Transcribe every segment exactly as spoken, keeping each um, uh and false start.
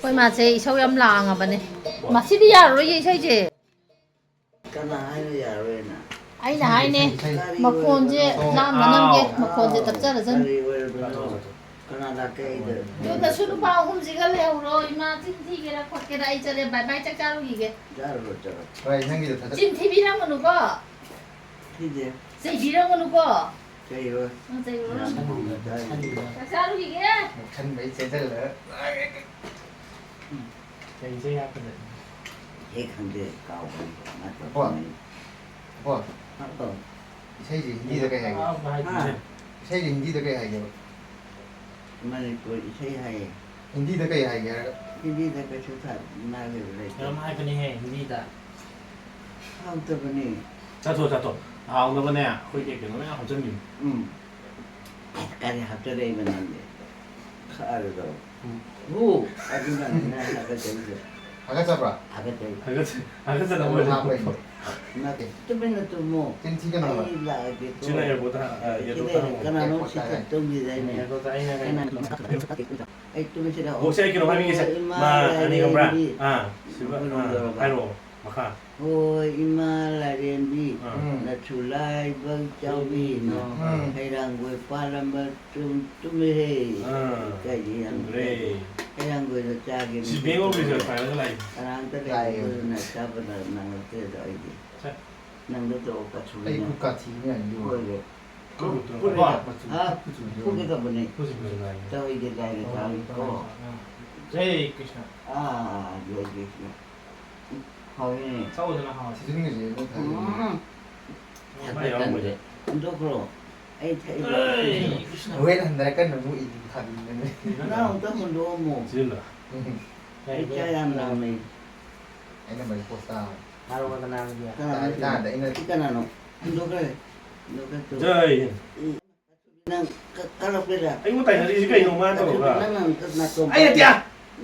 ꯑꯩꯈꯣꯏ ꯃꯥꯁꯦ ꯏꯁꯧ ꯌꯥꯝ ꯂꯥꯡꯉꯕꯅꯦ꯫ ꯃꯁꯤꯗꯤ ꯌꯥꯔꯔꯣꯏꯌꯦ ꯏꯁꯩꯁꯦ꯫ ꯀꯅꯥ ꯍꯥꯏꯅ ꯌꯥꯔꯣꯏꯅ? ꯑꯩꯅ ꯍꯥꯏꯅꯦ, ꯃꯈꯣꯟꯁꯦ ꯂꯥꯞꯅ ꯅꯝꯒꯦ, ꯃꯈꯣꯟꯁꯦ ꯇꯞꯆꯔꯁꯅꯨ꯫ ꯀꯔꯤ ꯑꯣꯏꯔꯕꯅꯣ? ꯀꯅꯥ ꯂꯥꯛꯀꯦ ꯑꯩꯗ? ꯑꯗꯨ ꯅꯁꯨ ꯅꯨꯄꯥ ꯑꯍꯨꯝꯁꯤꯒ ꯂꯩꯍꯧꯔꯣ, ꯏꯃꯥ ꯆꯤꯟ ꯊꯤꯒꯦꯔꯥ ꯈꯣꯠꯀꯦꯔꯥ ꯑꯩ ꯆꯠꯂꯦ, ꯕꯥꯏ ꯕꯥꯏ, ꯆꯥꯛ ꯆꯥꯔꯨꯈꯤꯒꯦ꯫ ꯆꯥꯔꯨꯔꯣ, ꯆꯠꯂꯣ꯫ ꯍꯣꯏ, ꯅꯪꯒꯤꯗꯣ ꯊꯥꯖ- ꯆꯤꯟ ꯊꯤꯕꯤꯔꯝꯒꯅꯨꯀꯣ, ꯁꯤꯁꯦ ꯆꯩꯕꯤꯔꯝꯒꯅꯨꯀꯣ꯫ ꯀꯩꯔꯣ? ꯅꯪ ꯆꯩꯔꯨꯔꯣ꯫ ꯌꯥꯝ ꯍꯥꯎꯅ ꯆꯥꯏ꯫ ꯆꯥꯛ ꯆꯥꯔꯨꯈꯤꯒꯦ꯫ ꯈꯟꯕꯩ ꯆꯦꯟꯁꯤꯜꯂꯒ꯫ ꯀꯩꯁꯦ ꯌꯥꯝ ꯐꯖꯩ꯫ ꯍꯦꯛ ꯈꯪꯗꯦ, ꯀꯥꯎꯕꯅꯤ꯫ ꯃꯥ ꯀꯣ? ꯇꯧꯔꯛꯄꯅꯤ꯫ ꯀꯣ? ꯃꯥ ꯇꯧ-, ꯏꯁꯩꯁꯦ ꯍꯤꯟꯗꯤꯗ ꯀꯩ ꯍꯥꯏꯒꯦ? ꯍꯥ? ꯏꯁꯩꯁꯦ ꯍꯤꯟꯗꯤꯗ ꯀꯩ ꯍꯥꯏꯒꯦꯕ? ꯃꯅꯤꯄꯨꯔ ꯏꯁꯩ ꯍꯥꯏꯌꯦ꯫ ꯍꯤꯟꯗꯤꯗ ꯀꯩ ꯍꯥꯏꯒꯦ ꯍꯥꯏꯔꯒ? ꯍꯤꯟꯗꯤꯗ ꯀꯩꯁꯨ ꯊꯥ-, ꯉꯥꯡꯅꯕ ꯂꯩꯇꯦ꯫ ꯀꯩꯅꯣꯝ ꯍꯥꯏꯕꯅꯤꯍꯦ ꯍꯤꯟꯗꯤꯗ꯫ ꯍꯥꯎꯇꯕꯅꯤ꯫ ꯆꯠꯊꯣꯛ ꯆꯠꯊꯣꯛ꯫ ꯍꯥꯎꯅꯕꯅꯦ ꯑꯩꯈꯣꯏꯒꯤ ꯀꯩꯅꯣ ꯃꯌꯥꯝ ꯍꯥꯞꯆꯤꯟꯕꯤꯌꯨ꯫ ꯎꯝ꯫ ꯀꯔꯤ ꯍꯥꯞꯆꯔꯛꯏꯕ ꯅꯪꯗꯤ? ꯈꯥꯔꯗꯣ꯫ ꯎꯝ꯫ ꯍꯨ! ꯑꯗꯨꯅꯅꯦ ꯍꯥꯒꯠꯆꯔꯤꯁꯦ꯫ ꯍꯥꯒꯠꯆꯕ꯭ꯔꯥ? ꯍꯥꯒꯠꯆꯩ꯫ ꯍꯥꯒꯠꯆ- ꯍꯥꯒꯠꯆꯅꯕ ꯑꯗꯨ ꯑꯣꯏꯅ ꯍꯥꯞꯄꯩꯅꯦ꯫ ꯅꯠꯇꯦ, ꯇꯨꯃꯤꯟꯅ ꯇꯨꯝꯃꯣ꯫ ꯆꯤꯟ ꯊꯤꯒꯅꯣ ꯍꯥꯏꯕ꯫ ꯑꯩ ꯂꯥꯛꯑꯒꯦꯀꯣ꯫ ꯁꯤꯅ ꯑꯦꯌꯥꯔꯄꯣꯔꯠꯇ ꯁꯤꯗ ꯑꯦꯌꯥꯔꯄꯣꯔꯠꯇ ꯍꯪꯉꯣ꯫ ꯀꯅꯥꯅꯣ ꯑꯦꯌꯥꯔꯄꯣꯔꯠꯇ ꯁꯤꯗ ꯍꯥꯏ꯫ ꯇꯨꯝꯈꯤꯗꯥꯏꯅꯦ? ꯑꯦꯌꯥꯔꯄꯣꯔꯠꯇ ꯑꯩꯅ ꯀꯅꯥꯅꯣ? ꯑꯩ ꯇꯨꯃꯤꯟꯁꯤꯗ ꯑꯣ, ꯁꯤ ꯑꯩ ꯀꯩꯅꯣ ꯍꯥꯏꯕꯤꯒꯦꯁꯦ꯫ ꯏꯃꯥ ꯃꯥ ꯑꯅꯤ ꯈꯪꯕ꯭ꯔꯥ? ꯂꯥꯏꯔꯦꯝꯕꯤ꯫ ꯑꯥ, ꯁꯤꯕ-, ꯑꯥ, ꯂꯣꯏꯔꯕ? ꯍꯥꯏꯔꯛꯑꯣ, ꯃꯈꯥ꯫ ꯍꯣꯏ, ꯏꯃꯥ ꯂꯥꯏꯔꯦꯝꯕꯤ, ꯑꯥ꯫ ꯎꯝ꯫ ꯅꯁꯨ ꯂꯥꯏꯕꯛ ꯆꯥꯎꯕꯤꯅ, ꯎꯝ꯫ ꯍꯩꯔꯥꯡꯒꯣꯏ ꯄꯥꯜꯂꯝꯕ ꯆꯨꯝ ꯇꯨꯝꯃꯤꯍꯦ꯫ ꯑꯥ꯫ ꯀꯩꯒꯤ ꯌꯥꯝ ꯇꯨꯝꯈ꯭ꯔꯦ꯫ ꯍꯩꯔꯥꯡꯒꯣꯏꯗ ꯆꯥꯒꯦ꯫ ꯁꯤ Bank of Reserve ꯄꯥꯏꯔꯒ ꯂꯥꯛꯏ꯫ ꯀꯅꯥꯝꯇ ꯂꯥꯛꯑꯦ꯫ ꯂꯩꯇꯕꯗꯨꯅ ꯆꯥꯕꯗ ꯅꯪꯉꯛꯇꯦꯗ ꯑꯩꯗꯤ꯫ ꯁꯦ꯫ ꯅꯪꯗ ꯇꯧꯔ ꯀꯠꯊꯣꯛꯏꯅꯦ꯫ ꯑꯩ ꯈꯨꯠ ꯀꯥꯊꯤ ꯃꯌꯥꯝ ꯌꯣꯜꯂꯦ꯫ ꯍꯣꯏꯔꯦ꯫ ꯀꯨꯝ, ꯐꯨꯔꯤꯠ ꯀꯨꯝ꯫ ꯃꯆꯨ ꯍꯥ? ꯃꯆꯨ ꯌꯣꯜꯂꯦ꯫ ꯐꯨꯒꯗꯕꯅꯦ꯫ ꯍꯧꯖꯤꯛ ꯍꯧꯖꯤꯛ ꯂꯥꯛꯏ꯫ ꯇꯧꯔꯤꯗꯤ ꯂꯥꯏꯔꯦ ꯇꯥꯔꯤꯀꯣ꯫ ꯖꯩ ꯀ꯭ꯔꯤꯁꯅ꯫ ꯑꯥ, ꯂꯣꯏꯒꯦ꯫ ꯍꯥꯎꯔꯦꯅꯦ꯫ ꯆꯥꯎꯗꯅ ꯍꯥꯎꯋꯦ꯫ ꯁꯤꯖꯤꯟꯅꯁꯦ ꯅꯣꯏ ꯊꯥꯖꯤꯟꯅꯁꯦ꯫ ꯎꯝ꯫ ꯊꯛꯄ ꯇꯟꯗ꯭ꯔꯦ꯫ ꯍꯨꯟꯗꯣꯛꯈ꯭ꯔꯣ꯫ ꯑꯩ ꯊꯛꯏꯕ ꯑꯦ, ꯏꯁꯤꯡꯁꯦ꯫ ꯀ꯭ꯔꯤꯁꯅ꯫ ꯋꯦꯠ ꯍꯟꯊꯔꯛꯀꯅꯨ, ꯃꯨꯛ ꯏꯗꯤ ꯊꯥꯕꯤꯕꯅꯦ꯫ ꯅꯪ ꯑꯃꯨꯛꯇ ꯍꯨꯟꯗꯣꯛꯑꯝꯃꯣ꯫ ꯁꯤꯖꯤꯜꯂꯣ꯫ ꯎꯝ꯫ ꯑꯩ ꯆꯥ ꯌꯥꯝ ꯂꯥꯝꯃꯦ꯫ ꯑꯩꯅ ꯃꯔꯤ ꯄꯣꯁ ꯇꯥꯕꯅꯦ꯫ ꯍꯥꯏꯔꯛꯑꯣ ꯀꯅꯥꯒꯤ? ꯀꯅꯥꯅꯣ? ꯇꯥꯗ ꯑꯩꯅ ꯁꯤ ꯀꯅꯥꯅꯣ? ꯍꯨꯟꯗꯣꯛꯈ꯭ꯔꯦ꯫ ꯍꯨꯟꯗꯣꯛꯈ꯭ꯔꯦ ꯇꯨ꯫ ꯖꯩ ꯍꯤꯟ꯫ ꯅꯪ ꯀ-, ꯀꯂꯛꯄꯩꯔꯥ? ꯑꯩꯉꯣꯟꯗ ꯇꯥꯏꯅꯔꯤꯁꯤ ꯀꯩꯅꯣ ꯃꯥ ꯇꯧꯔꯒ? ꯅꯪ ꯑꯝꯇ ꯅꯥꯇꯣꯟ ꯑꯩ ꯅꯠꯇꯦ꯫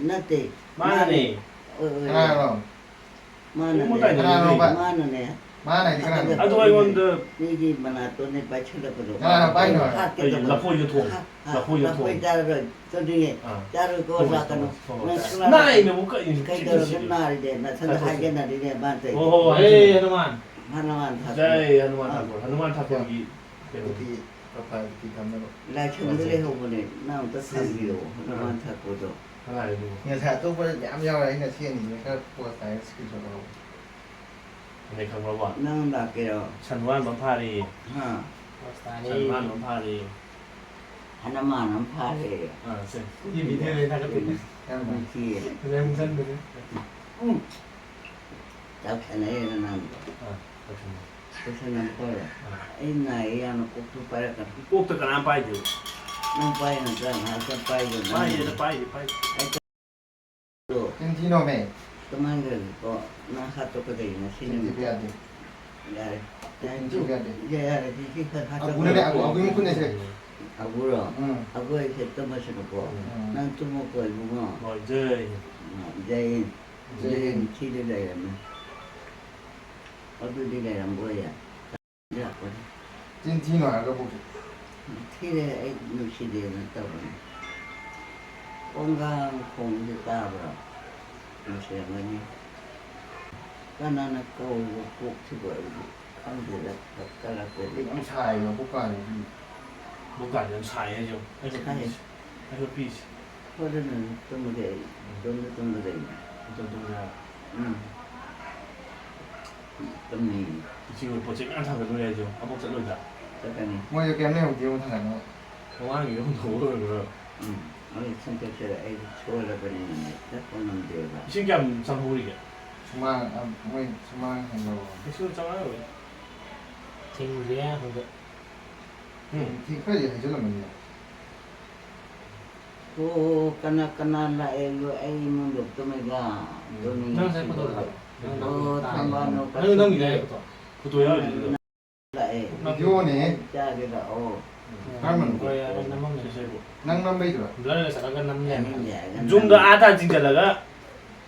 ꯅꯠꯇꯦ꯫ ꯃꯥꯅꯅꯦ꯫ ꯑꯣꯏ, ꯑꯣꯏ, ꯑꯣꯏ꯫ ꯀꯅꯥꯅꯣ? ꯃꯥꯅꯅꯦ꯫ ꯑꯩꯉꯣꯟꯗ ꯇꯥꯏꯅꯔꯤꯁꯤ ꯀꯅꯥꯅꯣꯕ? ꯀꯩꯅꯣ? ꯃꯥꯅꯅꯦ꯫ ꯃꯥꯅ ꯍꯥꯏꯗꯤ ꯀꯅꯥꯅꯣ? ꯑꯗꯨ ꯑꯩꯉꯣꯟꯗ ꯃꯤꯒꯤ ꯃꯅꯥꯇꯣꯟꯅꯦ ꯄꯥꯏꯁꯜꯂꯛꯄꯗꯣ꯫ ꯀꯅꯥꯅ ꯄꯥꯏꯅꯣ ꯍꯥꯏꯕ? ꯍꯥꯠꯀꯦ ꯑꯩ ꯇꯧꯕ꯫ ꯂꯐꯣꯏꯗꯣ ꯊꯣꯡ-, ꯍꯥ-, ꯍꯥ-, ꯂꯐꯣꯏꯗꯣ ꯂꯐꯣꯏ ꯊꯣꯡ-, ꯆꯥꯔꯔꯣꯏ꯫ ꯆꯠꯅꯤꯡꯉꯦ꯫ ꯑꯥ꯫ ꯆꯥꯔꯣꯏꯀꯣ, ꯊꯣꯡꯉꯣ, ꯂꯥꯛꯀꯅꯨ꯫ ꯊꯣꯡꯉꯣ, ꯊꯣꯡꯉꯣ꯫ ꯅꯪ ꯁꯨꯡꯂꯥꯛ-, ꯅꯥꯏꯅꯕꯨ ꯀꯛꯏꯅꯤ, ꯀꯩꯗꯧꯔꯒꯦ ꯆꯤꯛꯏꯁꯤ꯫ ꯅꯥꯔꯤꯗꯦ? ꯅꯊꯟꯗ ꯊꯥꯗꯣꯛꯑꯣ꯫ ꯍꯥꯏꯒꯦ ꯅꯥꯔꯤꯅꯦ, ꯃꯥꯅ ꯇꯧꯔꯤꯗꯣ꯫ ꯍꯣ, ꯍꯣ, ꯍꯣ, ꯖꯩ ꯑꯗꯨꯅꯤ꯫ ꯍꯅꯨꯃꯥꯟ꯫ ꯍꯅꯨꯃꯥꯟ ꯊꯥꯗꯣꯛꯑꯣ꯫ ꯖꯩ ꯍꯅꯨꯃꯥꯟ ꯑꯥ꯫ ꯊꯥꯗꯣꯛꯑꯣ꯫ ꯍꯅꯨꯃꯥꯟ ꯊꯥꯗꯣꯛꯑꯣꯒꯤ ꯀꯩꯅꯣꯗꯣ꯫ ꯄ꯭ꯔꯣꯐꯥꯏꯜ ꯄꯤ ꯊꯝꯅꯕ꯫ ꯂꯥꯏꯁꯪꯗ ꯂꯩꯍꯧꯕꯅꯦ, ꯅꯪ ꯑꯝꯇ ꯊꯥꯕꯤꯌꯣ, ꯍꯅꯨꯃꯥꯟ ꯊꯥꯗꯣꯛꯑꯣꯗꯣ꯫ ꯀꯅꯥꯒꯤꯅꯣ? ꯉꯁꯥꯏ ꯑꯇꯣꯞꯄ ꯃꯌꯥꯝ ꯌꯥꯎꯔꯦ, ꯑꯩꯅ ꯁꯤ ꯑꯅꯤꯁꯤꯅ ꯈꯔ ꯄꯣꯁ ꯇꯥꯏ, ꯁ꯭ꯀꯔꯤꯟ ꯁꯣꯠ ꯂꯧꯍꯧꯕ꯫ ꯑꯗꯩ ꯈꯪꯕ꯭ꯔꯕ? ꯅꯪ ꯂꯥꯛꯀꯦꯔꯣ? ꯁꯟ ꯍꯨꯔꯥꯟꯕ ꯑꯃ ꯐꯥꯔꯦꯌꯦ꯫ ꯍꯥ꯫ ꯁꯟ ꯍꯨꯔꯥꯟꯕ ꯑꯃ ꯐꯥꯔꯦꯌꯦ꯫ ꯍꯅꯨꯃꯥꯟ ꯑꯃ ꯐꯥꯔꯦ꯫ ꯑꯥ, ꯁꯦ꯫ ꯁꯤ ꯚꯤꯗꯤꯑꯣꯗ ꯊꯥꯒꯠꯇꯣꯏꯅꯦ꯫ ꯀꯔꯝꯕ? ꯅꯨꯡꯁꯤꯌꯦ꯫ ꯉꯁꯥꯏ ꯑꯃꯨꯛ ꯆꯟꯕꯅꯦ꯫ ꯎꯝ꯫ ꯆꯥꯛ ꯁꯥꯟꯅꯩꯔꯣ ꯅꯪꯗꯣ? ꯑꯥ, ꯆꯥꯛ ꯁꯥꯟꯅꯩ꯫ ꯆꯥꯛ ꯁꯥꯟꯅꯕ ꯀꯧꯔꯦ꯫ ꯑꯥ꯫ ꯑꯩ ꯅꯥꯏꯌꯦ ꯌꯥꯝꯅ, ꯀꯣꯛꯇꯨ ꯄꯥꯏꯔꯛꯀꯅꯨ꯫ ꯀꯣꯛꯇ ꯀꯅꯥꯝ ꯄꯥꯏꯗꯦ꯫ ꯅꯪ ꯄꯥꯏ ꯅꯠꯇ꯭ꯔꯥ? ꯉꯥꯏꯍꯥꯛꯇꯪ ꯄꯥꯏꯗꯦ ꯅꯪ꯫ ꯄꯥꯏꯗꯦꯗ, ꯄꯥꯏꯗꯦ, ꯄꯥꯏꯗꯦ꯫ ꯑꯩ ꯆꯤꯟ ꯊꯤꯅꯣꯃꯦ꯫ ꯀꯃꯥꯏꯅ ꯇꯧꯔꯤꯀꯣ? ꯅꯪ ꯍꯥꯠꯇꯣꯛꯀꯗꯣꯏꯅꯤ ꯉꯁꯤ ꯆꯤꯟ ꯊꯤꯕ ꯅꯨꯃꯤꯠꯇ꯫ ꯌꯥꯗꯦ꯫ ꯌꯥꯔꯦ꯫ ꯆꯤꯟ ꯊꯤꯕ ꯌꯥꯗꯦ꯫ ꯌꯥꯔꯦ, ꯁꯤ, ꯁꯤ ꯈꯔ ꯍꯥꯠꯇꯣꯛ-, ꯑꯕꯨꯅꯅꯦ, ꯑꯕꯨ, ꯑꯕꯨꯒꯤ ꯃꯈꯨꯠꯅꯦ ꯁꯦ꯫ ꯑꯕꯨꯔꯣ? ꯎꯝ꯫ ꯑꯕꯨ ꯑꯩꯁꯦ ꯇꯨꯝꯃꯁꯅꯨꯀꯣ꯫ ꯎꯝ꯫ ꯅꯪ ꯇꯨꯝꯃꯣꯀꯣ, ꯏꯕꯨꯡꯉꯣ꯫ ꯍꯣꯏ, ꯖꯩ꯫ ꯎꯝ, ꯖꯩ ꯍꯤꯟ꯫ ꯖꯩ ꯖꯩ ꯍꯤꯟ꯫ ꯍꯤꯟ ꯊꯤꯗ ꯂꯩꯔꯝꯃꯦ꯫ ꯑꯗꯨꯗꯤ ꯂꯩꯔꯝꯕ ꯑꯣꯏꯌꯦ꯫ ꯂꯥꯛꯄꯅꯤ꯫ ꯆꯤꯟ ꯊꯤꯅꯣ ꯍꯥꯏꯔꯒ ꯄꯣꯛꯁꯦ꯫ ꯊꯤꯔꯦ, ꯑꯩ ꯅꯨꯡꯁꯤꯗꯦꯅ ꯇꯧꯕꯅꯤ꯫ ꯀꯣꯡꯒꯥꯡ ꯈꯣꯡꯁꯦ ꯇꯥꯕ꯭ꯔꯣ? ꯅꯨꯡꯁꯤꯔꯝꯒꯅꯤ꯫ ꯀꯅꯥꯅ ꯀꯧꯔꯤꯕ ꯀꯣꯛꯁꯤꯕꯨ ꯑꯩꯗꯤ ꯈꯪꯗꯦꯗ, ꯀꯂꯛꯄꯗꯤ꯫ ꯌꯥꯝ ꯁꯥꯏꯌꯦ ꯃꯀꯣꯛ ꯀꯥꯡꯉꯤꯁꯤ꯫ ꯃꯀꯣꯛ ꯀꯥꯡꯉꯤꯁꯤ ꯌꯥꯝ ꯁꯥꯏꯌꯦ ꯑꯩꯁꯨ꯫ ꯑꯩꯁꯨ ꯁꯥꯏ꯫ ꯄꯤꯁ-, ꯑꯩꯁꯨ ꯄꯤꯁ꯫ ꯍꯣꯔꯦꯟ ꯅꯨꯃꯤꯠ ꯇꯨꯝꯕꯗꯤ ꯑꯩ ꯏꯇꯣꯝꯇ ꯇꯨꯝꯕꯗꯩꯅꯦ꯫ ꯏꯇꯣꯝ ꯇꯨꯝꯕ ꯌꯥꯔꯣꯏ꯫ ꯎꯝ꯫ ꯇꯨꯝꯅꯤꯡꯉꯤ꯫ ꯏꯆꯦ ꯍꯣꯏ ꯄꯣꯠ ꯆꯩ ꯃꯌꯥꯝ ꯊꯥꯡꯒꯠꯂꯨꯔꯦ ꯍꯥꯏꯁꯦ, ꯑꯃꯨꯛ ꯆꯠꯂꯣꯏꯗ꯭ꯔꯥ? ꯆꯠꯀꯅꯤ꯫ ꯃꯣꯏꯗꯣ ꯀꯩꯝ ꯂꯩꯍꯧꯗꯦ, ꯑꯃꯨꯛ ꯊꯥꯡꯒꯠꯅꯕ꯫ ꯃꯃꯥꯡꯒꯤꯗꯣ ꯍꯨꯟꯗꯣꯛꯑ ꯂꯣꯏꯔꯦ꯫ ꯎꯝ꯫ ꯑꯗꯨ ꯁꯦꯝꯗꯣꯛꯁꯤꯔ, ꯑꯩꯗꯤ ꯁꯣꯜꯂꯕꯅꯤꯅꯅꯦ, ꯆꯠꯄ ꯉꯝꯗꯦꯕ꯫ ꯏꯁꯤꯡ ꯀꯌꯥꯝ ꯆꯪꯍꯧꯔꯤꯒꯦ? ꯁꯨꯃꯥꯡ, ꯑ, ꯃꯣꯏ ꯁꯨꯃꯥꯡ ꯍꯦꯟꯕ꯫ ꯀꯩꯁꯨ ꯆꯪꯉꯛꯑꯔꯣꯏ꯫ ꯊꯤꯡꯗ꯭ꯔꯤ ꯍꯥꯏ ꯍꯧꯖꯤꯛ꯫ ꯎꯝ꯫ ꯊꯤꯡ ꯈꯔꯗꯤ ꯍꯩꯖꯤꯜꯂꯝꯃꯅꯤꯅꯦ꯫ ꯑꯣ, ꯀꯅꯥ ꯀꯅꯥ ꯂꯥꯛꯑꯦ? ꯑꯩ ꯏꯃꯨꯡꯗ ꯇꯨꯝꯃꯦꯗ꯫ ꯎꯝ꯫ ꯇꯨꯝꯃꯤ꯫ ꯅꯪ ꯉꯁꯥꯏ ꯐꯣꯇꯣ ꯊꯥꯔꯛꯑꯣ꯫ ꯅꯪ ꯑꯣ, ꯊꯥꯔꯛꯑꯣ꯫ ꯊꯝꯕꯥꯜ ꯅꯪ, ꯅꯪ ꯅꯝꯃꯤꯗꯥꯏ ꯐꯣꯇꯣ? ꯐꯣꯇꯣ ꯌꯥꯎꯔꯤꯗꯨꯗꯤ꯫ ꯂꯥꯛꯑꯦ꯫ ꯚꯤꯗꯤꯑꯣꯅꯦ꯫ ꯆꯥꯒꯦ ꯂꯥꯛꯑꯣ꯫ ꯀꯔꯝꯕꯅꯣ? ꯍꯣꯏ, ꯌꯥꯔꯦ, ꯅꯝꯃꯝꯃꯦ꯫ ꯁꯦ, ꯁꯦ, ꯁꯦ꯫ ꯅꯪ ꯅꯝꯕꯩꯗꯨꯔꯣ? ꯕ꯭ꯂꯔꯗ ꯆꯠꯂꯒ ꯅꯝ ꯂꯩꯔꯝꯃꯦ꯫ ꯌꯥꯅꯤꯡꯗꯦ ꯍꯥꯏꯔꯒ ꯖꯨꯝꯗ ꯅꯝꯃꯦ꯫ ꯑꯥ ꯇꯥꯟ ꯆꯤꯡꯁꯤꯜꯂꯒ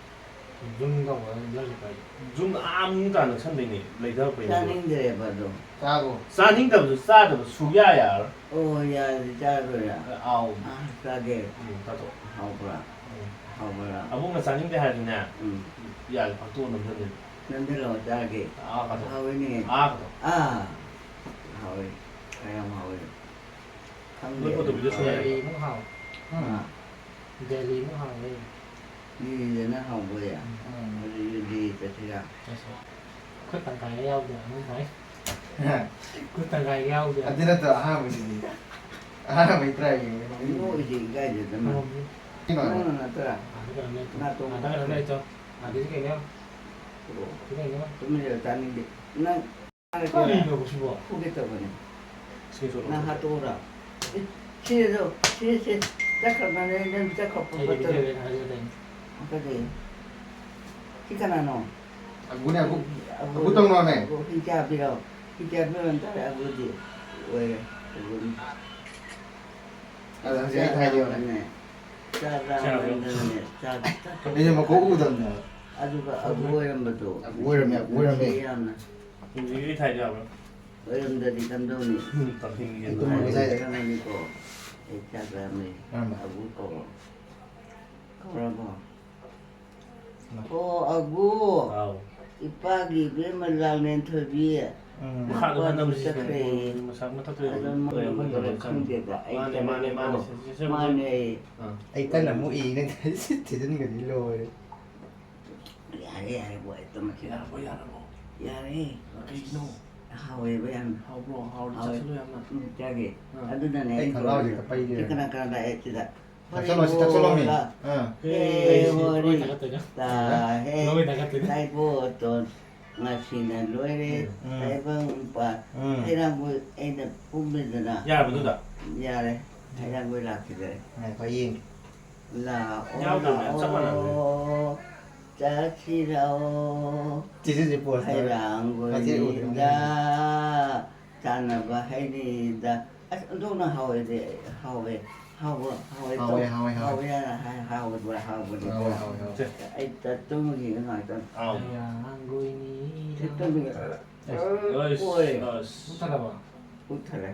ꯌꯨꯝꯗ ꯑꯣꯏꯔ ꯂꯩꯔꯤꯕ ꯍꯥꯏꯗꯤ꯫ ꯌꯨꯝ ꯑꯥ ꯃꯅꯨꯡ ꯇꯥꯅ ꯅꯛꯁꯟꯗꯣꯏꯅꯦ, ꯂꯩꯊꯔꯛꯄꯩꯅꯦ꯫ ꯆꯥꯅꯤꯡꯗ꯭ꯔꯦꯕ ꯑꯗꯣ꯫ ꯆꯥꯈꯣ꯫ ꯆꯥꯅꯤꯡꯗꯕꯁꯨ ꯆꯥꯗꯕ ꯁꯨꯛꯌꯥ ꯌꯥꯔꯣꯏ꯫ ꯑꯣ, ꯌꯥꯔꯗꯤ ꯆꯥꯔꯣꯏꯔꯥ? ꯑꯥꯎ꯫ ꯑꯥ, ꯆꯥꯒꯦ꯫ ꯎꯝ, ꯆꯥꯊꯣꯛ꯫ ꯍꯥꯎꯕ꯭ꯔꯥ? ꯎꯝ꯫ ꯍꯥꯎꯕ꯭ꯔꯥ? ꯑꯕꯨꯡꯅ ꯆꯥꯅꯤꯡꯗꯦ ꯍꯥꯏꯔꯗꯤꯅꯦ, ꯎꯝ꯫ ꯌꯥꯔꯦ, ꯐꯥꯛꯇꯣꯛꯑ ꯅꯝꯁꯤꯟꯗꯣꯏꯅꯦ꯫ ꯅꯝꯁꯤꯜꯂꯛꯑꯣ, ꯆꯥꯒꯦ꯫ ꯑꯥ, ꯐꯥꯛꯇꯣꯛ꯫ ꯍꯥꯎꯋꯤꯅꯦ꯫ ꯑꯥ, ꯐꯥꯛꯇꯣꯛ꯫ ꯑꯥ, ꯍꯥꯎꯋꯦ꯫ ꯀꯌꯥꯝ ꯍꯥꯎꯋꯦ꯫ ꯈꯪꯗꯦ꯫ ꯅꯣꯏ ꯐꯣꯇꯣ ꯚꯤꯗꯤꯑꯣ ꯁꯨ ꯌꯥꯏ꯫ ꯗꯦꯜꯂꯤꯃꯨꯛ ꯍꯥꯎ-, ꯑꯥ꯫ ꯗꯦꯜꯂꯤꯃꯨꯛ ꯍꯥꯎꯋꯦ꯫ ꯗꯦꯜꯂꯤꯗꯅ ꯍꯥꯎꯕ ꯌꯥꯏ꯫ ꯎꯝ꯫ ꯑꯗꯨꯗꯤ ꯗꯦꯜꯂꯤ ꯆꯠꯁꯤꯔꯥ? ꯆꯠꯁꯦ꯫ ꯑꯩꯈꯣꯏ ꯇꯪꯈꯥꯏꯒ ꯌꯥꯎꯗꯦ, ꯅꯪ ꯈꯪꯉꯦ꯫ ꯍꯥ꯫ ꯑꯩꯈꯣꯏ ꯇꯪꯈꯥꯏꯒ ꯌꯥꯎꯗꯦ꯫ ꯑꯗꯨ ꯅꯠꯇ꯭ꯔꯣ ꯑꯍꯥꯟꯕꯩꯗꯨꯗꯤ? ꯑꯍꯥꯟꯕꯩ try ꯌꯦꯡꯉꯦ꯫ ꯅꯣꯛꯏꯁꯦ ꯏꯀꯥꯏꯗꯗꯅ꯫ ꯎꯝ꯫ ꯀꯩꯅꯣ? ꯅꯪꯅ ꯅꯠꯇ꯭ꯔꯥ? ꯑꯥꯗ ꯀꯩꯅꯣ ꯂꯩꯇ꯭ꯔꯣ? ꯅꯥꯇꯣꯟ ꯑꯥꯗ ꯀꯩꯅꯣ ꯂꯩꯇ꯭ꯔꯣ? ꯑꯥꯗꯗꯤ ꯀꯩꯅꯣ? ꯑꯣ꯫ ꯁꯤ ꯀꯩꯅꯣ? ꯇꯨꯃꯤꯟ ꯂꯩꯔꯣ, ꯇꯥꯅꯤꯡꯗꯦ꯫ ꯅꯪ ꯀꯔꯤꯅꯣ ꯁꯤꯕꯣ? ꯐꯨꯒꯦ ꯇꯧꯕꯅꯦ꯫ Screenshot ꯅꯪ ꯂꯧꯊꯣꯛ꯫ ꯍꯥꯠꯇꯣꯛꯎꯔꯥ? ꯑꯦ, ꯁꯤꯗꯣ, ꯁꯤ, ꯁꯤ, ꯆꯠꯈ꯭ꯔꯕꯅꯦ, ꯅꯪ ꯆꯠꯈ꯭ꯔꯣ, ꯑꯩ ꯐꯠ ꯐꯠ ꯆꯠꯂꯣ꯫ Video ꯊꯥꯖꯤꯜꯂꯛꯀꯅꯤ꯫ ꯀꯔꯤ? ꯁꯤ ꯀꯅꯥꯅꯣ? ꯑꯒꯨꯅꯦ, ꯑꯒꯨ꯫ ꯑꯒꯨ꯫ ꯑꯒꯨ ꯇꯧꯅꯣꯅꯦ꯫ ꯑꯒꯨ, ꯍꯤꯡꯆꯥꯕꯤꯔꯣ? ꯍꯤꯡꯆꯥꯕꯤ ꯑꯣꯏꯔꯝ ꯇꯥꯔꯦ, ꯑꯒꯨꯗꯤ ꯑꯣꯏꯔꯦ, ꯑꯒꯨꯅꯤ꯫ ꯑꯗ ꯍꯧꯖꯤꯛ ꯑꯩ ꯊꯥꯏꯗꯤ ꯌꯦꯡꯉꯣꯅꯦ꯫ ꯆꯥꯛ ꯂꯥꯝꯃꯟꯗꯅꯅꯦ, ꯆꯥꯛ, ꯆꯥꯛ ꯑꯩꯁꯨ ꯃꯀꯣꯛ ꯎꯗꯕꯅꯦꯕ꯫ ꯑꯗꯨꯒ ꯑꯒꯨ ꯑꯣꯏꯔꯝꯕꯗꯣ꯫ ꯑꯒꯨ ꯑꯣꯏꯔꯝꯃꯦ, ꯑꯒꯨ ꯑꯣꯏꯔꯝꯃꯦ꯫ ꯅꯨꯡꯁꯤ ꯌꯥꯝꯅ꯫ ꯍꯧꯖꯤꯛꯀꯤꯗꯤ ꯊꯥꯏꯗꯤ ꯌꯥꯕ꯭ꯔꯥ? ꯑꯣꯏꯔꯝꯗ꯭ꯔꯗꯤ ꯀꯝꯗꯧꯅꯤ? ꯎꯝ, ꯇꯞꯁꯤꯟꯒꯦ꯫ ꯑꯩ ꯇꯨꯝꯃꯒꯦ ꯍꯥꯏꯁꯦ꯫ ꯈꯪꯉꯅꯤꯀꯣ꯫ ꯑꯩ ꯆꯥꯛ ꯂꯥꯝꯃꯦ꯫ ꯂꯥꯝꯃꯦ꯫ ꯑꯒꯨ ꯀꯧꯔꯣ꯫ ꯀꯧꯔꯕꯣ? ꯂꯥꯛ꯫ ꯑꯣ, ꯑꯒꯨ꯫ ꯍꯥꯎ꯫ ꯏꯄꯥꯒꯤ ꯏꯕꯦꯝꯃ ꯂꯥꯡꯂꯦꯟ ꯊꯣꯏꯕꯤ꯫ ꯎꯝ꯫ ꯃꯈꯥꯗ ꯃꯄꯥꯗꯤ ꯈꯟꯅꯕꯁꯤ ꯆꯠꯈ꯭ꯔꯦ꯫ ꯃꯁꯥ ꯃꯊꯛꯇ ꯑꯗꯣ ꯃꯣꯏ ꯂꯩꯔꯝꯃꯣꯏ ꯈꯪꯗꯕ ꯂꯩꯔꯝꯃꯣꯏ꯫ ꯈꯪꯗꯦꯕ꯫ ꯑꯩ ꯃꯥꯅꯦ, ꯃꯥꯅꯦ, ꯆꯠꯂꯒꯦꯀꯣ꯫ ꯃꯥꯅꯦ, ꯁꯦ, ꯁꯦ, ꯁꯦ, ꯃꯥꯅꯦ꯫ ꯑꯩ꯫ ꯑꯥ꯫ ꯑꯩ ꯀꯟꯅ ꯑꯃꯨꯛ ꯏꯅꯦ꯫ ꯊꯤꯖꯤꯟꯒꯗꯤ ꯂꯣꯏꯔꯦ꯫ ꯌꯥꯔꯦ, ꯌꯥꯔꯦ, ꯕꯣ, ꯑꯩ ꯇꯨꯝꯃꯒꯦ꯫ ꯌꯥꯔꯕꯣ, ꯌꯥꯔꯕꯣ? ꯌꯥꯔꯦ꯫ ꯀꯩꯅꯣ? ꯍꯥꯎꯋꯦꯕ ꯌꯥꯝꯅ꯫ ꯍꯥꯎꯕ꯭ꯔꯣ? ꯍꯥꯎꯔꯗꯤ ꯍꯥꯎꯋꯦ꯫ ꯆꯥꯁꯤꯜꯂꯨ ꯌꯥꯝꯅ꯫ ꯎꯝ, ꯆꯥꯒꯦ꯫ ꯑꯥ꯫ ꯑꯗꯨꯅꯅꯦ ꯑꯩ ꯑꯩꯅ ꯈꯪꯒ꯭ꯔꯥꯎꯁꯦ ꯀꯧꯔꯤꯗꯣ꯫ ꯀꯞꯄꯩꯅꯦ꯫ ꯁꯤ ꯀꯅꯥ ꯀꯅꯥ ꯂꯥꯛꯑꯦ ꯁꯤꯗ? ꯆꯥꯁꯤꯜꯂꯣ, ꯁꯤ ꯆꯥꯁꯤꯜꯂꯣ, ꯃꯤ꯫ ꯍꯣꯔꯦꯟ ꯑꯥ꯫ ꯍꯦ, ꯍꯦ, ꯍꯣꯔꯤ꯫ ꯍꯣꯔꯤ꯫ ꯇꯥ, ꯍꯦ꯫ ꯂꯣꯏ ꯊꯥꯒꯠꯇꯣꯏꯅꯦ꯫ ꯇꯥꯏꯕꯣ, ꯇꯣꯟ꯫ ꯉꯁꯤꯅ ꯂꯣꯏꯔꯦ꯫ ꯎꯝ꯫ ꯇꯥꯏꯕꯪ ꯄꯥꯟ꯫ ꯎꯝ꯫ ꯍꯩꯔꯥꯡꯒꯣꯏ ꯑꯩꯅ ꯄꯨꯝꯃꯦꯗꯅ꯫ ꯌꯥꯔꯕ ꯑꯗꯨꯗ? ꯌꯥꯔꯦ꯫ ꯍꯩꯔꯥꯡꯒꯣꯏ ꯂꯥꯛꯈꯤꯗ꯭ꯔꯦ꯫ ꯉꯥꯏꯈꯣ, ꯌꯦꯡꯒꯦ꯫ ꯂꯥꯛꯑꯣ, ꯌꯥꯎꯗꯕꯅꯦ, ꯆꯞ ꯃꯥꯟꯅꯕꯅꯦ꯫ ꯂꯥꯛꯑꯣ, ꯆꯠꯁꯤꯔꯣ꯫ ꯆꯤꯆꯦꯁꯦ post ꯇꯧꯔꯦ꯫ ꯃꯆꯦ ꯎꯗ꯭ꯔꯦ꯫ ꯍꯩꯔꯥꯡꯒꯣꯏꯗ ꯆꯥꯅꯕ ꯍꯩꯅꯤꯗ꯫ ꯑꯁ, ꯑꯣꯟꯊꯣꯛꯅ ꯍꯥꯎꯋꯦꯗꯤ, ꯍꯥꯎꯋꯦ꯫ ꯍꯥꯎꯕ꯭ꯔꯣ? ꯍꯥꯎꯋꯦ, ꯍꯥꯎꯋꯦ, ꯇꯧ-, ꯍꯥꯎꯋꯦ, ꯍꯥꯎꯋꯦ꯫ ꯍꯥꯎꯋꯦ ꯍꯥꯏꯅ ꯍꯥꯏ, ꯍꯥꯎꯕ꯭ꯔꯥ, ꯍꯥꯎꯕ꯭ꯔꯥ, ꯍꯥꯎꯋꯦ, ꯇꯧ-, ꯍꯥꯎꯋꯦ, ꯍꯥꯎꯋꯦ꯫ ꯑꯩ ꯇ-, ꯇꯨꯝꯃꯒꯦ ꯉꯥꯛꯇꯪ꯫ ꯑꯥꯎ꯫ ꯁꯤ ꯇꯨꯝꯃꯒꯦ꯫ ꯑꯁ꯫ ꯑꯁ, ꯑꯣꯏ꯫ ꯑꯁ꯫ ꯃꯨꯠꯊꯠꯂꯕꯣ? ꯃꯨꯠꯊꯠꯂꯦ꯫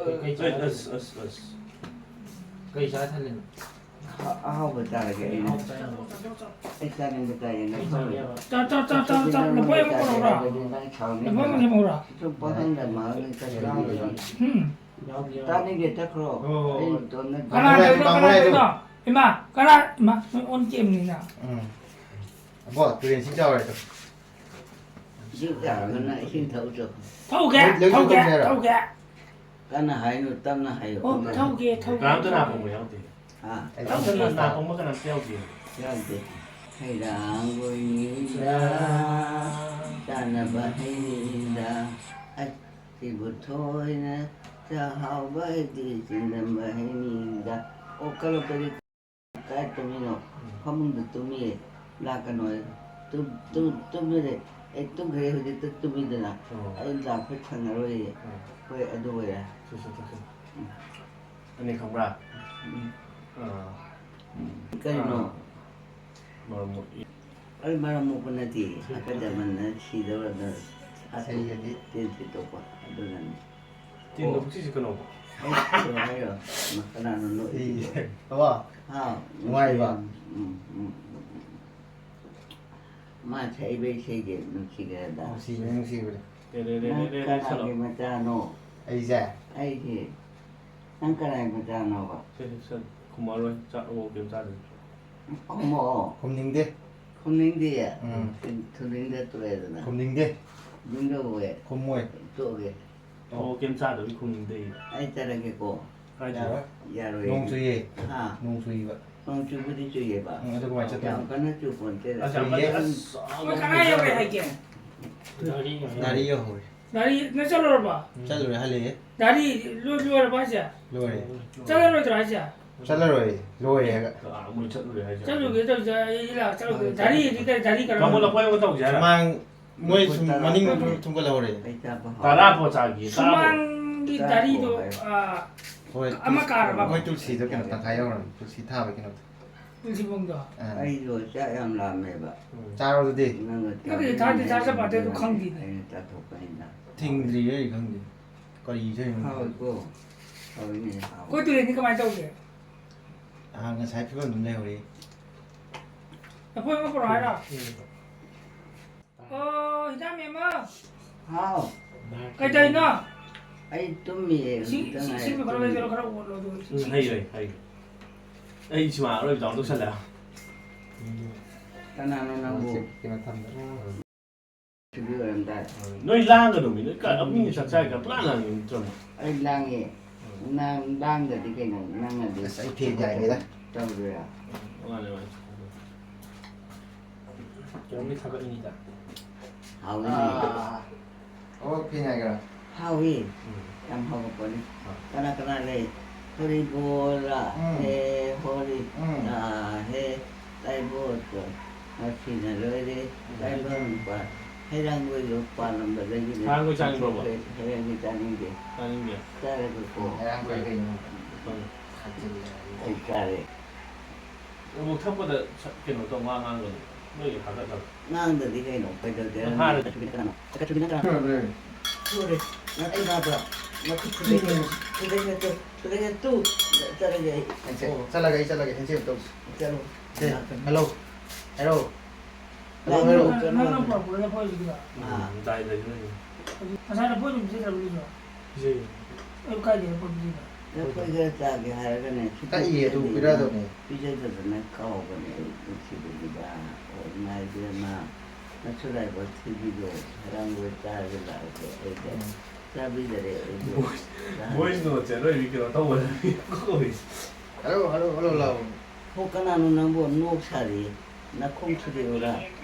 ꯀꯩ, ꯀꯩ ꯑꯁ, ꯆꯥꯔꯒꯦ? ꯑꯁ, ꯑꯁ, ꯑꯁ꯫ ꯀꯩ ꯆꯥ ꯊꯜꯂꯤꯅꯣ? ꯑꯍꯥ-, ꯑꯍꯥꯎꯕ ꯆꯥꯔꯒꯦ ꯑꯩꯅ꯫ ꯑꯍꯥꯎꯕ ꯆꯥ ꯌꯥꯕ꯭ꯔꯣ? ꯑꯩ ꯆꯥꯅꯤꯡꯕ ꯆꯥꯏꯌꯦ, ꯅꯪ ꯀꯩ ꯆꯥꯒꯦ ꯍꯥꯏꯕ? ꯆꯥ, ꯆꯥ, ꯆꯥ, ꯆꯥ, ꯆꯥ, ꯂꯐꯣꯏ ꯑꯃ ꯄꯨꯔꯛꯎꯔꯥ? ꯅꯪ ꯁꯥꯎꯅꯤ꯫ ꯂꯐꯣꯏ ꯑꯃ ꯁꯦꯝꯍꯧꯔꯥ? ꯁꯨꯝ ꯄꯪꯍꯪꯗ ꯃꯥꯡꯍꯪꯒ ꯀꯔꯤ ꯌꯥꯎꯗꯦ, ꯌꯥꯎꯗꯦ꯫ ꯎꯝ꯫ ꯌꯥꯎꯗꯦ, ꯌꯥꯎꯗꯦ꯫ ꯇꯥꯅꯤꯡꯗꯦ, ꯆꯠꯈ꯭ꯔꯣ꯫ ꯍꯣꯏ, ꯍꯣꯏ, ꯑꯩ ꯍꯣꯏ꯫ ꯏꯇꯣꯝꯇ ꯀꯅꯥ ꯗꯨꯀꯥꯟ ꯇꯧꯔꯤꯅꯣ? ꯀꯅꯥ ꯇꯧꯔꯤꯅꯣ? ꯏꯃꯥ, ꯀꯅꯥ? ꯏꯃꯥ, ꯅꯣꯏ ꯑꯣꯟ ꯀꯦꯝꯅꯤꯅ꯫ ꯎꯝ꯫ ꯑꯕꯣ, ꯇꯨꯔꯦꯟ ꯏꯁꯤꯡ ꯆꯥꯎꯔꯦ ꯇꯨ꯫ ꯏꯁꯤꯡ ꯆꯥꯎꯔꯒꯅ ꯏꯁꯤꯡ ꯊꯛꯎ ꯆꯣ꯫ ꯊꯛꯎꯒꯦ, ꯂꯣꯏ, ꯂꯣꯏ ꯊꯛꯎꯒꯦ, ꯆꯠꯊꯣꯛꯁꯦ ꯍꯥꯏꯔꯣ? ꯊꯛꯎꯒꯦ꯫ ꯀꯟꯅ ꯍꯥꯏꯅꯨ, ꯇꯞꯅ ꯍꯥꯏꯌꯨ꯫ ꯑꯣ, ꯊꯛꯎꯒꯦ, ꯊꯛꯎꯒꯦ, ꯀꯅꯥꯝꯇ ꯊꯛꯎꯒꯦ꯫ ꯅꯥꯄꯣꯡꯕ ꯌꯥꯎꯗꯦ꯫ ꯍꯥ? ꯑꯩ ꯊꯛꯎꯒꯦ꯫ ꯀꯅꯥꯝꯇ ꯅꯥꯄꯣꯡꯕ ꯀꯅꯥꯝꯇ ꯌꯥꯎꯗꯦ꯫ ꯌꯥꯎꯗꯦ꯫ ꯍꯩꯔꯥꯡꯒꯣꯏꯅꯤꯗ, ꯆꯥꯅꯕ ꯍꯩꯅꯤꯗ꯫ ꯑꯁ, ꯁꯤꯕꯨ ꯊꯣꯏꯅ ꯆꯥꯛꯍꯥꯎꯕ ꯍꯩꯗꯤ ꯆꯤꯟꯗꯝꯕ ꯍꯩꯅꯤꯗ꯫ ꯑꯣ, ꯀꯂꯛꯄꯗꯤ ꯀꯥꯏ ꯇꯨꯝꯃꯤꯅꯣ? ꯎꯝ꯫ ꯐꯃꯨꯡꯗ ꯇꯨꯝꯃꯤꯌꯦ꯫ ꯂꯥꯛꯀꯅꯣ ꯍꯥꯏ꯫ ꯇꯨꯝ-, ꯇꯨꯝ-, ꯇꯨꯝꯃꯤꯔꯦ꯫ ꯑꯩ ꯇꯨꯝꯈ꯭ꯔꯦ, ꯍꯧꯖꯤꯛꯇ ꯇꯨꯝꯃꯤꯗꯅ꯫ ꯑꯣ꯫ ꯑꯩ ꯂꯥꯛꯄ ꯁꯪꯉꯔꯣꯏꯌꯦ꯫ ꯎꯝ꯫ ꯍꯣꯏ, ꯑꯗꯨ ꯑꯣꯏꯔꯦ꯫ ꯁꯦ, ꯁꯦ, ꯁꯦ, ꯁꯦ꯫ ꯎꯝ꯫ ꯑꯅꯤ ꯈꯪꯕ꯭ꯔꯥ? ꯎꯝ꯫ ꯑꯥ꯫ ꯀꯔꯤꯅꯣ? ꯑꯥ꯫ ꯃꯔꯝ ꯃꯣꯛꯏ꯫ ꯑꯩ ꯃꯔꯝ ꯃꯣꯛꯄ ꯅꯠꯇꯦ꯫ ꯁꯦ, ꯁꯦ, ꯁꯦ꯫ ꯑꯀꯟ ꯑꯃꯟꯅ ꯁꯤꯗꯧꯔꯕ ꯑꯩꯒꯤꯗꯤ ꯇꯦꯟ ꯇꯦꯟ ꯇꯣꯛꯄ ꯑꯗꯨꯅꯅꯤ꯫ ꯇꯤꯟꯗꯣ ꯑꯣ꯫ ꯄꯨꯈ꯭ꯔꯤꯁꯤ ꯀꯩꯅꯣꯕ? ꯑꯩ ꯀꯩꯅꯣ ꯍꯥꯏꯔꯣ? ꯀꯅꯥꯅꯣ ꯅꯣꯛꯏꯁꯤꯕꯣ? ꯑꯩꯁꯦ꯫ ꯑꯕꯣ? ꯍꯥꯎ, ꯅꯨꯡꯉꯥꯏꯔꯤꯕ? ꯎꯝ, ꯎꯝ, ꯎꯝ, ꯎꯝ, ꯎꯝ꯫ ꯃꯥ ꯁꯛꯏꯕ ꯏꯁꯩꯁꯦ ꯅꯨꯡꯁꯤꯈ꯭ꯔꯦꯗ꯫ ꯅꯨꯡꯁꯤꯕꯅꯦ, ꯅꯨꯡꯁꯤꯕꯅꯦ꯫ ꯔꯦ, ꯔꯦ, ꯔꯦ, ꯅꯪ ꯔꯦ, ꯔꯦ, ꯁꯛꯂꯛꯑꯣ꯫ ꯀꯅꯥꯒꯤ ꯃꯆꯥꯅꯣ? ꯑꯩꯁꯦ? ꯑꯩꯁꯦ꯫ ꯅꯪ ꯀꯅꯥꯒꯤ ꯃꯆꯥꯅꯣꯕ? ꯁꯦ, ꯁꯦ, ꯁꯦ, ꯈꯨꯝꯃꯔꯣꯏ꯫ ꯆꯥꯛ ꯑꯣ ꯀꯩꯝ ꯆꯥꯗ꯭ꯔꯤ꯫ ꯈꯨꯝꯃꯛꯑꯣ꯫ ꯈꯨꯝꯅꯤꯡꯗꯦ꯫ ꯈꯨꯝꯅꯤꯡꯗꯤꯌꯦ? ꯎꯝ꯫ ꯈꯨꯝꯅꯤꯡꯗ ꯇꯣꯛꯑꯦꯗꯅ꯫ ꯈꯨꯝꯅꯤꯡꯗꯦ꯫ ꯈꯨꯝꯅꯤꯡꯗꯕ ꯑꯣꯏꯌꯦ꯫ ꯈꯨꯝꯃꯣꯏ꯫ ꯇꯣꯛꯑꯒꯦ꯫ ꯑꯣ, ꯀꯩꯝ ꯆꯥꯗꯕꯒꯤ ꯈꯨꯝꯅꯤꯡꯗꯦ꯫ ꯑꯩ ꯆꯠꯂꯒꯦꯀꯣ꯫ ꯀꯥꯏꯗ? ꯌꯥꯔꯣꯏ꯫ ꯌꯥꯔꯣꯏꯌꯦ꯫ ꯅꯣꯡ ꯆꯨꯏꯌꯦ꯫ ꯍꯥ? ꯅꯣꯡ ꯆꯨꯏꯕ꯫ ꯅꯣꯡ ꯆꯨꯕꯨꯗꯤ ꯆꯨꯏꯌꯦꯕ꯫ ꯎꯝ, ꯑꯗꯨ ꯀꯃꯥꯏꯅ ꯆꯠꯇꯣꯏꯅꯣ? ꯌꯥꯝ ꯀꯟꯅ ꯆꯨꯄꯣꯟꯇꯦꯗ꯫ ꯑꯁ, ꯌꯥꯝ ꯀꯟꯅ, ꯆꯨꯏꯌꯦ꯫ ꯑꯁ, ꯃꯣꯏ ꯀꯅꯥ ꯌꯧꯔꯦ ꯍꯥꯏꯒꯦ? ꯒꯥꯔꯤ ꯌꯧꯔꯦ꯫ ꯒꯥꯔꯤ ꯌꯧꯍꯧꯔꯦ꯫ ꯒꯥꯔꯤ, ꯅꯪ ꯆꯠꯂꯨꯔꯕꯣ? ꯎꯝ꯫ ꯆꯠꯂꯨꯔꯦ, ꯍꯜꯂꯛꯑꯦ꯫ ꯒꯥꯔꯤ ꯂꯣꯏ-, ꯂꯣꯏꯔꯕ ꯍꯥꯏꯁꯦ? ꯂꯣꯏꯔꯦ꯫ ꯆꯠꯂꯔꯣꯏꯗ꯭ꯔꯣ ꯍꯥꯏꯁꯦ? ꯆꯠꯂꯔꯣꯏ, ꯂꯣꯏꯔꯦ ꯍꯥꯏꯕ꯫ ꯑꯥ, ꯃꯣꯏ ꯆꯠꯂꯨꯔꯦ ꯍꯥꯏꯁꯦ꯫ ꯆꯠꯂꯨꯒꯦ ꯇꯧꯔꯤꯁꯦ, ꯑꯩ ꯂꯥꯛ-, ꯆꯠꯂꯨꯒꯦ꯫ ꯃꯥꯅꯦ, ꯒꯥꯔꯤꯗꯤ ꯀꯔꯤ, ꯒꯥꯔꯤ ꯀꯔꯝꯕ? ꯀꯥꯡꯕꯨ ꯂꯐꯣꯏ ꯑꯃ ꯇꯧꯁꯦ ꯍꯥꯏꯔꯣ? ꯃꯥꯡ ꯃꯣꯏ ꯁꯨꯝ ꯃꯅꯤꯡ ꯊꯨꯝꯒꯠꯂꯍꯧꯔꯦ꯫ ꯇꯔꯥ ꯐꯥꯎ ꯆꯥꯒꯦ, ꯇꯔꯥ ꯐꯥꯎ꯫ ꯁꯨꯃꯥꯡꯒꯤ ꯇꯔꯥ ꯒꯥꯔꯤꯗꯣ, ꯐꯥꯎ ꯍꯥꯏ꯫ ꯑꯥ, ꯍꯣꯏ, ꯑꯃ ꯇꯨꯜꯁꯤ-, ꯀꯥꯔꯕ? ꯃꯣꯏ ꯇꯨꯜꯁꯤꯗꯣ ꯀꯩꯅꯣ ꯇꯪꯈꯥꯏ ꯌꯧꯔꯝꯃꯦ, ꯇꯨꯜꯁꯤ ꯊꯥꯕ ꯀꯩꯅꯣꯗꯣ꯫ ꯇꯨꯜꯁꯤꯕꯣꯡꯗꯣ꯫ ꯑꯥ꯫ ꯑꯩꯗꯣ ꯆꯥꯛ ꯌꯥꯝ ꯂꯥꯝꯃꯦꯕ꯫ ꯎꯝ꯫ ꯆꯥꯔꯣ ꯑꯗꯨꯗꯤ꯫ ꯅꯪꯅ ꯅꯪꯒꯤ ꯊꯥꯗꯤ ꯆꯥꯖꯕ ꯑꯗꯨ ꯈꯪꯗꯦꯅꯦ꯫ ꯑꯩꯅ ꯆꯥꯊꯣꯛꯄꯅꯤꯅ꯫ ꯊꯤꯡꯗ꯭ꯔꯤꯌꯦ ꯑꯩ ꯈꯪꯗꯦ꯫ ꯀꯔꯤ ꯏꯟꯖꯥꯡꯅꯣ ꯈꯪꯗꯦ꯫ ꯍꯥꯎꯋꯤꯀꯣ꯫ ꯍꯥꯎꯋꯤꯅꯦ, ꯍꯥꯎꯋꯤ꯫ ꯑꯩꯈꯣꯏ ꯇꯨꯔꯦꯟꯗꯤ ꯀꯃꯥꯏꯅ ꯇꯧꯒꯦ? ꯑꯥ, ꯉꯁꯥꯏ ꯐꯤꯕꯝ ꯑꯗꯨꯝ ꯂꯩꯍꯧꯔꯤ꯫ ꯂꯐꯣꯏ ꯑꯃ ꯄꯨꯔꯛꯑꯣ ꯍꯥꯏꯔꯣ? ꯎꯝ꯫ ꯑꯣ, ꯍꯤꯗꯥꯛ ꯃꯦꯝꯃ꯫ ꯍꯥꯎ꯫ ꯀꯩꯗꯧꯔꯤꯅꯣ? ꯑꯩ ꯇꯨꯝꯃꯤꯌꯦ, ꯏꯁꯤꯡ, ꯍꯧꯖꯤꯛꯇ ꯏꯁꯤꯡ, ꯉꯥꯏꯔꯤ ꯏꯁꯤꯡꯗꯣ ꯈꯔ ꯇꯨꯝꯃꯤ꯫ ꯂꯩꯖꯔꯣ, ꯈꯔ ꯑꯣꯠꯂꯣ, ꯑꯗꯨꯒ ꯎꯝ, ꯏꯁꯤꯡ, ꯍꯩꯔꯣꯏ, ꯍꯩꯔꯣꯏ꯫ ꯑꯩ ꯁꯤꯃꯥ ꯑꯔꯣꯏꯕ ꯇꯥꯕ ꯇꯧꯁꯜꯂꯦ꯫ ꯀꯅꯥꯅꯣ ꯅꯪꯕꯨ? ꯁꯤ ꯀꯩꯅꯣ ꯊꯝꯕ꯫ ꯎꯝ꯫ ꯁꯤꯕꯤ ꯑꯣꯏꯔꯝꯗꯥꯏ꯫ ꯅꯣꯏ ꯂꯥꯡꯒꯅꯨꯃꯤ, ꯅꯣꯏ ꯀ-, ꯃꯤꯅ ꯆꯥꯛ ꯆꯥꯔꯤ ꯀꯥꯟ ꯄꯨꯂꯥꯡ ꯂꯥꯡꯉꯤ ꯅꯠꯇ꯭ꯔꯣ? ꯑꯩ ꯂꯥꯡꯉꯦ꯫ ꯎꯝ꯫ ꯅꯪ ꯂꯥꯡꯗꯗꯤ ꯀꯩꯅꯣ, ꯅꯪꯅꯗꯤ ꯑꯁ, ꯑꯩ ꯐꯦꯟ ꯌꯥꯏꯔꯦꯗ꯫ ꯇꯧꯗꯣꯏꯔꯥ? ꯎꯝ, ꯃꯥꯅꯦ, ꯃꯥꯅꯦ꯫ ꯀꯩꯅꯣꯝꯒꯤ ꯊꯥꯒꯠꯂꯤꯅꯤꯗ꯫ ꯍꯥꯎꯋꯤꯅꯦ꯫ ꯑꯥ꯫ ꯑꯣ, ꯐꯦꯟ ꯌꯥꯏꯒꯦꯔꯥ? ꯍꯥꯎꯋꯤ꯫ ꯎꯝ꯫ ꯌꯥꯝ ꯍꯥꯎꯕ ꯄꯣꯠꯅꯤ꯫ ꯑꯥ꯫ ꯀꯅꯥ ꯀꯅꯥ ꯂꯩ? ꯍꯣꯔꯤꯕꯣꯔ, ꯎꯝ꯫ ꯍꯦ, ꯍꯣꯔꯤ, ꯎꯝ꯫ ꯑꯥ, ꯍꯦ, ꯂꯥꯏꯕꯣꯔꯗꯣ ꯉꯁꯤꯅ ꯂꯣꯏꯔꯦ꯫ ꯎꯝ꯫ ꯂꯥꯏꯕꯣꯔ ꯃꯄꯥꯟ, ꯍꯩꯔꯥꯡꯒꯣꯏꯗꯣ ꯄꯥꯜꯂꯝꯕꯗꯒꯤꯅꯦ꯫ ꯍꯩꯔꯥꯡꯒꯣꯏ ꯆꯥꯅꯤꯡꯕ꯭ꯔꯣ? ꯍꯩꯔꯥꯡꯒꯣꯏ ꯆꯥꯅꯤꯡꯗꯦ꯫ ꯆꯥꯅꯤꯡꯗꯦ꯫ ꯆꯥꯔꯒꯀꯣ꯫ ꯎꯝ, ꯍꯩꯔꯥꯡꯒꯣꯏ ꯀꯩꯅꯣ? ꯎꯝ꯫ ꯑꯩ ꯆꯥꯔꯦ꯫ ꯑꯃꯨꯛ ꯊꯛꯄꯗ ꯁ-, ꯀꯩꯅꯣ ꯇꯧ, ꯋꯥ ꯉꯥꯡꯒꯅꯨ꯫ ꯅꯣꯏꯒꯤ ꯍꯥꯀꯠꯆꯕ꯫ ꯉꯥꯡꯗꯗꯤ ꯀꯩꯅꯣ, ꯀꯩꯗꯧꯒꯦ? ꯅꯪ ꯍꯥꯏꯔꯗꯤ꯫ ꯀꯅꯥꯅꯣ? ꯀꯅꯥꯅꯣ? ꯁꯣꯔꯤ, ꯅꯠꯇꯦ, ꯅꯠꯇꯦ꯫ ꯃꯈꯨꯠ ꯊꯨꯗꯦꯛ-, ꯊꯨꯗꯦꯛ ꯅꯠꯇꯦ, ꯊꯨꯗꯦꯛ ꯅꯠꯇꯦ꯫ ꯆꯠꯂꯒꯦ ꯑꯩ꯫ ꯍꯦꯟꯁꯦ, ꯑꯣ꯫ ꯆꯠꯂꯒꯦ ꯑꯩ, ꯆꯠꯂꯒꯦ꯫ ꯍꯦꯟꯁꯦ ꯑꯃꯨꯛ ꯇꯧꯁꯤ꯫ ꯆꯠꯂꯣ꯫ ꯁꯦ, ꯍꯜꯂꯣ꯫ ꯍꯥꯏꯔꯣ꯫ Hello, hello. ꯅꯪ, ꯅꯪ ꯄꯨꯔꯛꯄꯗꯨꯅ ꯑꯩꯈꯣꯏ ꯍꯧꯖꯤꯛꯀꯤꯗꯣ? ꯑꯥ꯫ ꯎꯝ, ꯗꯥꯏꯗ ꯂꯩꯕꯅꯦ꯫ ꯍꯧꯖꯤꯛ ꯉꯁꯥꯏ ꯂꯐꯣꯏ ꯑꯗꯨꯝ ꯄꯤꯖꯗ꯭ꯔꯕ ꯅꯣꯏꯁꯨ? ꯄꯤꯖꯩꯌꯦ꯫ ꯑꯗꯨ ꯀꯥꯏꯗꯩ ꯂꯐꯣꯏ ꯄꯤꯖꯩꯕ? ꯂꯐꯣꯏ ꯈꯔ ꯆꯥꯒꯦ ꯍꯥꯏꯔꯒꯅꯦ, ꯀꯛꯏꯌꯦ, ꯑꯗꯨ ꯄꯤꯖꯗꯕꯅꯦ꯫ ꯄꯤꯖꯗꯗꯅ ꯀꯥꯎꯕꯅꯦ ꯑꯩ ꯅꯨꯡꯁꯤꯕꯒꯤꯗ꯫ ꯑꯣ, ꯏꯃꯥ ꯏꯕꯦꯝꯃ, ꯃꯆꯨ ꯂꯥꯏꯕꯛ ꯊꯤꯕꯤꯗꯣ, ꯍꯩꯔꯥꯡꯒꯣꯏ ꯆꯥꯔꯒ ꯂꯥꯛꯑꯒ ꯑꯩꯗ ꯎꯝ꯫ ꯆꯥꯕꯤꯗꯔꯦ ꯑꯩꯗꯣ꯫ ꯚꯣꯏꯁ, ꯆꯥ- ꯚꯣꯏꯁ ꯅꯣꯠꯁꯦ ꯑꯔꯣꯏꯕꯤ ꯀꯩꯅꯣ ꯇꯧꯕꯅꯦ꯫ ꯍꯜꯂꯣ, ꯍꯜꯂꯣ, ꯍꯜꯂꯣ, ꯂꯥꯎ꯫ ꯍꯣ, ꯀꯅꯥꯅꯣ ꯅꯪꯕꯨ ꯅꯣꯛ ꯁꯥꯔꯤ? ꯅꯈꯣꯡ ꯊꯨꯗꯦꯛꯎꯔꯥ?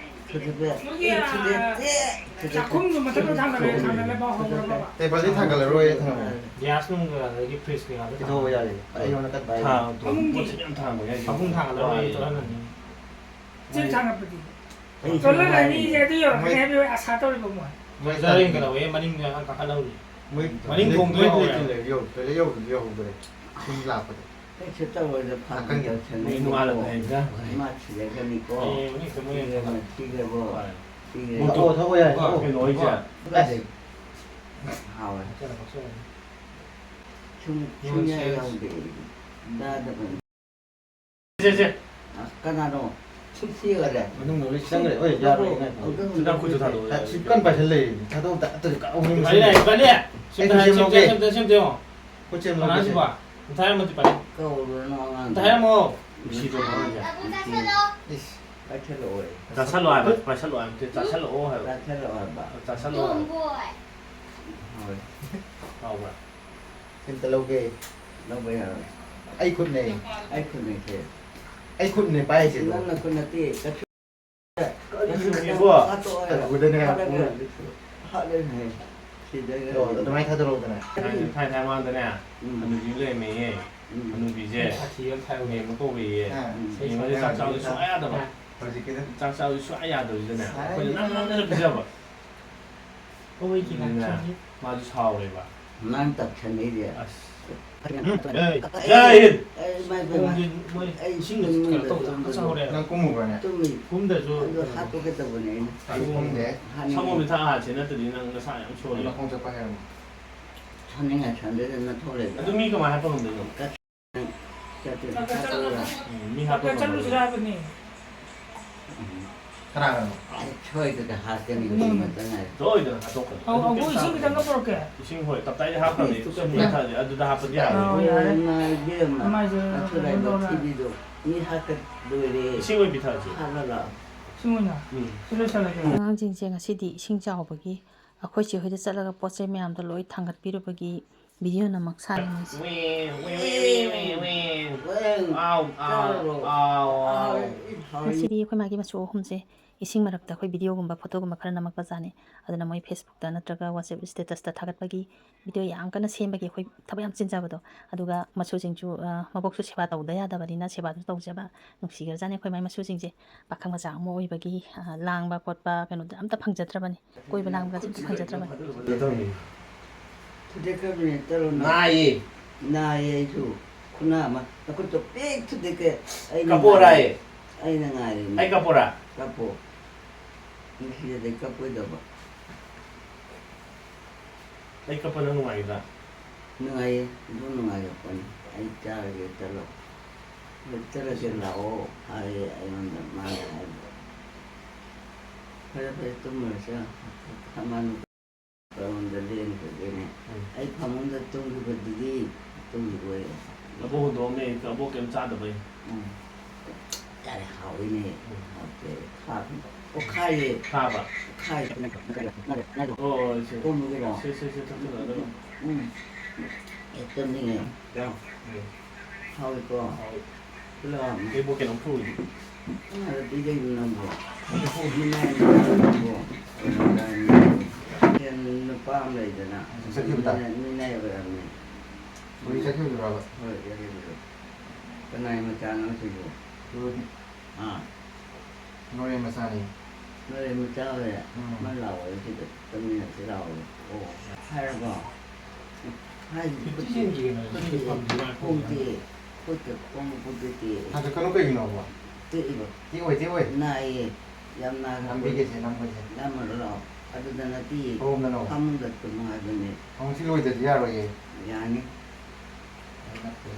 ꯊꯨꯗꯦꯛꯄ-, ꯃꯣꯏꯒꯤ, ꯑꯦ, ꯊꯨꯗꯦꯛꯇꯦ꯫ ꯊꯨꯗꯦꯛꯇꯦ꯫ ꯆꯥꯛꯈꯨꯝꯗꯣ ꯃꯊꯛꯇ ꯊꯥꯡꯒꯠꯂꯦ, ꯊꯨꯗꯦꯛꯇꯦ꯫ ꯊꯥꯡꯒꯠꯂꯦ, ꯕꯥꯎ ꯍꯧꯔꯕꯕ? ꯊꯨꯗꯦꯛꯇꯦ꯫ ꯇꯦꯕꯜꯗꯤ ꯊꯥꯡꯒꯠꯂꯔꯣꯏ, ꯊꯝꯃꯣ꯫ ꯒ꯭ꯌꯥꯁ ꯅꯨꯡ ꯑꯗꯒꯤ ꯐ꯭ꯔꯤꯖ ꯀꯩꯀꯥꯗꯣ ꯄꯤꯊꯣꯛꯑꯣ ꯊꯥꯡꯒꯠꯂꯦ꯫ ꯌꯥꯔꯦ꯫ ꯑꯩꯉꯣꯟꯗ ꯀꯠ-, ꯊꯥꯡ-, ꯐꯃꯨꯡꯗꯤ? ꯄꯣꯠ ꯌꯥꯝ ꯊꯥꯡꯕ ꯌꯥꯏ꯫ ꯐꯃꯨꯡ ꯊꯥꯡꯒꯠꯂꯔꯣꯏ, ꯋꯥꯏ꯫ ꯆꯠꯍꯜꯂꯅꯤ꯫ ꯆꯦꯛ ꯊꯥꯡꯒꯠꯄꯗꯤ? ꯑꯩ ꯆꯠꯍꯜꯂꯅꯤ, ꯍꯥꯏꯔꯤꯅꯦ꯫ ꯑꯗꯨ ꯌꯧꯔꯛꯀꯅꯤ ꯃꯣꯏ ꯍꯥꯏꯕꯒꯤ ꯑꯁꯥ ꯇꯧꯔꯤꯕ ꯃꯣꯏ꯫ ꯃꯣꯏ ꯆꯥꯔꯦꯟ ꯀꯩꯗꯧꯋꯦ? ꯃꯅꯤꯡꯗ ꯀꯥꯈꯠꯍꯧꯔꯤ꯫ ꯃꯣꯏ ꯃꯅꯤꯡ ꯊꯣꯡꯗꯣ ꯃꯣꯏ ꯌꯧꯍꯧꯔꯦ꯫ Toilet ꯂꯩꯇ꯭ꯔꯤ ꯂꯩ-, ꯌꯧ-, toilet ꯌꯧꯕꯗꯤ ꯌꯧꯍꯧꯗ꯭ꯔꯦ꯫ ꯁꯨꯝ ꯂꯥꯛꯄꯗ꯫ ꯀꯩꯁꯨ ꯇꯧꯔꯣꯏꯗ, ꯐꯥꯒꯤ ꯅꯥꯀꯟꯒꯤ꯫ ꯇꯧꯁꯟꯅꯩ꯫ ꯃꯣꯏ ꯅꯣꯡꯉꯥꯜꯂꯝꯗꯥꯏꯗ꯫ ꯃꯥ ꯊꯤꯔꯒꯅꯤꯀꯣ꯫ ꯍꯌꯦꯡ ꯃꯅꯤꯡ ꯊꯣꯡ ꯃꯣꯏ ꯊꯤꯔꯒ, ꯊꯤꯔꯒꯣ꯫ ꯍꯣꯏ꯫ ꯊꯤꯔꯒ꯫ ꯊꯛꯑꯣ, ꯊꯛꯑꯣ, ꯌꯥꯏ, ꯊꯛꯑꯣ꯫ ꯀꯩꯅꯣ ꯍꯥꯏꯁꯦ? ꯑꯁ꯫ ꯍꯥꯎꯋꯦ꯫ ꯁꯨꯝ, ꯁꯨꯝ ꯌꯥꯏ ꯌꯥꯎꯗꯦ꯫ ꯆꯥꯗꯕꯅꯤ꯫ ꯁꯦ, ꯁꯦ꯫ ꯑ, ꯀꯅꯥꯅꯣ? ꯁꯨꯝ ꯊꯤꯔꯒ ꯂꯩ꯫ ꯃꯅꯨꯡꯗ ꯂꯣꯏ ꯆꯪꯈ꯭ꯔꯦ꯫ ꯍꯣꯏ, ꯌꯥꯔꯣꯏ, ꯉꯥꯏꯈꯣ꯫ ꯑꯝꯇ ꯍꯨꯟꯗꯣꯛꯑꯣ꯫ ꯁꯤꯗ ꯈꯨꯠꯁꯨ ꯊꯥꯗꯣꯛꯑꯣ, ꯁꯤ ꯌꯥꯔꯣꯏ꯫ ꯀꯟꯅ ꯄꯥꯏꯁꯜ ꯂꯩꯔꯤꯅꯦ꯫ ꯊꯥꯗꯣꯛꯑꯝꯗ ꯑꯝꯇ ꯀꯥꯎ ꯍꯨꯟꯗꯣꯛꯑꯣ꯫ ꯏꯕꯥꯅꯤ, ꯏꯕꯥꯅꯤ꯫ ꯁꯤꯝꯇ ꯑꯩꯁꯨ ꯍꯥꯏ-, ꯁꯤꯝꯇ, ꯁꯦꯝꯃꯛꯑꯣꯒꯦ꯫ ꯁꯤꯝꯇ, ꯁꯤꯝꯇ ꯌꯦꯡꯉꯣ꯫ ꯈꯨꯠ ꯁꯦꯝꯃꯛꯑꯣꯒꯦ꯫ ꯀꯅꯥꯁꯤꯕꯣ? ꯃꯊꯥꯏ ꯑꯃ ꯄꯤꯔꯛꯑꯣ꯫ ꯀꯧꯔꯨꯔꯅꯨ ꯑꯉꯥꯡꯗꯣ꯫ ꯃꯊꯥꯏ ꯑꯃ꯫ ꯅꯨꯡꯁꯤꯗ꯭ꯔꯣ ꯑꯉꯥꯡꯁꯦ? ꯏꯁ, ꯄꯥꯏꯁꯜꯂꯛꯑꯣꯏ꯫ ꯆꯥꯁꯜꯂꯣ ꯍꯥꯏꯕ, ꯄꯥꯏꯁꯜꯂꯣ ꯍꯥꯏꯕ ꯅꯠꯇꯦ, ꯆꯥꯁꯜꯂꯛꯑꯣ ꯍꯥꯏꯕ꯫ ꯆꯥꯁꯜꯂꯛꯑꯣ ꯍꯥꯏꯕ꯫ ꯆꯥꯁꯜꯂꯣ ꯍꯥꯏꯕ꯫ ꯍꯣꯏ꯫ ꯍꯥꯎꯕ꯭ꯔꯥ? ꯁꯤꯝꯇ ꯂꯧꯒꯦ꯫ ꯂꯧꯕ ꯌꯥꯔꯣꯏ꯫ ꯑꯩ ꯈꯨꯠꯅꯦ꯫ ꯑꯩ ꯈꯨꯠꯅꯦ ꯁꯦ꯫ ꯑꯩ ꯈꯨꯠꯅꯦ ꯄꯥꯏꯔꯤꯁꯦ ꯑꯗꯣ꯫ ꯅꯪꯅ ꯈꯨꯠ ꯅꯠꯇꯦ꯫ ꯀꯔꯤꯅꯣ? ꯍꯥꯠꯇꯣꯛꯑꯣ꯫ ꯑꯗꯨꯗꯅꯦ꯫ ꯍꯥꯠꯂꯒ ꯍꯥꯠꯂꯦꯅꯦ꯫ ꯁꯤꯗꯩꯗ ꯑꯗꯣ ꯑꯗꯨꯃꯥꯏꯅ ꯊꯥꯗꯣꯔꯛꯎꯗꯅ꯫ ꯊꯥꯏꯅ, ꯊꯥꯏꯅ ꯃꯥꯡꯗꯅꯦ꯫ ꯎꯝ꯫ ꯍꯅꯨꯕꯤ ꯑꯃ ꯂꯩꯔꯝꯃꯦꯌꯦ꯫ ꯎꯝ꯫ ꯍꯅꯨꯕꯤꯁꯦ꯫ ꯁꯥꯊꯤ ꯑꯃ ꯊꯥꯏ꯫ ꯃꯦꯝꯃ ꯀꯧꯋꯦꯌꯦ꯫ ꯑꯥ꯫ ꯃꯦꯝꯃꯁꯦ ꯆꯥꯛ ꯆꯥꯕꯁꯨ ꯁꯨꯡꯌꯥ ꯌꯥꯗꯕ꯫ ꯍꯧꯖꯤꯛꯀꯤꯗꯣ꯫ ꯆꯥꯛ ꯆꯥꯕꯁꯨ ꯁꯨꯡꯌꯥ ꯌꯥꯗꯕꯁꯤꯗꯅꯦ꯫ ꯁꯥꯏ꯫ ꯑꯩꯈꯣꯏꯅ ꯅꯝ ꯅꯝꯗꯅ ꯄꯤꯖꯕ꯫ ꯑꯗꯨꯅꯦ꯫ ꯃꯥꯁꯨ ꯁꯥꯎꯔꯦꯕ꯫ ꯅꯪ ꯇꯞꯁꯟꯅꯩꯁꯦ꯫ ꯑꯁ꯫ ꯎꯝ꯫ ꯑꯦ, ꯖꯥꯏ ꯍꯤꯟ꯫ ꯑꯩ ꯏꯃꯥ ꯏꯕꯦꯝꯃ꯫ ꯈꯣꯡꯁꯦ ꯃꯣꯏ ꯑꯩ ꯏꯁꯤꯡꯗ ꯇꯨꯝꯅꯤꯡꯕꯗ ꯀꯩꯅꯣ ꯇꯧꯗꯅ ꯇꯨꯝꯕꯗꯣ꯫ ꯆꯥꯍꯧꯔꯦ꯫ ꯅꯪ ꯀꯨꯝꯃꯨꯕ꯭ꯔꯅꯦ? ꯇꯨꯝꯃꯤ꯫ ꯀꯨꯝꯗ꯭ꯔꯁꯨ ꯑꯗꯣ ꯀꯩꯅꯣ꯫ ꯍꯥꯠꯇꯣꯛꯀꯦ ꯇꯧꯕꯅꯦ ꯑꯩꯅ꯫ ꯑꯩ ꯀꯨꯝꯗꯦ꯫ ꯍꯥꯠꯅꯤꯡꯉꯦ꯫ ꯁꯪꯒꯣꯝꯁꯦ ꯊꯛꯑ ꯍꯥꯠꯁꯦ, ꯅꯠꯇ꯭ꯔꯗꯤ ꯅꯪ ꯅꯁꯥ ꯌꯥꯝ ꯁꯣꯜꯂꯦ꯫ ꯅꯈꯣꯡ ꯆꯠꯄ ꯍꯥꯏꯔꯝꯃꯣ꯫ ꯁꯥꯟꯅꯤꯡꯉꯥꯏ ꯁꯥꯟꯅꯗꯅ ꯊꯣꯛꯂꯛꯏꯕ꯫ ꯑꯗꯨ ꯃꯤ ꯀꯃꯥꯏꯅ ꯍꯥꯞꯄ ꯉꯝꯗꯣꯏꯅꯣ? ꯆꯠꯇꯣꯏꯅꯦ꯫ ꯗꯥꯛꯇꯔ ꯆꯠꯂꯨꯔ-, ꯍꯥꯠꯇꯣꯛꯑꯒ꯫ ꯎꯝ, ꯃꯤ ꯍꯥꯞꯄ ꯗꯥꯛꯇꯔ ꯆꯠꯂꯨꯁꯤꯔ ꯉꯝꯃꯣꯏ꯫ ꯍꯥꯏꯕꯅꯤ꯫ ꯎꯝ꯫ ꯀꯅꯥꯅꯣ? ꯑꯩ ꯁꯣꯏꯗꯅ ꯍꯥꯠꯀꯅꯤ, ꯎꯝ꯫ ꯍꯧꯖꯤꯛ ꯉꯥꯛꯇ ꯉꯥꯏꯔꯦ꯫ ꯁꯣꯏꯗꯅ ꯍꯥꯠꯇꯣꯛꯀꯅꯤ꯫ ꯑꯧ, ꯑꯗꯨ ꯑꯧ, ꯀꯩꯝ ꯏꯁꯤꯡ ꯈꯤꯇꯪꯒ ꯇꯧꯔꯣꯏ꯫ ꯄꯨꯔꯛꯀꯦ꯫ ꯏꯁꯤꯡ, ꯍꯣꯏ, ꯇꯞꯇꯥꯏꯗꯤ ꯍꯥꯞꯈ꯭ꯔꯕꯅꯤ꯫ ꯏꯁꯤꯡ ꯄꯤꯊꯛꯑꯁꯦ꯫ ꯑꯗꯨꯗ ꯍꯥꯞꯄꯗꯤ ꯌꯥꯔꯣꯏ꯫ ꯑꯧ, ꯌꯥꯔꯦ꯫ ꯏꯃꯥ ꯏꯕꯦꯝꯃ, ꯃꯥꯏꯁꯦ ꯑꯊꯨꯔꯥꯏꯕ ꯀꯩꯅꯣ ꯇꯧꯔꯦ꯫ ꯊꯤꯕꯤꯗꯣ ꯃꯤ ꯍꯥꯠꯀꯗꯣꯏꯔꯦ꯫ ꯏꯁꯤꯡ ꯑꯣꯏꯅ ꯄꯤꯊꯛꯑꯁꯦ꯫ ꯍꯥꯠꯂꯣ ꯂꯥꯛꯑꯣ꯫ ꯏꯁꯤꯡ ꯑꯣꯏꯅ? ꯎꯝ꯫ ꯁꯤ ꯂꯣꯏꯁꯜꯂꯒꯦ꯫ ꯑꯉꯥꯡꯁꯤꯡꯁꯦ ꯉꯁꯤꯗꯤ ꯏꯁꯤꯡ ꯆꯥꯎꯕꯒꯤ ꯑꯩꯈꯣꯏ ꯆꯦ ꯍꯣꯏꯗ ꯆꯠꯂꯒ ꯄꯣꯠ ꯆꯩ ꯃꯌꯥꯝꯗꯣ ꯂꯣꯏ ꯊꯥꯡꯒꯠꯄꯤꯔꯨꯕꯒꯤ ꯚꯤꯗꯤꯑꯣ ꯅꯃꯛ ꯁꯥꯔꯤꯉꯩꯁꯦ꯫ ꯋꯦ, ꯋꯦ, ꯋꯦ꯫ ꯑꯥꯎ, ꯑꯥꯎ, ꯆꯥꯔꯨꯔꯣ꯫ ꯑꯥꯎ, ꯑꯥꯎ꯫ ꯍꯥꯎꯋꯦ, ꯍꯥꯎꯋꯦ꯫ ꯉꯁꯤꯗꯤ ꯑꯩꯈꯣꯏ ꯃꯥꯒꯤ ꯃꯆꯨ ꯑꯍꯨꯝꯁꯦ ꯏꯁꯤꯡ ꯃꯔꯛꯇ ꯑꯩꯈꯣꯏ ꯚꯤꯗꯤꯑꯣꯒꯨꯝꯕ, ꯐꯣꯇꯣꯒꯨꯝꯕ ꯈꯔ ꯅꯝꯃꯛꯄ ꯖꯥꯠꯅꯤ꯫ ꯑꯗꯨꯅ ꯃꯣꯏ Facebook ꯇ ꯅꯠꯇ꯭ꯔꯒ WhatsApp status ꯇ ꯊꯥꯒꯠꯄꯒꯤ ꯚꯤꯗꯤꯑꯣ ꯌꯥꯝ ꯀꯟꯅ ꯁꯦꯝꯕꯒꯤ ꯑꯩꯈꯣꯏ ꯊꯕꯛ ꯌꯥꯝ ꯆꯤꯟꯖꯕꯗꯣ꯫ ꯑꯗꯨꯒ ꯃꯆꯨꯁꯤꯡꯁꯨ, ꯑ, ꯃꯕꯣꯛꯁꯨ ꯁꯦꯕꯥ ꯇꯧꯗ ꯌꯥꯗꯕꯅꯤꯅ ꯁꯦꯕꯥꯁꯨ ꯇꯧꯖꯕ꯫ ꯅꯨꯡꯁꯤꯈ꯭ꯔꯖꯥꯠꯅꯤ ꯑꯩꯈꯣꯏ ꯃꯥꯏ ꯃꯆꯨꯁꯤꯡꯁꯦ꯫ ꯄꯥꯈꯪ ꯃꯆꯥ ꯑꯃ ꯑꯣꯏꯕꯒꯤ, ꯑ, ꯂꯥꯡꯕ ꯈꯣꯠꯄ ꯀꯩꯅꯣꯗ ꯑꯝꯇ ꯐꯪꯖꯗ꯭ꯔꯕꯅꯤ꯫ ꯀꯣꯏꯕ ꯂꯥꯡꯕꯒꯁꯦ ꯑꯝꯇ ꯐꯪꯖꯗ꯭ꯔꯕꯅꯤ꯫ ꯊꯨꯗꯦꯛꯈ꯭ꯔꯕꯅꯦ ꯇꯔꯣꯅ꯫ ꯅꯥꯏꯌꯦ꯫ ꯅꯥꯏꯌꯦ ꯑꯩꯁꯨ꯫ ꯈꯨꯅꯥ ꯑꯃ꯫ ꯅꯈꯨꯠꯇꯣ ꯄꯤꯛ ꯊꯨꯗꯦꯛꯀꯦ꯫ ꯑꯩꯅ ꯀꯥꯄꯣꯔꯥꯌꯦ꯫ ꯉꯥꯏꯔꯤꯅꯦ꯫ ꯑꯩꯅ ꯉꯥꯏꯔꯤꯅꯦ꯫ ꯑꯩ ꯀꯥꯄꯣꯔꯥ? ꯀꯥꯄꯣ꯫ ꯉꯁꯤꯗꯤ ꯀꯞꯄꯣꯏꯗꯕ꯫ ꯑꯩ ꯀꯞꯄ ꯅꯪ ꯅꯨꯡꯉꯥꯏꯒꯗ꯭ꯔꯥ? ꯅꯨꯡꯉꯥꯏꯌꯦ꯫ ꯑꯗꯨꯝ ꯅꯨꯡꯉꯥꯏꯔꯛꯄꯅꯤ꯫ ꯑꯩ ꯆꯥꯔꯒꯦ ꯆꯠꯂꯣ꯫ ꯍꯣꯏ, ꯆꯠꯂꯒꯦ ꯂꯥꯛꯑꯣ ꯍꯥꯏꯌꯦ ꯑꯩꯉꯣꯟꯗ ꯃꯥꯅ ꯍꯥꯏꯕ꯫ ꯐꯔꯦ, ꯐꯔꯦ, ꯇꯨꯝꯃꯨꯔꯁꯤ꯫ ꯃꯥꯅ ꯀꯔꯣꯝꯗ ꯂꯦꯟꯈ꯭ꯔꯒꯦꯅꯦ? ꯎꯝ꯫ ꯑꯩ ꯐꯃꯨꯡꯗ ꯇꯨꯝꯈꯤꯕꯗꯨꯗꯤ ꯇꯨꯝꯈꯤꯕ ꯑꯣꯏꯔꯦ꯫ ꯑꯕꯣꯛ ꯍꯨꯟꯗꯣꯛꯑꯝꯃꯦ, ꯑꯕꯣꯛ ꯀꯩꯝ ꯆꯥꯗꯕꯩ꯫ ꯎꯝ꯫ ꯌꯥꯔꯦ, ꯍꯥꯎꯋꯤꯅꯦ꯫ ꯎꯝ꯫ ꯍꯥꯎꯇꯦ꯫ ꯈꯥꯕ꯫ ꯑꯣ, ꯈꯥꯏꯌꯦ꯫ ꯈꯥꯕ꯫ ꯈꯥꯏ꯫ ꯑꯣ, ꯁꯦ꯫ ꯀꯣꯝꯃꯒꯤꯔꯣ? ꯁꯦ, ꯁꯦ, ꯁꯦ, ꯊꯛꯆꯜꯂꯣ, ꯑꯗꯨꯒ꯫ ꯎꯝ꯫ ꯑꯦ, ꯇꯨꯝꯅꯤꯡꯉꯦ꯫ ꯆꯥꯎ꯫ ꯎꯝ꯫ ꯍꯥꯎꯋꯤꯀꯣ? ꯍꯥꯎꯋꯤ꯫ ꯄꯨꯂꯞ꯫ ꯀꯩꯕꯣ ꯀꯩꯅꯣꯝ ꯊꯣꯡꯉꯤ꯫ ꯀꯅꯥꯗ ꯄꯤꯖꯩꯅꯣ ꯅꯪꯕꯣ? ꯃꯤꯅꯥꯏ ꯅꯨꯄꯥ ꯅꯪꯕꯣ? ꯀꯩꯅꯣ ꯇꯥꯏ ꯅꯪꯕꯣ? ꯅꯨꯄꯥ ꯑꯃ ꯂꯩꯗꯅ꯫ ꯆꯠꯈꯤꯕꯗ? ꯃꯤꯅꯥꯏ, ꯃꯤꯅꯥꯏ ꯑꯣꯏꯔꯝꯃꯦ꯫ ꯍꯧꯖꯤꯛ ꯆꯠꯈꯤꯕꯗꯨꯔꯕ? ꯍꯣꯏ, ꯆꯠꯈꯤꯕꯗꯣ꯫ ꯀꯅꯥꯏ ꯃꯆꯥꯅꯣ ꯁꯤꯕꯣ? ꯍꯣꯏ꯫ ꯑꯥ꯫ ꯅꯣꯔꯦꯟ ꯃꯆꯥꯅꯤ꯫ ꯅꯣꯔꯦꯟ ꯃꯆꯥ ꯑꯣꯏꯔꯦ꯫ ꯎꯝ꯫ ꯃꯥ ꯂꯥꯛꯑꯣ ꯁꯤꯗ꯫ ꯆꯠꯃꯤꯟꯅꯁꯤ ꯂꯥꯛꯑꯣ꯫ ꯑꯣ, ꯍꯥꯏꯔꯕꯣ? ꯍꯥꯏꯗꯤ ꯐꯤꯐꯇꯤ ꯈꯨꯠꯇꯤ, ꯌꯦꯟꯒꯤ ꯀꯩꯅꯣ ꯈꯨꯠꯇꯤ ꯁꯤꯗꯤ ꯐꯪꯗꯦ ꯃꯥ ꯈꯣꯡꯗꯤ, ꯈꯣꯡꯗꯤ꯫ ꯈꯨꯠꯇ ꯈꯣꯡ ꯈꯨꯠꯇꯤ ꯇꯦꯛꯑꯦ꯫ ꯊꯥꯡꯒꯠꯀꯅꯨ ꯀꯩꯒꯤꯅꯣꯕ? ꯇꯦꯛꯏꯕ꯫ ꯇꯦꯛꯑꯣꯏ, ꯇꯦꯛꯑꯣꯏ꯫ ꯅꯥꯏꯌꯦ꯫ ꯌꯥꯝ ꯅꯥꯏ꯫ ꯅꯝꯕꯤꯒꯦꯁꯦ, ꯅꯝꯕꯁꯦ꯫ ꯅꯝꯃꯔꯣ ꯂꯥꯛꯑꯣ꯫ ꯑꯗꯨꯗ ꯅꯠꯇꯤꯌꯦ꯫ ꯀꯔꯣꯝꯗꯅꯣ? ꯐꯃꯨꯡꯗ ꯇꯨꯝꯃꯣ ꯍꯥꯏꯕꯅꯦ꯫ ꯑꯃꯨꯛ ꯁꯤ ꯂꯣꯏꯗ꯭ꯔꯗꯤ ꯌꯥꯔꯣꯏꯌꯦ꯫ ꯌꯥꯅꯤ꯫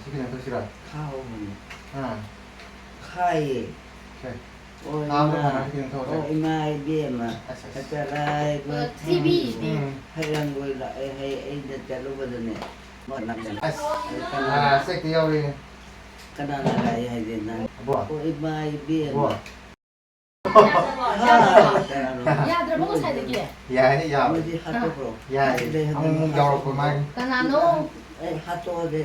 ꯁꯤ ꯀꯩꯅꯣ ꯇꯧꯁꯤꯔꯣ? ꯈꯥꯍꯧꯕꯅꯦ꯫ ꯑꯥ꯫ ꯈꯥꯏꯌꯦ꯫ ꯁꯦ꯫ ꯑꯣ, ꯈꯥꯕꯗꯣ ꯏꯃꯥ꯫ ꯐꯅꯕ ꯀꯩꯅꯣ ꯇꯧꯔꯁꯦ꯫ ꯑꯣ, ꯏꯃꯥ ꯏꯕꯦꯝꯃ꯫ ꯑꯁ, ꯑꯁ꯫ ꯀꯆꯥ ꯂꯥꯏꯕ ꯊꯤꯕꯤ꯫ ꯎꯝ꯫ ꯍꯩꯔꯪ ꯂꯣꯏ ꯂꯥꯛꯑꯦ ꯍꯥꯏ, ꯑꯩꯅ ꯆꯠꯂꯨꯕꯗꯅꯦ꯫ ꯑꯁ꯫ ꯑꯗꯨ ꯀꯅꯥ-, ꯑꯥ, ꯆꯦꯛꯇꯤ ꯌꯥꯎꯔꯤ꯫ ꯀꯅꯥꯅ ꯂꯥꯛꯑꯦ ꯍꯥꯏꯒꯦ ꯅꯪ? ꯑꯕꯣ꯫ ꯑꯣ, ꯏꯃꯥ ꯏꯕꯦꯝꯃ꯫ ꯑꯕꯣ꯫ ꯌꯥꯗ꯭ꯔꯕꯣ? ꯍꯥ, ꯀꯅꯥꯅꯣ? ꯌꯥꯗ꯭ꯔꯕꯣ ꯉꯁꯥꯏꯗꯒꯤ? ꯌꯥꯏ, ꯌꯥꯎꯔꯤ꯫ ꯃꯣꯏꯗꯤ ꯍꯥꯠꯇꯣꯛꯈ꯭ꯔꯣ꯫ ꯌꯥꯏ꯫ ꯁꯤꯗꯩ ꯍꯦꯟꯅ ꯑꯃꯨꯛ ꯑꯃꯨꯛ ꯌꯥꯎꯔꯛꯄ ꯃꯥꯏ꯫ ꯀꯅꯥꯅꯣ? ꯑꯩ ꯍꯥꯠꯇꯣꯛꯑꯒꯦ꯫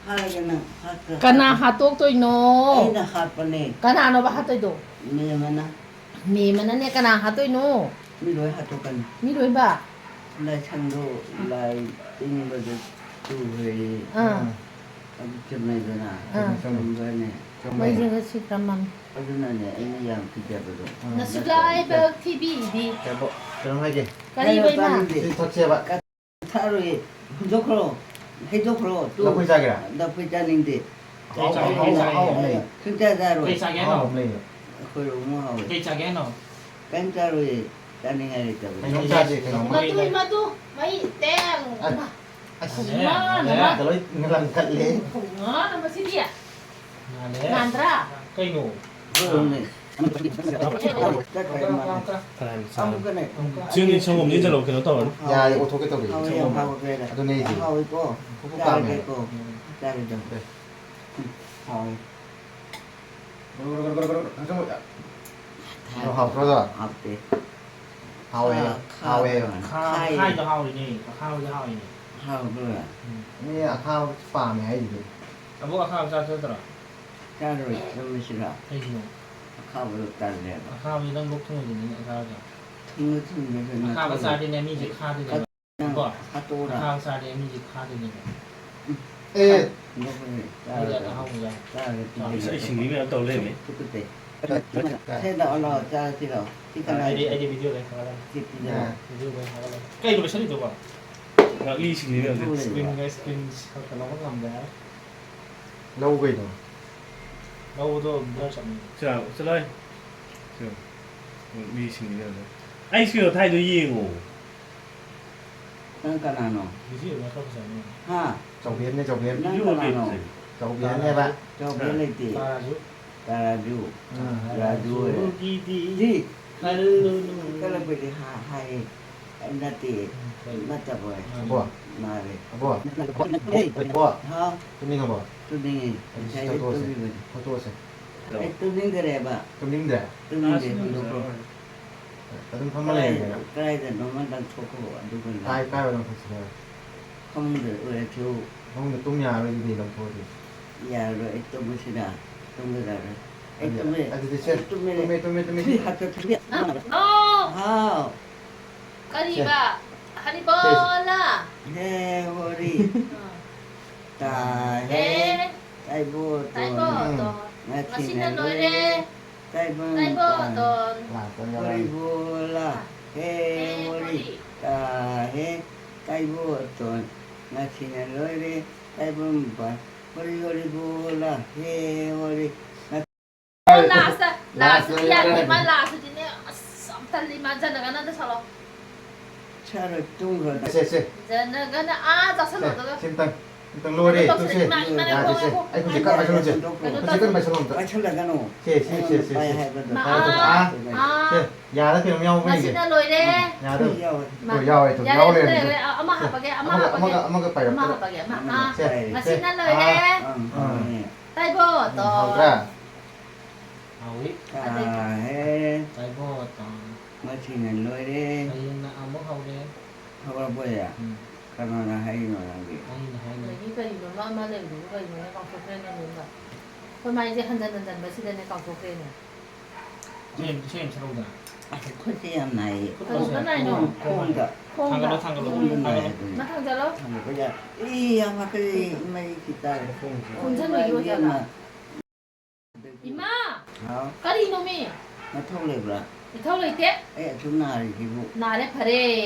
ꯍꯥꯏꯔꯒ ꯅꯪ ꯍꯥꯠꯈ꯭ꯔ-, ꯀꯅꯥ ꯍꯥꯠꯇꯣꯛꯇꯣꯏꯅꯣ? ꯑꯩꯅ ꯍꯥꯠꯄꯅꯦ꯫ ꯀꯅꯥꯅꯣꯕ ꯍꯥꯠꯇꯣꯏꯗꯣ? ꯃꯦꯝꯃꯅ꯫ ꯃꯦꯝꯃꯅꯅꯦ ꯀꯅꯥ ꯍꯥꯠꯇꯣꯏꯅꯣ? ꯃꯤ ꯂꯣꯏ ꯍꯥꯠꯇꯣꯛꯀꯅꯤ꯫ ꯃꯤ ꯂꯣꯏꯕ? ꯂꯥꯏꯁꯪꯗꯣ ꯂꯥꯏ ꯇꯤꯡꯕꯗ ꯇꯨꯈ꯭ꯔꯦꯌꯦ꯫ ꯑꯥ꯫ ꯑꯗꯨ ꯆꯨꯝꯃꯦꯗꯅ? ꯑꯥ꯫ ꯆꯨꯝꯕ꯭ꯔꯅꯦ? ꯆꯨꯝꯃꯦ꯫ ꯃꯩꯁꯦ ꯈꯔ ꯁꯤꯈ꯭ꯔ ꯃꯝꯃꯦ꯫ ꯑꯗꯨꯅꯅꯦ ꯑꯩꯅ ꯌꯥꯝ ꯀꯤꯖꯕꯗꯣ꯫ ꯎꯝ꯫ ꯅꯁꯨꯛꯂꯥꯏꯕꯛ ꯊꯤꯕꯤꯗꯤ꯫ ꯀꯩꯅꯣ, ꯀꯩꯅꯣꯝ ꯍꯥꯏꯒꯦ꯫ ꯀꯔꯤꯕ ꯏꯃꯥ? ꯇꯥꯅꯤꯡꯗꯦ꯫ ꯁꯤ ꯊꯛꯁꯦꯕ꯫ ꯆꯥꯔꯣꯏꯌꯦ꯫ ꯍꯨꯟꯗꯣꯛꯈ꯭ꯔꯣ꯫ ꯍꯩꯗꯣꯛꯈ꯭ꯔꯣ꯫ ꯇꯨ꯫ ꯂꯐꯣꯏ ꯆꯥꯒꯦꯔꯥ? ꯂꯐꯣꯏ ꯆꯥꯅꯤꯡꯗꯦ꯫ ꯑꯍꯥꯎ-, ꯀꯩ ꯆꯥꯒꯦ? ꯑꯍꯥꯎ-, ꯀꯩ ꯆꯥꯒꯦ? ꯑꯍꯥꯎꯕ ꯑꯃ ꯂꯩꯌꯦ꯫ ꯁꯨꯡꯆꯥ ꯆꯥꯔꯣꯏ꯫ ꯀꯩ ꯆꯥꯒꯦ ꯍꯥꯏꯅꯣ? ꯑꯍꯥꯎꯕ ꯑꯃ ꯂꯩꯌꯦ꯫ ꯑꯩꯈꯣꯏ ꯔꯣꯡꯃ ꯍꯥꯎꯋꯦ꯫ ꯀꯩ ꯆꯥꯒꯦ ꯍꯥꯏꯅꯣ? ꯀꯩꯝ ꯆꯥꯔꯣꯏꯌꯦ꯫ ꯆꯥꯅꯤꯡꯉꯥꯏ ꯂꯩꯇꯕꯅꯤ꯫ ꯀꯩꯅꯣꯝ ꯆꯥꯁꯦ, ꯀꯩꯅꯣꯝ꯫ ꯃꯇꯨ, ꯃꯇꯨ, ꯃꯩ ꯇꯦꯡ꯫ ꯑ, ꯑꯁ, ꯉꯥꯅ ꯃꯥꯜꯂꯦ꯫ ꯂꯣꯏ ꯉꯂꯝ ꯀꯠꯂꯦ꯫ ꯉꯥꯅ ꯃꯁꯤꯗꯤ꯫ ꯉꯥꯜꯂꯦ꯫ ꯉꯥꯟꯗ꯭ꯔꯥ? ꯀꯩꯅꯣ? ꯆꯠꯈ꯭ꯔꯦ ꯃꯥ꯫ ꯀꯅꯥꯅ ꯆꯥ-, ꯑꯃꯨꯛꯀꯅꯦ꯫ ꯁꯤꯅꯤ ꯁꯪꯒꯣꯝ ꯆꯤꯟꯁꯤꯜꯂꯣ, ꯀꯩꯅꯣ ꯇꯧꯔꯅꯤ꯫ ꯌꯥꯔꯦ, ꯑꯣꯊꯣꯛꯀꯦ ꯇꯧꯔꯤ꯫ ꯍꯥꯎꯋꯦ, ꯌꯥꯝ ꯍꯥꯎꯈ꯭ꯔꯦꯗ꯫ ꯑꯗꯨꯅꯦ ꯑꯩꯁꯦ꯫ ꯍꯥꯎꯋꯦꯀꯣ꯫ ꯐꯨꯐꯨ ꯀꯥꯝꯃꯦ꯫ ꯆꯥꯔꯒꯦꯀꯣ꯫ ꯎꯝ꯫ ꯆꯥꯔꯒꯦ꯫ ꯎꯝ꯫ ꯍꯥꯎꯋꯦ꯫ ꯒꯣꯔꯣ, ꯒꯣꯔꯣ, ꯒꯣꯔꯣ, ꯒꯣꯔꯣ, ꯒꯣꯔꯣ, ꯒꯣꯔꯣ꯫ ꯑꯗꯣ ꯍꯥꯎꯇ꯭ꯔꯣ ꯑꯗꯣ? ꯍꯥꯎꯇꯦ꯫ ꯍꯥꯎꯋꯦ, ꯈꯥ-, ꯍꯥꯎꯋꯦ꯫ ꯈꯥꯕ꯫ ꯈꯥ-, ꯈꯥꯏ꯫ ꯈꯥꯏꯗꯣ ꯍꯥꯎꯔꯤꯅꯦ, ꯑꯈꯥꯕꯗꯤ ꯍꯥꯎꯔꯤꯅꯦ꯫ ꯍꯥꯎꯕ꯭ꯔꯥ? ꯎꯝ꯫ ꯃꯤ ꯑꯈꯥꯕ ꯄꯥꯝꯃꯦ ꯍꯥꯏꯗꯨꯗꯤ꯫ ꯑꯕꯣꯛ ꯑꯈꯥꯕ ꯆꯥ ꯆꯠꯇ꯭ꯔꯣ? ꯆꯥꯔꯣꯏ, ꯆꯥꯔꯣꯏꯁꯤꯔꯥ? ꯀꯩꯒꯤꯅꯣ? ꯑꯈꯥꯕꯗꯣ ꯇꯜꯂꯦꯕ꯫ ꯑꯈꯥꯕꯗꯤ ꯅꯪ ꯂꯣꯛ ꯊꯨꯡꯉꯗꯣꯏꯅꯤꯅꯦ ꯑꯈꯥꯕꯗꯣ꯫ ꯊꯨꯡꯉ ꯊꯨꯡꯉ ꯑꯗꯨꯅ ꯑꯈꯥꯕ ꯇꯜꯂꯦ꯫ ꯆꯥꯔꯗꯤꯅꯦ ꯃꯤꯁꯦ ꯈꯥꯗꯣꯏꯅꯦꯕ꯫ ꯀꯣ? ꯍꯥꯠꯇꯣꯛꯎꯔꯥ? ꯑꯈꯥꯕ ꯆꯥꯔꯗꯤ ꯃꯤꯁꯦ ꯈꯥꯗꯣꯏꯅꯦꯕ꯫ ꯑꯦ꯫ ꯅꯣꯛꯄꯅꯦ꯫ ꯃꯤꯗꯤ ꯆꯥꯔꯒ ꯑꯍꯥꯎꯕ ꯆꯥꯏ꯫ ꯆꯥꯔꯒ ꯑꯁ, ꯑꯩ ꯁꯤꯡꯖꯨ ꯃꯌꯥꯝ ꯇꯧ ꯂꯩꯔꯝꯃꯦ꯫ ꯇꯨꯀꯠꯆꯩ꯫ ꯁꯦ, ꯂꯥꯛꯑꯣ, ꯂꯥꯛꯑꯣ, ꯆꯥꯔꯁꯤ ꯂꯥꯛꯑꯣ꯫ ꯁꯤ ꯀꯅꯥ ꯑꯩꯗꯤ, ꯑꯩꯗꯤ ꯚꯤꯗꯤꯑꯣ ꯂꯣꯏ ꯊꯥꯒꯠꯂꯅꯤ꯫ ꯁꯤ ꯄꯤꯖꯔꯣ꯫ ꯑꯥ꯫ ꯚꯤꯗꯤꯑꯣ ꯂꯣꯏ ꯊꯥꯒꯠꯂꯅꯤ꯫ ꯀꯩꯅꯣ ꯂꯣꯏꯁꯜꯂꯤꯗꯨꯕꯣ? ꯉꯥꯛꯂꯤ ꯁꯤꯡꯂꯤ ꯃꯌꯥꯝꯁꯦ꯫ ꯂꯧꯕ ꯂꯩꯕ꯫ ꯁ꯭ꯀ꯭ꯔꯤꯟꯒ ꯁ꯭ꯀ꯭ꯔꯤꯟ ꯁꯣꯠꯀ ꯂꯧꯕ ꯉꯝꯗꯦ ꯍꯥꯏꯔ꯫ ꯂꯧ ꯀꯩꯅꯣ? ꯂꯧꯕꯗꯣ ꯕ꯭ꯂꯔ ꯆꯠꯂꯦ꯫ ꯁꯤ ꯂꯥꯎ, ꯆꯠꯂꯣꯍꯦ꯫ ꯁꯤ ꯌꯦꯡꯉꯣ꯫ ꯉꯥꯛꯂꯤ ꯁꯤꯡꯂꯤ ꯃꯌꯥꯝꯁꯦ꯫ ꯑꯩ ꯁ꯭ꯀ꯭ꯔꯤꯟꯗꯣ ꯊꯥꯏꯗꯣ ꯌꯦꯡꯉꯣ꯫ ꯅꯪ ꯀꯅꯥꯅꯣ? ꯕꯤꯖꯤ ꯑꯣꯏꯕ ꯈꯔ ꯐꯖꯕꯅꯦ꯫ ꯍꯥ? ꯆꯧꯕꯦꯟꯅꯦ, ꯆꯧꯕꯦꯟ꯫ ꯅꯪ ꯀꯅꯥꯅꯣ? ꯆꯧꯕꯦꯟꯅꯦꯕ꯫ ꯆꯧꯕꯦꯟ ꯂꯩꯇꯦ꯫ ꯇꯥ ꯔꯥꯖꯨ꯫ ꯇꯥ ꯔꯥꯖꯨ꯫ ꯑꯥ꯫ ꯔꯥꯖꯨ ꯑꯣꯏꯔꯦ꯫ ꯔꯥꯖꯨꯒꯤꯗꯤ ꯁꯤ ꯈꯜꯂꯨꯅꯨ꯫ ꯀꯜꯂꯛꯄꯩꯗꯤ ꯍꯥ-, ꯍꯥꯏꯌꯦ꯫ ꯅꯠꯇꯦ꯫ ꯎꯝ, ꯀꯩ? ꯅꯠꯇꯕ ꯑꯣꯏꯔꯦ꯫ ꯑꯕꯣ꯫ ꯃꯥꯜꯂꯦ꯫ ꯑꯕꯣ꯫ ꯍꯦ! ꯑꯕꯣ꯫ ꯍꯥꯎ꯫ ꯇꯨꯝꯅꯤꯡꯉꯕꯣ? ꯇꯨꯝꯅꯤꯡꯉꯦ꯫ ꯑꯗꯨꯗꯤ ꯉꯁꯥꯏꯗꯤ ꯆꯠꯊꯣꯛꯑꯁꯦ꯫ ꯇꯨꯝꯃꯤꯕꯅꯤ꯫ ꯊꯣꯛꯇꯣꯛꯑꯁꯦ꯫ ꯑꯩ ꯇꯨꯝꯅꯤꯡꯗꯔꯦꯕ꯫ ꯇꯨꯝꯅꯤꯡꯗ꯭ꯔꯦ? ꯇꯨꯝꯅꯤꯡꯗꯦ, ꯑꯁ, ꯍꯨꯟꯗꯣꯛꯈ꯭ꯔꯣ꯫ ꯑꯗꯨꯝ ꯐꯝꯃ ꯀꯗꯥꯏ-, ꯂꯩꯔꯒꯦ? ꯀꯗꯥꯏꯗꯅꯣꯃ ꯂꯪꯊꯣꯛꯈꯣ, ꯑꯗꯨꯒ ꯀꯥꯏ, ꯂꯥꯛꯑꯣ꯫ ꯀꯥꯏ ꯑꯣꯏꯅ ꯂꯪꯊꯣꯛꯁꯤꯒꯦ? ꯐꯃꯨꯡꯗ ꯑꯣꯏꯔꯁꯨ꯫ ꯐꯃꯨꯡꯗ ꯇꯨꯝ ꯌꯥꯔꯔꯣꯏ ꯑꯗꯨꯗꯤ ꯂꯪꯊꯣꯛꯑꯗꯤ꯫ ꯌꯥꯔꯔꯣꯏ, ꯑꯩ ꯇꯨꯝꯕꯁꯤꯗ ꯇꯨꯝꯒꯗꯧꯔꯦ꯫ ꯑꯩ ꯑꯗꯨꯗꯤ, ꯇꯨꯝꯃꯦ꯫ ꯑꯗꯨꯗꯤ ꯁꯦ, ꯑꯩ ꯇꯨꯝꯃꯦ꯫ ꯇꯨꯝꯃꯦ, ꯇꯨꯝꯃꯦ, ꯇꯨꯝꯃꯦ꯫ ꯊꯨꯏ ꯍꯥꯠꯇꯣ, ꯊꯨꯏ꯫ ꯅꯣ! ꯍꯥꯎ꯫ ꯀꯔꯤꯕ? ꯁꯦ꯫ ꯍꯔꯤꯕꯣꯂꯥ! ꯍꯦ ꯍꯣꯔꯤ꯫ ꯑꯥ꯫ ꯇꯥ ꯍꯦ꯫ ꯍꯦ꯫ ꯇꯥꯏꯕꯣꯇꯣꯟ꯫ ꯇꯥꯏꯕꯣꯇꯣꯟ꯫ ꯉꯁꯤꯅ ꯉꯁꯤꯅ ꯂꯣꯏꯔꯦ꯫ ꯂꯣꯏꯔꯦ꯫ ꯇꯥꯏꯕꯪ ꯇꯥꯏꯕꯣꯇꯣꯟ꯫ ꯄꯥꯟ꯫ ꯂꯥꯛꯇꯣꯔꯦ꯫ ꯍꯣꯔꯤꯕꯣꯂꯥ꯫ ꯍꯦ ꯍꯦ ꯍꯣꯔꯤ꯫ ꯍꯣꯔꯤ꯫ ꯇꯥ ꯍꯦ꯫ ꯇꯥꯏꯕꯣꯇꯣꯟ, ꯉꯁꯤꯅ ꯂꯣꯏꯔꯦ꯫ ꯇꯥꯏꯕꯪ ꯃꯄꯥꯟ, ꯍꯣꯔꯤ ꯍꯣꯔꯤ ꯕꯣꯂꯥ, ꯍꯦ ꯍꯣꯔꯤ꯫ ꯂꯥꯁꯇ, ꯂꯥꯁꯇꯗꯤ ꯌꯥꯗꯦ, ꯃꯥ ꯂꯥꯁꯇꯗꯤꯅꯦ, ꯑꯁ, ꯌꯥꯝ ꯇꯜꯂꯤ, ꯃꯥ ꯖꯅꯒꯅꯗ ꯁꯥꯂꯣ꯫ ꯁꯥꯔꯣꯏ, ꯇꯨꯝꯈ꯭ꯔꯣ꯫ ꯁꯦ, ꯁꯦ꯫ ꯖꯅꯒꯅ ꯑꯥ ꯁꯦ, ꯆꯥꯁꯜꯂꯣ, ꯑꯗꯨꯒ ꯁꯤ ꯑꯝꯇꯪ, ꯑꯝꯇꯪ ꯂꯣꯏꯔꯦ, ꯀꯩꯅꯣ ꯇꯧꯁꯤꯔꯦ, ꯇꯨꯁꯦ꯫ ꯏꯃꯥ, ꯏꯃꯥ, ꯌꯥꯗꯦ, ꯉꯥꯏꯈꯣ, ꯁꯦ꯫ ꯉꯥꯏꯈꯣ꯫ ꯑꯩ ꯍꯧꯖꯤꯛ ꯀꯟꯅ ꯄꯥꯏꯁꯜꯂꯨꯁꯦ꯫ ꯀꯩꯅꯣ ꯍꯧꯖꯤꯛ ꯀꯟꯅ ꯇꯧꯁꯤꯔꯦ꯫ ꯄꯥꯏꯁꯜꯂꯨ ꯑꯝꯇ꯫ ꯄꯥꯏꯁꯜꯂꯒꯅꯨ꯫ ꯁꯦ, ꯁꯦ, ꯁꯦ, ꯑꯩꯉꯣꯟꯗ ꯁꯦ, ꯄꯥꯏ ꯁꯦ꯫ ꯍꯥꯏꯕꯗꯣ꯫ ꯃꯥ, ꯄꯥꯏ ꯇꯧꯁꯦ꯫ ꯑꯥ, ꯑꯥ꯫ ꯁꯦ, ꯌꯥꯔ ꯀꯩꯅꯣꯝ ꯌꯥꯎꯕ꯭ꯔꯥ ꯌꯦꯡꯒꯦ꯫ ꯉꯁꯤꯅ ꯂꯣꯏꯔꯦ꯫ ꯎꯝ, ꯌꯥꯗꯦ꯫ ꯃꯥ, ꯇꯨ, ꯌꯥꯎꯋꯦ, ꯇꯨ, ꯌꯥꯔꯦ, ꯌꯥꯎꯔꯦ, ꯇꯨ, ꯂꯣꯏꯔꯦ, ꯌꯥꯎꯔꯦ꯫ ꯂꯣꯏꯔꯦ꯫ ꯑ-, ꯑꯃ ꯁꯦ, ꯍꯥꯞꯄꯒꯦ, ꯑꯃ ꯑꯃꯒ, ꯍꯥꯄꯒꯦ꯫ ꯑꯃꯒ, ꯑꯃꯒ ꯄꯥꯏꯔꯛꯄ꯫ ꯑꯃ ꯍꯥꯄꯒꯦ, ꯑꯃ꯫ ꯑꯃꯒ ꯑꯥ, ꯄꯥꯏꯔꯦ꯫ ꯁꯦ, ꯉꯁꯤꯅ ꯂꯣꯏꯔꯦ꯫ ꯑꯥ, ꯑꯥ, ꯇꯥꯏꯕꯣ, ꯎꯝ, ꯇꯣ꯫ ꯍꯧꯗ꯭ꯔꯥ? ꯍꯥꯎꯏ꯫ ꯑꯗꯒꯤ ꯇꯥꯍꯦ꯫ ꯇꯥꯏꯕꯣ, ꯇꯣ꯫ ꯉꯁꯤꯅ ꯂꯣꯏꯔꯦ꯫ ꯍꯌꯦꯡꯅ ꯑꯃꯨꯛ ꯍꯧꯔꯦ꯫ ꯍꯧꯔꯛꯄ ꯌꯥ? ꯎꯝ꯫ ꯀꯅꯥꯅ ꯍꯥꯏꯔꯤꯅꯣ ꯅꯪꯒꯤ? ꯑꯩꯅ ꯍꯥꯏꯅꯤ꯫ ꯑꯗꯒꯤ ꯀꯔꯤꯅꯣꯃ ꯑꯃ ꯂꯩꯕꯗꯨꯕꯨ ꯀꯩꯅꯣꯅꯦ, ꯀꯥꯎꯊꯣꯛꯈ꯭ꯔꯦꯅꯦ ꯂꯣꯏꯅ꯫ ꯑꯩꯈꯣꯏ ꯃꯥꯏꯁꯦ ꯍꯟꯖꯟ ꯍꯟꯖꯟꯕꯁꯤꯗꯅꯦ ꯀꯥꯎꯊꯣꯛꯈ꯭ꯔꯦꯅꯦ꯫ ꯏꯁꯩ, ꯏꯁꯩ ꯑꯃ ꯁꯛꯂꯛꯎꯗꯅ꯫ ꯑꯁ, ꯈꯨꯠꯁꯦ ꯌꯥꯝ ꯅꯥꯏꯌꯦ꯫ ꯈꯨꯠ ꯀꯩꯗꯧꯕꯗ ꯅꯥꯏꯅꯣ? ꯈꯣꯡꯗ꯫ ꯈꯣꯡꯗ꯫ ꯊꯥꯡꯒꯠꯂꯣ, ꯊꯥꯡꯒꯠꯂꯣ꯫ ꯈꯣꯡꯗ ꯅꯥꯏ ꯍꯥꯏꯕꯅꯤ꯫ ꯅꯪ ꯊꯥꯡꯒꯠꯂꯣ꯫ ꯊꯥꯡꯒꯠꯄ ꯌꯥꯏ꯫ ꯏ, ꯌꯥꯝ ꯍꯥꯀꯠꯂꯤ, ꯏꯃꯩ ꯈꯤꯇꯥꯔꯦ꯫ ꯀꯨꯝꯁꯟꯕꯒꯤ ꯏꯃꯩ ꯑꯣꯏꯖꯥꯠꯂꯣ? ꯏꯕꯦꯝꯃ꯫ ꯏꯃꯥ! ꯍꯥꯎ? ꯀꯔꯤꯅꯣꯃꯤ? ꯅꯊꯧ ꯂꯩꯕ꯭ꯔꯥ? ꯏꯊꯧ ꯂꯩꯇꯦ꯫ ꯑꯩ ꯑꯗꯨꯝ ꯅꯥꯔꯤꯁꯤꯕꯨ꯫ ꯅꯥꯔꯦ, ꯐꯔꯦ,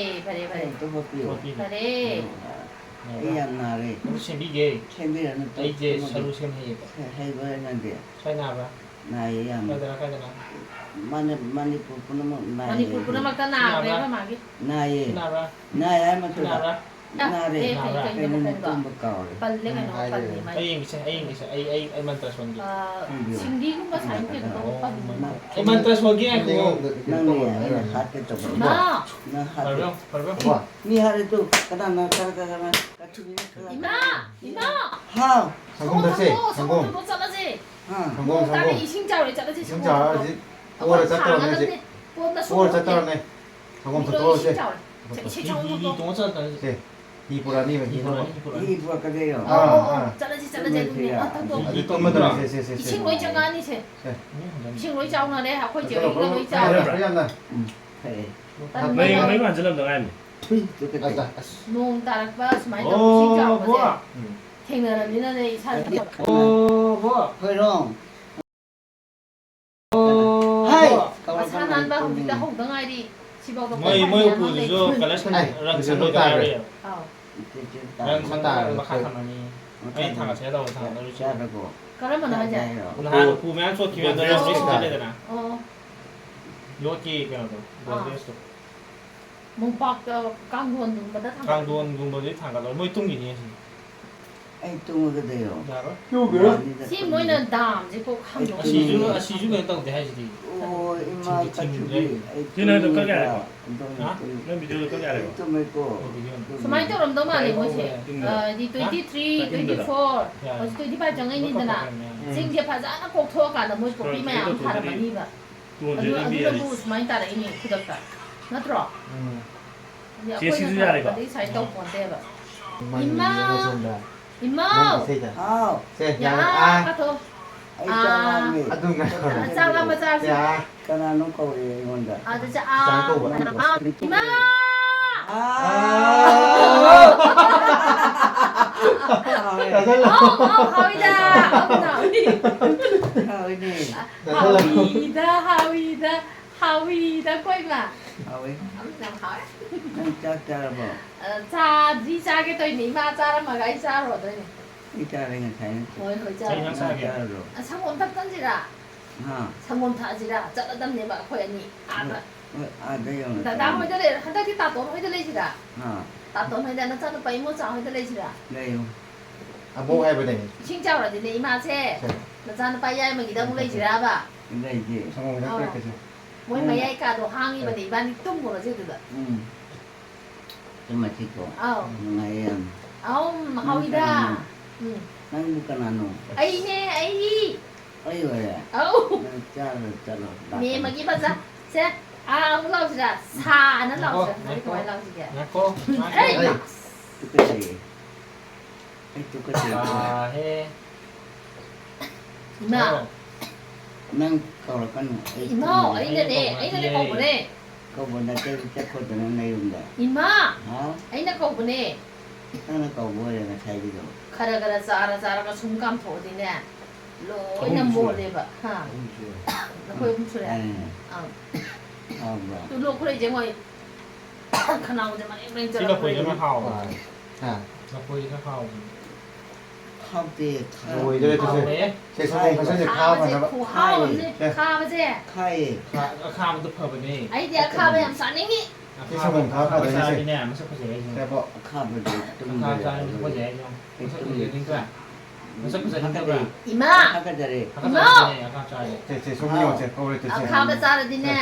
ꯐꯔꯦ, ꯐꯔꯦ꯫ ꯑꯩ ꯑꯝꯇ ꯍꯣꯠꯄꯤꯌꯨ꯫ ꯐꯔꯦ꯫ ꯑꯩ ꯌꯥꯝ ꯅꯥꯔꯦ꯫ ꯑꯗꯨ ꯁꯦꯝꯕꯤꯒꯦ꯫ ꯁꯦꯝꯕꯤꯔꯅꯨ, ꯑꯩꯁꯦ ꯇꯨꯝꯃꯒꯦ꯫ ꯁꯔꯨ ꯁꯦꯝ ꯍꯩꯌꯦꯕ꯫ ꯍꯩꯕ꯭ꯔꯥ ꯅꯪꯗꯤ? ꯁ꯭ꯋꯥꯏ ꯅꯥꯕ꯭ꯔꯥ? ꯅꯥꯏꯌꯦ ꯌꯥꯝꯅ꯫ ꯀꯥꯏꯗꯅ, ꯀꯥꯏꯗꯅ? ꯃꯅꯤ-, ꯃꯅꯤꯄꯨꯔ ꯄꯨꯝꯅꯃꯛ ꯅꯥꯏꯌꯦ ꯃꯅꯤꯄꯨꯔ ꯑꯩꯗꯤ꯫ ꯄꯨꯝꯅꯃꯛꯇ ꯁꯤ ꯅꯥꯕ꯭ꯔꯥ? ꯅꯥꯕ꯭ꯔꯥ, ꯃꯥꯒꯤ? ꯅꯥꯏꯌꯦ꯫ ꯁꯤ ꯅꯥꯕ꯭ꯔꯥ? ꯅꯥꯏ ꯍꯥꯏ ꯁꯤ ꯃꯊꯛꯇ꯫ ꯅꯥꯕ꯭ꯔꯥ? ꯑ, ꯅꯥꯔꯦ꯫ ꯑꯦ, ꯀꯩ, ꯀꯩꯅꯣ ꯀꯩꯅꯣ ꯃꯈꯣꯟꯗꯣ? ꯇꯨꯝꯕ ꯀꯥꯎꯔꯦ꯫ ꯄꯜꯂꯦ ꯀꯩꯅꯣ, ꯍꯥꯏꯔꯦ꯫ ꯄꯜꯂꯦ ꯃꯥꯒꯤ꯫ ꯑꯩ ꯌꯦꯡꯒꯦꯁꯦ, ꯑꯩ ꯌꯦꯡꯒꯦꯁꯦ, ꯑꯩ, ꯑꯩ, ꯑꯩ ꯃꯟꯇ꯭ꯔ ꯁꯣꯟꯒꯦ꯫ ꯑ, ꯈꯪꯗꯦ꯫ ꯁꯤꯡꯂꯤꯒꯨꯝꯕ ꯁꯨꯃꯥꯏꯅ ꯀꯩꯅꯣ ꯇꯧꯕ ꯄꯜꯂꯦ꯫ ꯃꯥ-, ꯑꯩ ꯃꯟꯇ꯭ꯔ ꯁꯣꯟꯒꯦ, ꯉꯥꯏꯈꯣ꯫ ꯅꯪꯅꯦ ꯑꯩꯅ ꯍꯥꯠꯀꯦ ꯇꯧꯕ꯫ ꯏꯃꯥ! ꯅꯪ ꯍꯥꯠꯀꯦ꯫ ꯐꯔꯕ꯭ꯔꯣ? ꯐꯔꯕ꯭ꯔꯣ? ꯋꯥ꯫ ꯃꯤ ꯍꯥꯠꯂꯦ ꯇꯨ꯫ ꯀꯅꯥꯅ, ꯀꯅꯥ, ꯀꯅꯥ, ꯀꯅꯥ? ꯏꯃꯥ! ꯏꯃꯥ! ꯍꯥꯎ꯫ ꯁꯪꯒꯣꯝ ꯊꯛꯁꯦ, ꯁꯪꯒꯣꯝ ꯁꯪꯒꯣꯝ꯫ ꯊꯛꯇꯣꯛ ꯆꯠꯂꯁꯦ꯫ ꯍꯥ꯫ ꯁꯪꯒꯣꯝ, ꯅꯣꯡ ꯇꯥꯔꯦ, ꯁꯪꯒꯣꯝ꯫ ꯏꯁꯤꯡ ꯆꯥꯎꯔꯦ, ꯆꯠꯂꯁꯤ, ꯏꯁꯤꯡ ꯁꯪꯒꯣꯝ ꯆꯥꯎꯔ ꯊꯛꯇꯣꯛ꯫ ꯍꯧꯖꯤꯛ ꯑꯩꯈꯣꯏ ꯄꯣꯠꯅ ꯊꯥꯡꯒꯗꯕꯅꯦ꯫ ꯄꯣꯠꯅ ꯄꯣꯔ ꯁꯨꯡꯉꯝ ꯆꯠꯇꯧꯔꯕꯅꯦ꯫ ꯁꯪꯒꯣꯝ ꯊꯛꯇꯣꯛꯑꯁꯦ꯫ ꯏꯁꯤꯡ ꯆꯥꯎꯔꯦ꯫ ꯏꯁꯤꯡ ꯍꯤ, ꯍꯤ ꯁꯪꯒꯣꯝ ꯇꯣꯡꯉ ꯆꯠꯂꯁꯦ꯫ ꯁꯦ, ꯍꯤ ꯄꯨꯔꯛꯑꯅꯤꯕ, ꯍꯤ ꯍꯤ ꯄꯨꯔꯛꯑꯅꯤ, ꯅꯝꯃꯣ꯫ ꯍꯤ ꯄꯨꯔꯛꯑꯅꯤ꯫ ꯍꯤ ꯄꯨꯔꯛꯀꯗꯣꯏꯔꯣ? ꯑꯥ, ꯑꯣ, ꯑꯣ, ꯑꯥ꯫ ꯆꯠꯂꯁꯤ, ꯆꯠꯂꯁꯤ, ꯆꯠꯂꯁꯤ꯫ ꯑꯗꯨꯅꯦ꯫ ꯑꯥ, ꯊꯛꯇꯣꯛ꯫ ꯑꯗꯨ ꯇꯨꯝꯃꯗꯧꯔꯦ, ꯁꯦ, ꯁꯦ, ꯁꯦ, ꯁꯦ꯫ ꯏꯁꯤꯡ ꯂꯣꯏ ꯆꯪꯉꯛꯑꯅꯤ, ꯁꯦ꯫ ꯁꯦ꯫ ꯏꯁꯤꯡ ꯂꯣꯏ ꯆꯥꯎꯅꯔꯦ, ꯑꯩꯈꯣꯏ ꯆꯦ ꯆꯠꯂꯣ, ꯍꯣꯏꯒ ꯂꯣꯏ ꯆꯥꯎꯔꯦ꯫ ꯌꯥꯝꯅ꯫ ꯎꯝ, ꯐꯩꯌꯦ꯫ ꯇꯟꯕ ꯃꯩ, ꯌꯥꯎ-, ꯃꯩ ꯉꯥꯟꯁꯤꯜꯂꯝꯗ ꯉꯥꯏꯔꯝꯅꯦ꯫ ꯊꯨꯏ, ꯇꯨ ꯀꯩ ꯑꯁ, ꯑꯁ꯫ ꯅꯣꯡ ꯇꯥꯔꯛꯄ ꯁꯨꯃꯥꯏꯅ ꯇꯧꯕ, ꯏꯁꯤꯡ ꯑꯣ, ꯆꯥꯎꯔꯛꯄꯁꯦ꯫ ꯕꯣ꯫ ꯎꯝ꯫ ꯊꯦꯡꯅꯔꯕꯅꯤꯅꯅꯦ, ꯏꯁꯥꯁꯦ꯫ ꯑꯣ, ꯕꯣ꯫ ꯈꯣꯏꯔꯣꯡ꯫ ꯑꯣ, ꯍꯥꯏ! ꯕꯣ꯫ ꯃꯁꯥ ꯅꯥꯟꯕ ꯍꯧꯖꯤꯛꯇ ꯍꯧꯗ ꯉꯥꯏꯔꯤ꯫ ꯁꯤꯐꯥꯎꯗ ꯃꯣꯏ ꯄꯩꯁꯥ ꯃꯣꯏ ꯃꯌꯥꯝ ꯎꯄꯨꯗꯨꯁꯨ ꯂꯩ꯫ ꯀꯂꯦꯛꯁꯟ ꯑꯩ, ꯔꯟ ꯍꯧꯖꯤꯛ ꯁꯟ ꯂꯣꯏ ꯂꯣꯏꯗ ꯇꯥꯈ꯭ꯔꯦ꯫ ꯉꯥꯏꯔꯤꯌꯦ꯫ ꯑꯥꯎ꯫ ꯔꯟ ꯁꯟ ꯃꯇꯥꯡ ꯃꯈꯥ ꯊꯝꯃꯅꯤ꯫ ꯑꯩ ꯊꯥꯡꯒꯠꯁꯦ ꯇꯧꯕ ꯊꯥꯡꯒꯠꯂꯔꯣꯏꯁꯦ꯫ ꯆꯥꯔꯕꯣ? ꯀꯔꯝꯕꯅꯣ ꯍꯥꯏꯁꯦ? ꯆꯥꯏꯔꯣ? ꯎꯅꯍꯥꯟ ꯎꯄꯨ ꯃꯌꯥꯝ ꯆꯣꯠꯈꯤꯕ ꯑꯗꯣ ꯒꯣꯗ꯭ꯔꯦꯖ ꯔꯟ ꯁꯟ ꯂꯩꯗꯅ꯫ ꯑꯣ꯫ ꯌꯣꯠꯀꯤ ꯀꯩꯅꯣꯗꯣ, ꯑꯥ꯫ ꯒꯣꯗ꯭ꯔꯦꯖꯇꯣ꯫ ꯃꯣꯝꯄꯥꯛꯇ ꯀꯥꯡꯊꯣꯟꯒꯨꯝꯕꯗ ꯊꯥꯡꯒꯠ- ꯀꯥꯡꯊꯣꯟꯒꯨꯝꯕꯗꯤ ꯊꯥꯡꯒꯠꯂꯣꯏ, ꯃꯣꯏ ꯇꯨꯝꯒꯤꯅꯤ ꯑꯁꯤ꯫ ꯑꯩ ꯇꯨꯝꯃꯒꯗꯣꯏꯔꯣ? ꯌꯥꯔꯣꯏ꯫ ꯁꯤ ꯃꯣꯏꯅ ꯗꯥꯝꯁꯦ ꯀꯣꯛ ꯍꯥꯡꯗꯣꯛ- ꯑꯁꯤꯁꯨ, ꯑꯁꯤꯁꯨ ꯀꯩꯅꯣ ꯇꯧꯗꯦ ꯍꯥꯏꯁꯤꯗꯤ꯫ ꯑꯣ, ꯏꯃꯥ ꯊꯤꯟꯗꯤ ꯀꯆꯨꯕꯤ, ꯊꯤꯟꯗ꯭ꯔꯦ꯫ ꯑꯩ ꯁꯤ ꯅꯪꯗꯣ ꯀꯛ ꯌꯥꯔꯦꯀꯣ? ꯇꯨꯝꯃꯦꯀꯣ꯫ ꯍꯥ? ꯅꯪ ꯚꯤꯗꯤꯑꯣꯗꯣ ꯀꯛ ꯌꯥꯔꯦꯀꯣ? ꯑꯩ ꯇꯨꯝꯃꯦꯀꯣ꯫ ꯁꯨꯃꯥꯏꯅ ꯇꯧꯔꯝꯗꯧ ꯃꯥꯜꯂꯦ ꯃꯣꯏꯁꯦ꯫ ꯍꯥ? ꯑ, ꯍꯥꯏꯗꯤ twenty three, twenty four, ꯌꯥꯔꯦ꯫ ꯍꯧꯖꯤꯛ twenty five ꯆꯪꯉꯛꯏꯅꯤꯗꯅ꯫ ꯎꯝ꯫ ꯆꯤꯡꯁꯦ ꯐꯖꯅ ꯀꯣꯛꯊꯣꯛꯑꯀꯥꯟꯗ ꯃꯣꯏ ꯀꯣꯄꯤ ꯃꯌꯥꯝ ꯊꯥꯔꯝꯃꯅꯤꯕ꯫ ꯑꯗꯨ, ꯑꯗꯨꯅꯕꯨ ꯁꯨꯃꯥꯏꯅ ꯇꯥꯔꯛꯏꯅꯦ ꯈꯨꯗꯛꯇ꯫ ꯅꯠꯇ꯭ꯔꯣ? ꯎꯝ꯫ ꯑꯗꯤ ꯆꯦ, ꯑꯩꯈꯣꯏꯅ ꯁꯤꯁꯨ ꯌꯥꯔꯦꯀꯣ? ꯊꯥꯔꯛꯄꯗꯤ ꯁꯨꯃꯥꯏꯅ ꯇꯧ ꯄꯣꯟꯇꯦꯕ꯫ ꯏꯃꯥ! ꯏꯃꯥ! ꯏꯃꯥ! ꯅꯪ ꯏꯁꯩꯗ꯫ ꯍꯥꯎ꯫ ꯁꯦ, ꯌꯥꯔꯦ꯫ ꯑꯥ! ꯀꯥꯊꯣꯛ꯫ ꯑꯩ ꯆꯥꯛ ꯂꯥꯝꯃꯦ꯫ ꯑꯗꯨ ꯉꯥꯏꯈꯣ꯫ ꯆꯥꯛ ꯂꯥꯝꯃ ꯆꯥꯁꯤ꯫ ꯌꯥ꯫ ꯀꯅꯥꯅꯣ ꯀꯧꯔꯦ ꯑꯩꯉꯣꯟꯗ? ꯑꯗ ꯆꯥ-, ꯑꯥ, ꯆꯥꯛ ꯀꯧꯕ꯫ ꯑꯥ, ꯏꯃꯥ! ꯑꯥ! ꯆꯥꯁꯜꯂꯣ꯫ ꯍꯥꯎ, ꯍꯥꯎ, ꯍꯥꯎꯏꯗ꯫ ꯍꯥꯎꯏꯗ, ꯍꯥꯎꯏ꯫ ꯍꯥꯎꯏꯅꯦ꯫ ꯆꯥꯁꯜꯂꯣ꯫ ꯍꯥꯎꯏꯗ, ꯍꯥꯎꯏꯗ, ꯍꯥꯎꯏꯗ, ꯀꯣꯏꯃ꯫ ꯍꯥꯎꯏ꯫ ꯌꯥꯝ ꯍꯥꯎꯋꯦ꯫ ꯅꯪ ꯆꯥꯛ ꯆꯥꯔꯕꯣ? ꯑ, ꯆꯥꯗ꯭ꯔꯤ, ꯆꯥꯒꯦ ꯇꯧꯔꯤꯅꯦ꯫ ꯏꯃꯥ ꯆꯥꯔꯝꯃꯒ ꯑꯩ ꯆꯥꯔꯨꯔꯗꯣꯏꯅꯦ꯫ ꯑꯩ ꯆꯥꯔꯦ ꯉꯁꯥꯏꯅ꯫ ꯍꯣꯏ, ꯍꯣꯏ, ꯆꯥꯔꯣ꯫ ꯀꯩ ꯏꯟꯖꯥꯡ ꯆꯥꯔꯒꯦ? ꯑ, ꯁꯪꯒꯣꯝ ꯊꯛꯇꯟꯁꯤꯔꯥ? ꯍꯥ? ꯁꯪꯒꯣꯝ ꯊꯛꯑꯁꯤꯔꯥ? ꯆꯠꯂꯗꯝꯅꯦꯕ ꯑꯩꯈꯣꯏ ꯑꯅꯤ ꯑꯥꯗ꯫ ꯍꯣꯏ, ꯑꯥꯗ ꯌꯧꯅ ꯗꯗꯥ ꯆꯥꯔꯣ꯫ ꯍꯣꯏꯗ ꯂꯩꯔ-, ꯍꯟꯗꯛꯇꯤ ꯇꯥꯇꯣꯟ ꯍꯣꯏꯗ ꯂꯩꯁꯤꯔꯥ? ꯍꯥ? ꯇꯥꯇꯣꯟ ꯍꯣꯏꯗ, ꯅꯆꯥꯅꯨꯄꯥ ꯏꯃꯣꯆꯥ ꯍꯣꯏꯗ ꯂꯩꯁꯤꯔꯥ? ꯂꯩꯌꯨ꯫ ꯑꯕꯣꯛ ꯍꯥꯏꯕꯅꯦ꯫ ꯏꯁꯤꯡ ꯆꯥꯎꯔꯗꯤꯅꯦ ꯏꯃꯥꯁꯦ, ꯁꯦ꯫ ꯅꯆꯥꯅꯨꯄꯥ ꯌꯥꯏꯃꯒꯤꯗ ꯑꯃꯨꯛ ꯂꯩꯁꯤꯔꯥꯕ? ꯂꯩꯒꯦ꯫ ꯁꯪꯒꯣꯝ ꯈꯤꯇꯪ ꯑꯧ꯫ ꯄꯤꯔꯛꯀꯦꯁꯦ꯫ ꯃꯣꯏ ꯎꯝ꯫ ꯃꯌꯥꯏ ꯀꯥꯗꯣ ꯍꯥꯡꯉꯤꯕꯅꯦ, ꯏꯕꯥꯅꯤ ꯇꯨꯝꯃꯨꯔꯁꯦ ꯑꯗꯨꯗ꯫ ꯎꯝ꯫ ꯇꯨꯝꯃꯁꯤꯀꯣ꯫ ꯑꯧ꯫ ꯅꯨꯡꯉꯥꯏꯌꯦ ꯌꯥꯝ꯫ ꯑꯧ, ꯅꯪ ꯍꯥꯎꯏꯗ꯫ ꯀꯅꯥꯅꯣ? ꯎꯝ꯫ ꯅꯪꯕꯨ ꯀꯅꯥꯅꯣ? ꯑꯩꯅꯦ, ꯑꯩ꯫ ꯑꯩ ꯑꯣꯏꯔꯦ? ꯑꯧ꯫ ꯅꯪ ꯆꯥꯔꯣ, ꯆꯠꯂꯣ, ꯂꯥꯛꯀꯅꯤ꯫ ꯃꯦꯝꯃꯒꯤ ꯕꯖꯥꯔ꯫ ꯁꯦ, ꯑꯥ, ꯑꯃꯨꯛ ꯂꯥꯎꯁꯤꯔꯥ? ꯁꯥ ꯑꯅ ꯉꯥꯏꯈꯣ, ꯂꯥꯎꯁꯤꯔꯥ? ꯉꯥꯏꯈꯣ, ꯀꯃꯥꯏꯅ ꯂꯥꯎꯁꯤꯒꯦ? ꯉꯥꯏꯈꯣ, ꯉꯥꯏꯈꯣ꯫ ꯑꯩ꯫ ꯇꯨꯀꯠꯆꯩꯌꯦ꯫ ꯑꯩ ꯇꯨꯀꯠꯆꯩꯌꯦ꯫ ꯇꯥꯍꯦ꯫ ꯏꯃꯥ꯫ ꯍꯥꯏꯔꯣ꯫ ꯅꯪ ꯀꯧꯔꯛꯀꯅꯨ꯫ ꯑꯩ ꯏꯃꯥ, ꯇꯨꯝꯃꯒꯦ꯫ ꯑꯩꯅꯅꯦ, ꯑꯩꯅ ꯑꯩꯅꯅꯦ ꯀꯧꯕꯅꯦ꯫ ꯀꯧꯕ ꯅꯠꯇꯦ, ꯆꯠꯈꯣꯗꯅ ꯅꯌꯨꯝꯗ꯫ ꯏꯃꯥ! ꯍꯥꯎ? ꯑꯩꯅ ꯀꯧꯕꯅꯦ꯫ ꯅꯪꯅ ꯀꯧꯕ ꯑꯣꯏꯔꯦ ꯉꯁꯥꯏꯒꯤꯗꯣ꯫ ꯈꯔ ꯈꯔ ꯆꯥꯔ ꯆꯥꯔꯒ ꯁꯨꯝ ꯀꯥꯝꯊꯣꯛꯑꯗꯤꯅꯦ, ꯂꯣꯏꯅ ꯑꯍꯨꯝ ꯁꯨꯔꯦ꯫ ꯃꯣꯠꯂꯦꯕ꯫ ꯍꯥ? ꯑꯍꯨꯝ ꯁꯨꯔꯦ꯫ ꯑꯩꯈꯣꯏ ꯑꯍꯨꯝ ꯁꯨꯔꯦ? ꯑꯥ꯫ ꯑꯪ꯫ ꯍꯥꯎꯕ꯭ꯔꯥ? ꯇꯨ ꯂꯣꯛ ꯈꯨꯔꯩꯁꯦ ꯃꯣꯏ ꯈꯅꯥꯎꯁꯦ ꯃꯔꯦꯡ ꯃꯔꯦꯡ ꯁꯤ ꯆꯠꯂ ꯂꯐꯣꯏꯁꯤꯅ ꯈꯨꯔꯩꯁꯦ꯫ ꯍꯥꯎꯕꯅꯦ꯫ ꯍꯥ꯫ ꯂꯐꯣꯏꯁꯤꯅ ꯍꯥꯎꯕꯅꯦ꯫ ꯍꯥꯎꯇꯦ꯫ ꯂꯣꯏꯗꯣꯔꯦ ꯑꯗꯨꯁꯨ꯫ ꯍꯥꯎꯋꯦ꯫ ꯁꯦ ꯁꯪꯒꯣꯝ ꯈꯔꯁꯦ ꯈꯥꯕ ꯈꯥꯕꯁꯦ ꯐꯅꯕ꯫ ꯈꯨꯍꯥꯎ ꯑꯃꯅꯦ꯫ ꯑꯦ꯫ ꯈꯥꯕꯁꯦ꯫ ꯈꯥꯏꯌꯦ꯫ ꯈꯥ- ꯑꯈꯥꯕꯗꯣ ꯐꯕꯅꯦ꯫ ꯑꯩꯗꯤ ꯑꯈꯥꯕ ꯌꯥꯝ ꯆꯥꯅꯤꯡꯉꯤ꯫ ꯁꯤ ꯁꯪꯒꯣꯝ ꯈꯥ ꯐꯗꯣꯏꯅꯦ ꯁꯦ꯫ ꯃꯆꯥꯒꯤꯅꯦ ꯃꯁꯛ ꯐꯖꯩ ꯍꯥꯏꯁꯦ꯫ ꯁꯦꯕꯣ꯫ ꯑꯈꯥꯕꯗꯤ ꯑꯈꯥꯕ ꯆꯥꯔꯗꯤ ꯃꯁꯛ ꯐꯖꯩ ꯇꯨꯝꯗ꯭ꯔꯦ꯫ ꯍꯥꯏꯁꯦ꯫ ꯃꯁꯛ ꯐꯖꯩ ꯅꯠꯇ꯭ꯔꯥ? ꯃꯁꯛ ꯐꯖꯩ ꯅꯠꯇ꯭ꯔꯥ? ꯏꯃꯥ꯫ ꯍꯥꯀꯠꯆꯔꯦ꯫ ꯑꯈꯥꯕ ꯏꯃꯥ! ꯆꯥꯔꯗꯤ ꯑꯈꯥꯕ ꯆꯥꯔꯗꯤ꯫ ꯁꯦ ꯁꯦ ꯁꯨꯝ ꯌꯦꯡꯉꯣꯁꯦ ꯍꯧꯔꯦ ꯁꯦ꯫ ꯑꯈꯥꯕ ꯆꯥꯔꯗꯤꯅꯦ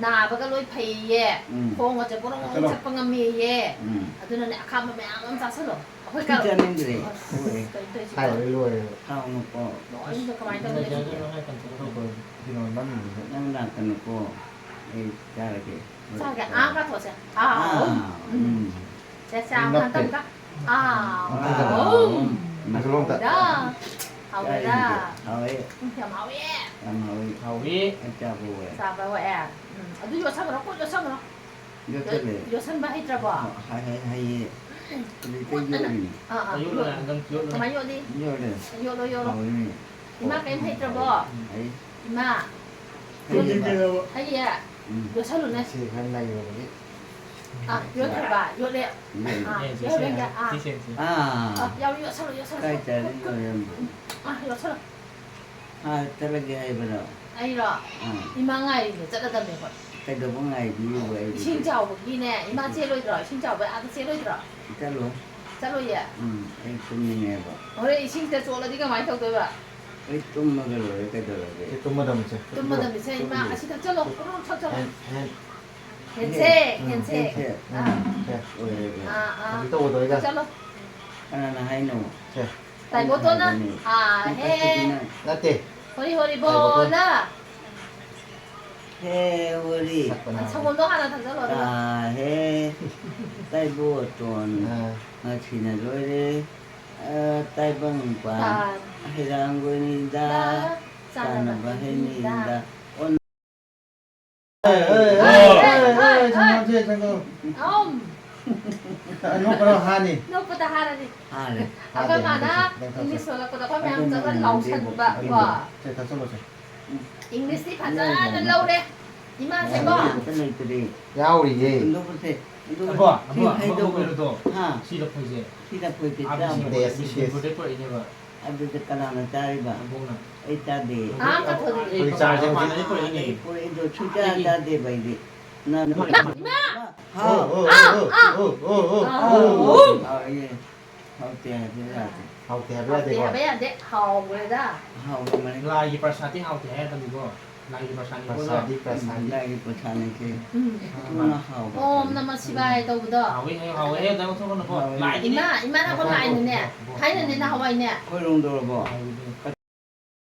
ꯅꯥꯕꯒ ꯂꯣꯏ ꯐꯩꯌꯦ꯫ ꯎꯝ꯫ ꯈꯣꯡꯒꯁꯦ ꯕꯣꯔꯣꯡ ꯕꯣꯔꯣꯡ ꯆꯠꯂꯣ꯫ ꯆꯠꯄ ꯉꯝꯃꯦꯌꯦ꯫ ꯎꯝ꯫ ꯑꯗꯨꯅꯅꯦ ꯑꯈꯥꯕ ꯃꯌꯥꯝ ꯑꯃ ꯆꯥꯁꯜꯂꯣ꯫ ꯑꯩꯈꯣꯏ ꯁꯤ ꯆꯥꯅꯤꯡꯗ꯭ꯔꯦ꯫ ꯑꯁ, ꯍꯣꯏ꯫ ꯀꯩꯅꯣ ꯇꯧꯔꯤꯁꯤꯕꯣ? ꯍꯥꯏꯔꯨꯔꯦ ꯂꯣꯏꯔꯦꯕ꯫ ꯍꯥꯎꯅꯀꯣ꯫ ꯂꯣꯏꯅ ꯀꯃꯥꯏꯅ ꯇꯧꯅꯤ? ꯑꯇꯣꯞꯄ ꯀꯩꯅꯣ ꯅꯝꯃꯤꯁꯦ꯫ ꯅꯪ ꯂꯥꯛꯀꯅꯨꯀꯣ꯫ ꯑꯩ ꯆꯥꯔꯒꯦ꯫ ꯆꯥꯒꯦ꯫ ꯑꯥ ꯀꯥꯊꯣꯛꯁꯦ꯫ ꯑꯥ꯫ ꯑꯥ꯫ ꯎꯝ꯫ ꯁꯦ, ꯁꯦ, ꯎꯝ, ꯑꯥ ꯅꯞꯄꯦ꯫ ꯀꯥꯊꯣꯛꯁꯦ꯫ ꯑꯥ꯫ ꯑꯥ꯫ ꯎꯝ꯫ ꯅꯪꯁꯨ ꯂꯣꯡꯇ꯫ ꯍꯥꯎꯕ꯭ꯔꯥ? ꯍꯥꯎꯕ꯭ꯔꯥ? ꯆꯥꯔꯤꯁꯦ ꯍꯥꯎꯋꯦ꯫ ꯎꯝ, ꯌꯥꯝ ꯍꯥꯎꯋꯦ꯫ ꯌꯥꯝ ꯍꯥꯎꯋꯦ꯫ ꯍꯥꯎꯋꯤ꯫ ꯑꯩ ꯆꯥꯕ ꯑꯣꯏ꯫ ꯆꯥꯕ ꯑꯣꯏ꯫ ꯎꯝ, ꯑꯗꯨ ꯌꯣꯠꯁꯟꯈ꯭ꯔꯣ, ꯀꯣꯠ ꯌꯣꯠꯁꯟꯈ꯭ꯔꯣ꯫ ꯌꯣꯠꯁꯜꯂꯦ꯫ ꯌꯣꯠꯁꯟꯕ ꯍꯩꯇ꯭ꯔꯕꯣ? ꯍꯥꯏ ꯍꯥꯏ ꯍꯩꯌꯦ꯫ ꯍꯧꯖꯤꯛꯇ ꯌꯣꯠꯂꯤꯅꯤ꯫ ꯑꯥ, ꯑꯥ, ꯌꯣꯠꯂꯣ, ꯌꯣꯠ-, ꯑꯗꯨꯝ ꯌꯣꯠꯂꯣ꯫ ꯀꯃꯥꯏꯅ ꯌꯣꯠꯂꯤ? ꯌꯣꯠꯂꯦ꯫ ꯌꯣꯠꯂꯣ, ꯌꯣꯠꯂꯣ꯫ ꯍꯥꯎꯋꯤꯅꯦ꯫ ꯏꯃꯥ ꯀꯩꯝ ꯍꯩꯇ꯭ꯔꯕꯣ? ꯍꯩ꯫ ꯏꯃꯥ꯫ ꯍꯩꯌꯦ꯫ ꯍꯩꯌꯦ꯫ ꯎꯝ꯫ ꯌꯣꯠꯁꯜꯂꯨꯅꯦ꯫ ꯁꯤ ꯈꯔ ꯅꯩꯔꯕꯒꯤ꯫ ꯑꯥ, ꯌꯣꯠꯈ꯭ꯔꯕ? ꯌꯣꯠꯂꯦ꯫ ꯌꯣꯠꯂꯦ꯫ ꯑꯥ, ꯑꯦ, ꯁꯤ ꯌꯣꯠꯂꯦ꯫ ꯁꯦꯝꯁꯦ꯫ ꯑꯥ꯫ ꯑꯥ꯫ ꯑꯥ, ꯌꯥꯝ ꯌꯣꯠꯁꯜꯂꯣ, ꯌꯣꯠꯁꯜꯂꯣ꯫ ꯀꯥꯏ ꯆꯥꯔꯤ ꯂꯣꯏꯔꯝꯕ? ꯑꯥ, ꯌꯣꯠꯁꯜꯂꯣ꯫ ꯍꯥ, ꯆꯠꯂꯒꯦ ꯍꯥꯏꯕ꯭ꯔꯣ? ꯑꯩꯔꯣ? ꯑꯥ꯫ ꯏꯃꯥ ꯉꯥꯏꯔꯤꯅꯦ, ꯆꯠꯂꯗꯕꯅꯦ ꯑꯩꯈꯣꯏ꯫ ꯀꯩꯗꯧꯕ ꯉꯥꯏꯕꯤꯔꯤꯕ ꯑꯩꯕꯨ? ꯏꯁꯤꯡ ꯆꯥꯎꯕꯒꯤꯅꯦ, ꯏꯃꯥ ꯆꯦꯜꯂꯣꯏꯗ꯭ꯔꯣ? ꯏꯁꯤꯡ ꯆꯥꯎꯕꯩ ꯑꯥꯗ ꯆꯦꯜꯂꯣꯏꯗ꯭ꯔꯣ? ꯆꯠꯂꯣ꯫ ꯆꯠꯂꯣꯏꯌꯦ? ꯎꯝ, ꯑꯩ ꯇꯨꯝꯅꯤꯡꯉꯦꯕ꯫ ꯍꯣꯔꯦꯟ ꯏꯁꯤꯡꯗ ꯆꯣꯠꯂꯗꯤ ꯀꯃꯥꯏꯅ ꯇꯧꯗꯣꯏꯕ? ꯑꯩ ꯇꯨꯝꯃꯒ ꯂꯣꯏꯔꯦ ꯀꯩꯗꯧꯔꯒꯦ? ꯁꯤ ꯇꯨꯝꯃꯗꯕꯅꯤꯁꯦ꯫ ꯇꯨꯝꯃꯗꯕꯅꯤꯁꯦ, ꯏꯃꯥ, ꯑꯁꯤ ꯊꯛꯆꯜꯂꯣ, ꯄꯨꯔꯨ ꯊꯛꯆꯜꯂꯣ꯫ ꯍꯦꯟ ꯍꯦꯟ ꯍꯦꯟꯁꯦ, ꯎꯝ, ꯍꯦꯟꯁꯦ꯫ ꯍꯦꯟꯁꯦ꯫ ꯑꯥ, ꯁꯦ꯫ ꯑꯣꯏꯔꯒ꯫ ꯑꯥ, ꯑꯥ꯫ ꯍꯧꯖꯤꯛ ꯇꯧꯒꯗꯧꯔꯤꯒ꯫ ꯆꯠꯂꯣ꯫ ꯀꯅꯥꯅ ꯍꯥꯏꯅꯣ? ꯁꯦ꯫ ꯇꯥꯏꯕꯣꯠꯇꯣꯅ꯫ ꯍꯥꯏꯕꯅꯦ꯫ ꯑꯥ, ꯍꯦ꯫ ꯅꯠꯇꯦ꯫ ꯅꯠꯇꯦ꯫ ꯍꯣꯔꯤ ꯍꯣꯔꯤ ꯕꯣꯂ꯫ ꯍꯦ ꯋꯥꯔꯤ꯫ ꯁꯛꯄꯅ꯫ ꯁꯪꯒꯣꯝꯗꯣ ꯍꯥꯟꯅ ꯊꯛꯆꯜꯂꯣ, ꯑꯗꯨꯒ꯫ ꯇꯥꯍꯦ꯫ ꯇꯥꯏꯕꯣꯇꯣꯟ꯫ ꯑꯥ꯫ ꯉꯁꯤꯅ ꯂꯣꯏꯔꯦ꯫ ꯑ, ꯇꯥꯏꯕꯪꯄꯥꯟ꯫ ꯇꯥ-, ꯍꯩꯔꯥꯡꯒꯣꯏꯅꯤꯗ꯫ ꯗ, ꯆꯥꯅꯕ ꯆꯥꯅꯕ ꯍꯩꯅꯤꯗ꯫ ꯍꯩꯅꯤꯗ꯫ ꯑꯣꯟ- ꯑꯦ, ꯑꯦ, ꯑꯦ, ꯑꯦ, ꯑꯦ, ꯁꯪꯒꯣꯝꯁꯦ, ꯁꯪꯒꯣꯝ꯫ ꯑꯝ꯫ ꯑꯅꯣꯛꯄꯅ ꯍꯥꯅꯤ꯫ ꯅꯣꯛꯄꯗ ꯍꯥꯔꯅꯤ꯫ ꯍꯥꯔꯦ꯫ ꯑꯩꯈꯣꯏ ꯃꯥꯅ ꯍꯥꯔꯦ, ꯅꯪ ꯊꯛꯑꯣ꯫ ꯏꯪꯂꯤꯁ ꯂꯣꯜꯂꯛꯄꯗ ꯑꯩꯈꯣꯏ ꯃꯌꯥꯝ ꯑꯗꯨꯅ ꯆꯠꯂ ꯅꯪꯗꯤ ꯂꯥꯎꯁꯟꯕ ꯑꯗꯨ ꯀꯣ꯫ ꯁꯦ, ꯊꯛꯆꯜꯂꯣꯁꯦ꯫ ꯏꯪꯂꯤꯁꯇꯤ ꯐꯖꯅ ꯂꯧꯔꯦ꯫ ꯏꯃꯥꯁꯦꯀꯣ꯫ ꯑꯝꯇ ꯂꯩꯇ꯭ꯔꯦ꯫ ꯌꯥꯎꯔꯤꯌꯦ꯫ ꯍꯨꯟꯗꯣꯛꯈ꯭ꯔꯁꯦ꯫ ꯑꯗꯨꯒ ꯑꯕꯣ, ꯁꯤ ꯑꯕꯣ, ꯑꯕꯣ ꯍꯩꯗꯧꯕ꯫ ꯀꯩꯅꯣꯗꯣ꯫ ꯍꯥ꯫ ꯁꯤ ꯂꯐꯣꯏꯁꯦ꯫ ꯁꯤ ꯂꯐꯣꯏ ꯑꯥ, ꯄꯤꯖꯕ꯫ ꯕꯤꯁꯅꯨꯄꯨꯔ, ꯕꯤꯁꯅꯨꯄꯨꯔꯗꯩ ꯄꯨꯔꯛꯏꯅꯦꯕ꯫ ꯑꯗꯨꯗ ꯀꯅꯥꯅ ꯆꯥꯔꯤꯕ? ꯑꯕꯣꯛꯅ꯫ ꯑꯩ ꯆꯥꯗꯦ꯫ ꯑꯥ, ꯀꯊꯣꯗꯤ꯫ ꯑꯩ ꯍꯧꯖꯤꯛ ꯆꯥꯔꯁꯦ, ꯍꯧꯖꯤꯛ꯫ ꯑꯥꯗꯩ ꯄꯨꯔꯛꯏꯅꯦ꯫ ꯑꯩ ꯄꯨꯔꯛꯏꯗꯣ ꯁꯨꯡꯆꯥ ꯑꯩꯒꯤ ꯆꯥꯗꯦꯕ ꯑꯩꯗꯤ꯫ ꯅꯪ ꯏꯃꯥ! ꯍꯥꯎ꯫ ꯑꯣ, ꯑꯣ, ꯑꯥ, ꯑꯣ, ꯑꯥ꯫ ꯑꯣ, ꯑꯣ, ꯑꯣ, ꯑꯥ, ꯑꯣ, ꯑꯣ꯫ ꯎꯝ꯫ ꯍꯥꯎꯔꯦ꯫ ꯍꯥꯎꯇꯦ ꯍꯥꯏꯕ ꯌꯥꯗꯦ꯫ ꯍꯥꯎꯇꯦ ꯍꯥꯏꯕ ꯍꯥꯎꯇꯦ ꯌꯥꯗꯦꯀꯣ? ꯍꯥꯏꯕ ꯌꯥꯗꯦ, ꯍꯥꯎꯈ꯭ꯔꯦꯗ꯫ ꯍꯥꯎꯔꯝꯃꯅꯤ꯫ ꯂꯥꯏꯒꯤ ꯄ꯭ꯔꯁꯥꯗꯤ ꯍꯥꯎꯇꯦ ꯍꯥꯏꯔꯛꯀꯅꯨꯀꯣ꯫ ꯂꯥꯏꯒꯤ ꯄ꯭ꯔꯁꯥꯗꯤ ꯄ꯭ꯔꯁꯥꯗꯤ, ꯄ꯭ꯔꯁꯥꯗꯤ꯫ ꯂꯥꯏꯒꯤ ꯄ꯭ꯔꯁꯥꯗꯅꯤ ꯁꯦ꯫ ꯎꯝ꯫ ꯏꯊꯨꯅ ꯍꯥꯎꯕ ꯑꯣꯝ ꯆꯥꯅꯤ꯫ ꯅꯃ ꯁꯤꯕꯥꯏ ꯇꯧꯕꯗꯣ꯫ ꯍꯥꯎꯋꯦ, ꯍꯥꯎꯋꯦ, ꯍꯥꯎꯋꯦ, ꯑꯗꯨꯃꯥꯏꯅ ꯊꯣꯛꯀꯅꯨꯀꯣ꯫ ꯍꯥꯎꯋꯦ꯫ ꯂꯥꯏꯒꯤꯅꯤ꯫ ꯏꯃꯥ, ꯏꯃꯥꯅ ꯑꯩꯈꯣꯏ ꯂꯥꯏꯅꯤꯅꯦ꯫ ꯊꯥꯏꯅꯅꯦ ꯅꯍꯥꯟꯋꯥꯏꯅꯦ꯫ ꯑꯩꯈꯣꯏ ꯔꯣꯝꯗꯧꯔꯕꯣ? ꯂꯥꯏꯒꯤꯅꯤ꯫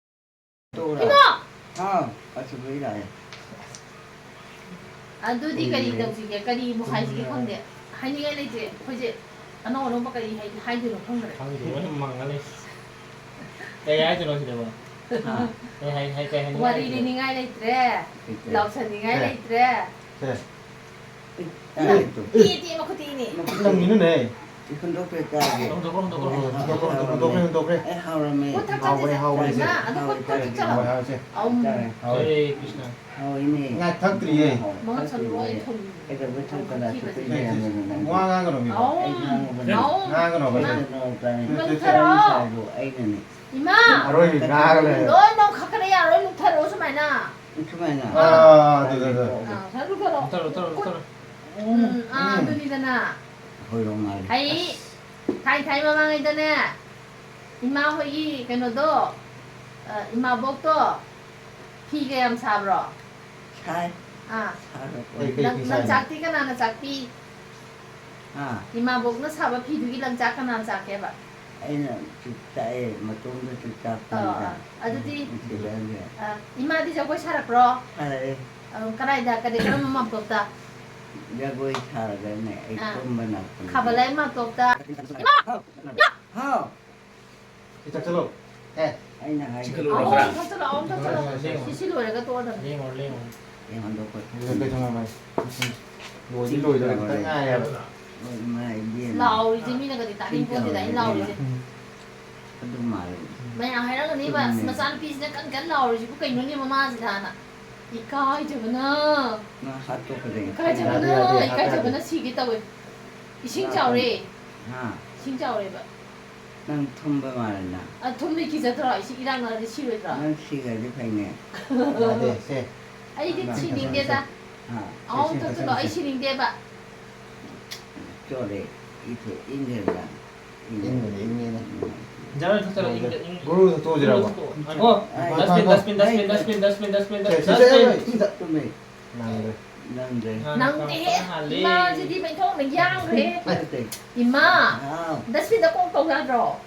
ꯇꯧꯔꯥ? ꯏꯃꯥ! ꯍꯥꯎ, ꯑꯁ, ꯂꯣꯏ ꯂꯥꯛꯑꯦ꯫ ꯑꯗꯨꯗꯤ ꯀꯔꯤ ꯎꯝ꯫ ꯇꯧꯁꯤꯒꯦ? ꯀꯔꯤꯕꯨ ꯍꯥꯏꯁꯤꯒꯦ ꯈꯪꯗꯦ꯫ ꯍꯥꯏꯅꯤꯡꯉꯥꯏ ꯂꯩꯇ꯭ꯔꯦ꯫ ꯑꯩꯈꯣꯏꯁꯦ ꯑꯅꯧ ꯑꯅꯧꯕ ꯀꯔꯤ ꯍꯥꯏ-, ꯍꯥꯏꯗꯣꯏꯅꯣ ꯈꯪꯗ꯭ꯔꯦ꯫ ꯈꯪꯗꯦ, ꯂꯣꯏꯅ ꯃꯪꯉ ꯂꯩ꯫ ꯀꯩ ꯍꯥꯏꯗꯣꯏꯅꯣ ꯁꯤꯗꯕꯣ? ꯍꯥ꯫ ꯀꯩ ꯍꯥꯏ-, ꯍꯥꯏ-, ꯀꯩ ꯍꯥꯏꯅꯤꯡꯉꯥꯏ ꯋꯥꯔꯤ ꯂꯩꯒꯦ? ꯂꯤꯅꯤꯡꯉꯥꯏ ꯂꯩꯇ꯭ꯔꯦ꯫ ꯂꯩꯇ꯭ꯔꯦ꯫ ꯂꯥꯎꯁꯟꯅꯤꯡꯉꯥꯏ ꯁꯦ꯫ ꯂꯩꯇ꯭ꯔꯦ꯫ ꯁꯦ꯫ ꯏꯃꯥ, ꯇꯥꯔꯦ ꯇꯨ꯫ ꯇꯦ, ꯇꯦ, ꯃꯈꯨꯠ ꯇꯦꯛꯏꯅꯦ꯫ ꯅꯪꯒꯤꯅꯅꯦ꯫ ꯍꯨꯟꯗꯣꯛꯈ꯭ꯔꯦ, ꯆꯥꯒꯦ꯫ ꯍꯨꯟꯗꯣꯛꯈ꯭ꯔꯣ, ꯍꯨꯟꯗꯣꯛꯈ꯭ꯔꯣ꯫ ꯑꯣ, ꯍꯨꯟꯗꯣꯛꯈ꯭ꯔꯦ, ꯍꯨꯟꯗꯣꯛꯈ꯭ꯔꯦ, ꯍꯨꯟꯗꯣꯛꯈ꯭ꯔꯦ꯫ ꯑꯩ ꯍꯥꯎꯔꯝꯃꯦ꯫ ꯈꯨꯠ ꯊꯛ ꯍꯥꯎꯕꯅꯦ, ꯆꯠꯁꯦ꯫ ꯍꯥꯎꯕꯅꯦ꯫ ꯏꯃꯥ, ꯑꯗꯨ ꯍꯥꯎꯋꯦ, ꯈꯨꯠ, ꯈꯨꯠ ꯆꯥꯔꯦ꯫ ꯆꯠꯂꯣ꯫ ꯍꯥꯎꯋꯦ, ꯍꯥꯎꯋꯦ꯫ ꯑꯧ꯫ ꯆꯥꯔꯦ, ꯍꯥꯎꯋꯦ꯫ ꯍꯔꯦ ꯀ꯭ꯔꯤꯁꯅ꯫ ꯍꯥꯎꯋꯤꯅꯦ꯫ ꯉꯥ ꯊꯛꯇ꯭ꯔꯤꯌꯦ꯫ ꯃꯉꯛ ꯁꯝꯗꯣ ꯑꯩ ꯊꯨꯝ꯫ ꯀꯩꯗꯧꯕꯩ ꯊꯨꯝ ꯀꯅꯥ ꯊꯛꯇꯣꯏꯅꯣ? ꯋꯥ ꯉꯥꯡꯒꯅꯣ ꯃꯤ꯫ ꯑꯧ꯫ ꯑꯩ ꯉꯥꯡꯉꯕꯅꯦ꯫ ꯉꯥꯡꯒꯅꯣ ꯍꯥꯏꯕꯅꯦ꯫ ꯏꯃꯥ꯫ ꯅꯠꯇꯦ, ꯂꯨꯊꯔꯛꯑꯣ꯫ ꯁꯥꯏꯗꯣ ꯑꯩꯅꯅꯦ꯫ ꯏꯃꯥ꯫ ꯑꯔꯣꯏꯕꯤ ꯉꯥꯡꯉ ꯂꯩꯔꯦ꯫ ꯂꯣꯏ ꯅꯣꯡꯈꯠꯈ꯭ꯔꯦ, ꯌꯥꯔꯣꯏ, ꯂꯨꯊꯔꯛꯑꯣ ꯁꯨꯃꯥꯏꯅ꯫ ꯁꯨꯃꯥꯏꯅ꯫ ꯑꯥ, ꯑꯗꯨ, ꯑꯗꯨ, ꯑꯗꯨ꯫ ꯑꯥ, ꯁꯨꯃꯥꯏꯅ ꯂꯨꯊꯔꯛꯑꯣ꯫ ꯂꯨꯊꯔꯣ, ꯂꯨꯊꯔꯣ, ꯂꯨꯊꯔꯣ꯫ ꯎꯝ, ꯑꯥ, ꯎꯝ꯫ ꯑꯗꯨꯅꯤꯗꯅ꯫ ꯍꯣꯏꯔꯣꯡ ꯃꯥꯜꯂꯦ꯫ ꯑꯩ ꯑꯁ꯫ ꯊꯥꯏ ꯊꯥꯏ ꯃꯃꯥꯡꯉꯩꯗꯅꯦ, ꯏꯃꯥ ꯍꯣꯏꯒꯤ ꯀꯩꯅꯣꯗꯣ, ꯑ, ꯏꯃꯥꯕꯣꯛꯇꯣ ꯐꯤꯒ ꯌꯥꯝ ꯁꯥꯕ꯭ꯔꯣ? ꯁꯥꯏ꯫ ꯑꯥ꯫ ꯁꯥꯔ ꯀꯩ, ꯀꯩ ꯂꯪ-, ꯐꯤ ꯁꯥꯏꯅꯣ? ꯂꯪꯆꯥꯛꯇꯤ ꯀꯅꯥꯅ ꯆꯥꯛꯄꯤ? ꯍꯥ? ꯏꯃꯥꯕꯣꯛꯅ ꯁꯥꯕ ꯐꯤꯗꯨꯒꯤ ꯂꯪꯆꯥꯛ ꯀꯅꯥꯅ ꯆꯥꯛꯀꯦꯕ? ꯑꯩꯅ ꯆꯥꯛꯑꯦ, ꯃꯇꯣꯝꯗ ꯆꯥꯛꯄꯅꯤꯗ꯫ ꯑꯥ, ꯑꯥ꯫ ꯑꯗꯨꯗꯤ, ꯅꯨꯡꯁꯤꯕ ꯑꯉꯥꯡꯁꯦ꯫ ꯑ, ꯏꯃꯥꯗꯤ ꯖꯒꯣꯏ ꯁꯥꯔꯛꯄ꯭ꯔꯣ? ꯁꯥꯔꯛꯑꯦ꯫ ꯑ, ꯀꯗꯥꯏꯗ? ꯀꯔꯤ, ꯀꯔꯝꯕ ꯃꯥꯝꯇꯣꯞꯇ? ꯖꯒꯣꯏ ꯁꯥꯔꯒꯅꯦ, ꯑꯩ ꯑꯥ꯫ ꯇꯨꯝꯕ ꯅꯥꯄꯨꯡꯗꯦ꯫ ꯈꯥꯕꯜꯂꯩ ꯃꯥꯝꯇꯣꯞꯇ꯫ ꯏꯃꯥ! ꯍꯥꯎ꯫ ꯍꯥꯎ꯫ ꯁꯤ ꯆꯠꯁꯤꯜꯂꯣ꯫ ꯑꯦ꯫ ꯑꯩꯅ ꯍꯥꯏꯒꯦ꯫ ꯆꯤꯛꯀꯜ ꯑꯣꯏꯕ꯭ꯔꯥ? ꯑꯧ, ꯊꯛꯆꯜꯂꯣ, ꯑꯧ, ꯊꯛꯆꯜꯂꯣ꯫ ꯂꯦꯡꯉꯣ, ꯂꯦꯡꯉꯣ꯫ ꯁꯤ, ꯁꯤ ꯂꯣꯏꯔꯒ ꯇꯣꯛꯑꯗꯕꯅꯤ꯫ ꯂꯦꯡꯉꯣ, ꯂꯦꯡꯉꯣ꯫ ꯂꯦꯡꯉꯣ, ꯂꯦꯡꯉꯣ꯫ ꯂꯣꯏꯗꯤ ꯂꯣꯏꯗꯣꯔꯦ, ꯈꯤꯇꯪ ꯉꯥꯏꯔꯦꯕ꯫ ꯍꯣꯏ, ꯏꯃꯥ ꯏꯕꯦꯝꯃ꯫ ꯂꯥꯎꯔꯤꯁꯦ ꯃꯤꯅꯒꯗꯤ ꯇꯥꯅꯤꯡ ꯄꯣꯠꯇꯦꯗ, ꯑꯩ ꯂꯥꯎꯔꯤꯁꯦ꯫ ꯎꯝ꯫ ꯑꯗꯨ ꯃꯥꯜꯂꯦ꯫ ꯃꯌꯥꯝ ꯍꯥꯏꯔꯝꯒꯅꯤꯕ, ꯆꯨꯝꯃꯦ꯫ "ꯃꯆꯥꯅꯨꯄꯤꯁꯤꯅ ꯀꯟ ꯀꯟ ꯂꯥꯎꯔꯤꯁꯤꯕꯨ ꯀꯩꯅꯣꯅꯦ ꯃꯃꯥꯁꯤꯅ?" ꯍꯥꯏꯅ꯫ ꯏꯀꯥꯏꯖꯕꯅ꯫ ꯅꯪ ꯍꯥꯠꯇꯣꯛꯀꯗꯣꯏꯅꯤ꯫ ꯏꯀꯥꯏꯖꯕꯅ꯫ ꯌꯥꯗꯦ, ꯌꯥꯗꯦ, ꯍꯥꯠꯄ ꯏꯀꯥꯏꯖꯕꯅ ꯌꯥꯗꯦ꯫ ꯁꯤꯒꯦ ꯇꯧꯋꯦ꯫ ꯏꯁꯤꯡ ꯆꯥꯎꯔꯦ꯫ ꯍꯥ? ꯏꯁꯤꯡ ꯆꯥꯎꯔꯦꯕ꯫ ꯅꯪ ꯊꯨꯝꯕ ꯃꯥꯜꯂꯦ ꯅꯪ꯫ ꯑ, ꯊꯨꯝꯗꯤ ꯀꯤꯖꯗ꯭ꯔꯣ? ꯏꯁꯤꯡ ꯏꯔꯥꯡ ꯂꯥꯡꯂꯗꯤ ꯁꯤꯔꯣꯏꯗ꯭ꯔꯣ? ꯅꯪ ꯁꯤꯈ꯭ꯔꯗꯤ ꯐꯩꯅꯦ꯫ ꯌꯥꯗꯦ ꯁꯦ꯫ ꯑꯩꯗꯤ ꯅꯪ ꯁꯤꯅꯤꯡꯗꯦꯗ꯫ ꯍꯥ? ꯑꯍꯥꯎ ꯁꯤ, ꯁꯤ, ꯊꯛꯆꯜꯂꯣ꯫ ꯑꯩ ꯁꯤ꯫ ꯁꯤꯅꯤꯡꯗꯦꯕ꯫ ꯆꯣꯂꯦ꯫ ꯏꯊꯣ ꯏꯪꯈ꯭ꯔꯦꯗ꯫ ꯏꯪꯕꯅꯦ, ꯏꯪꯉꯦꯅꯦ꯫ ꯖꯔ ꯊꯛꯆꯜꯂꯣ, ꯏꯪ, ꯏꯪ꯫ ꯒꯨꯔꯨ ꯊꯛꯇꯣꯛꯑꯁꯤꯔꯕ? ꯊꯛꯆꯜꯂꯣ꯫ ꯉꯥꯏꯈꯣ꯫ ꯍꯣꯏ, Dustbin, ꯍꯣꯏ, dustbin, dustbin, dustbin, dustbin, dustbin, ꯁꯦ, ꯁꯦ, dustbin꯫ ꯁꯦ, ꯁꯤꯗ꯫ ꯆꯨꯝꯃꯦ꯫ ꯅꯪꯗ꯭ꯔꯦ꯫ ꯅꯪꯗ꯭ꯔꯦ꯫ ꯉꯥ ꯅꯪꯗꯦꯍꯦ꯫ ꯉꯥ ꯍꯥꯜꯂꯦ꯫ ꯏꯃꯥꯁꯤꯗꯤ ꯃꯩꯊꯣꯡꯅ ꯌꯥꯡꯈ꯭ꯔꯦ꯫ ꯅꯠꯇꯦ꯫ ꯏꯃꯥ꯫ ꯍꯥꯎ꯫ Dustbin ꯗ ꯀꯣꯛ ꯇꯧ ꯌꯥꯗ꯭ꯔꯣ?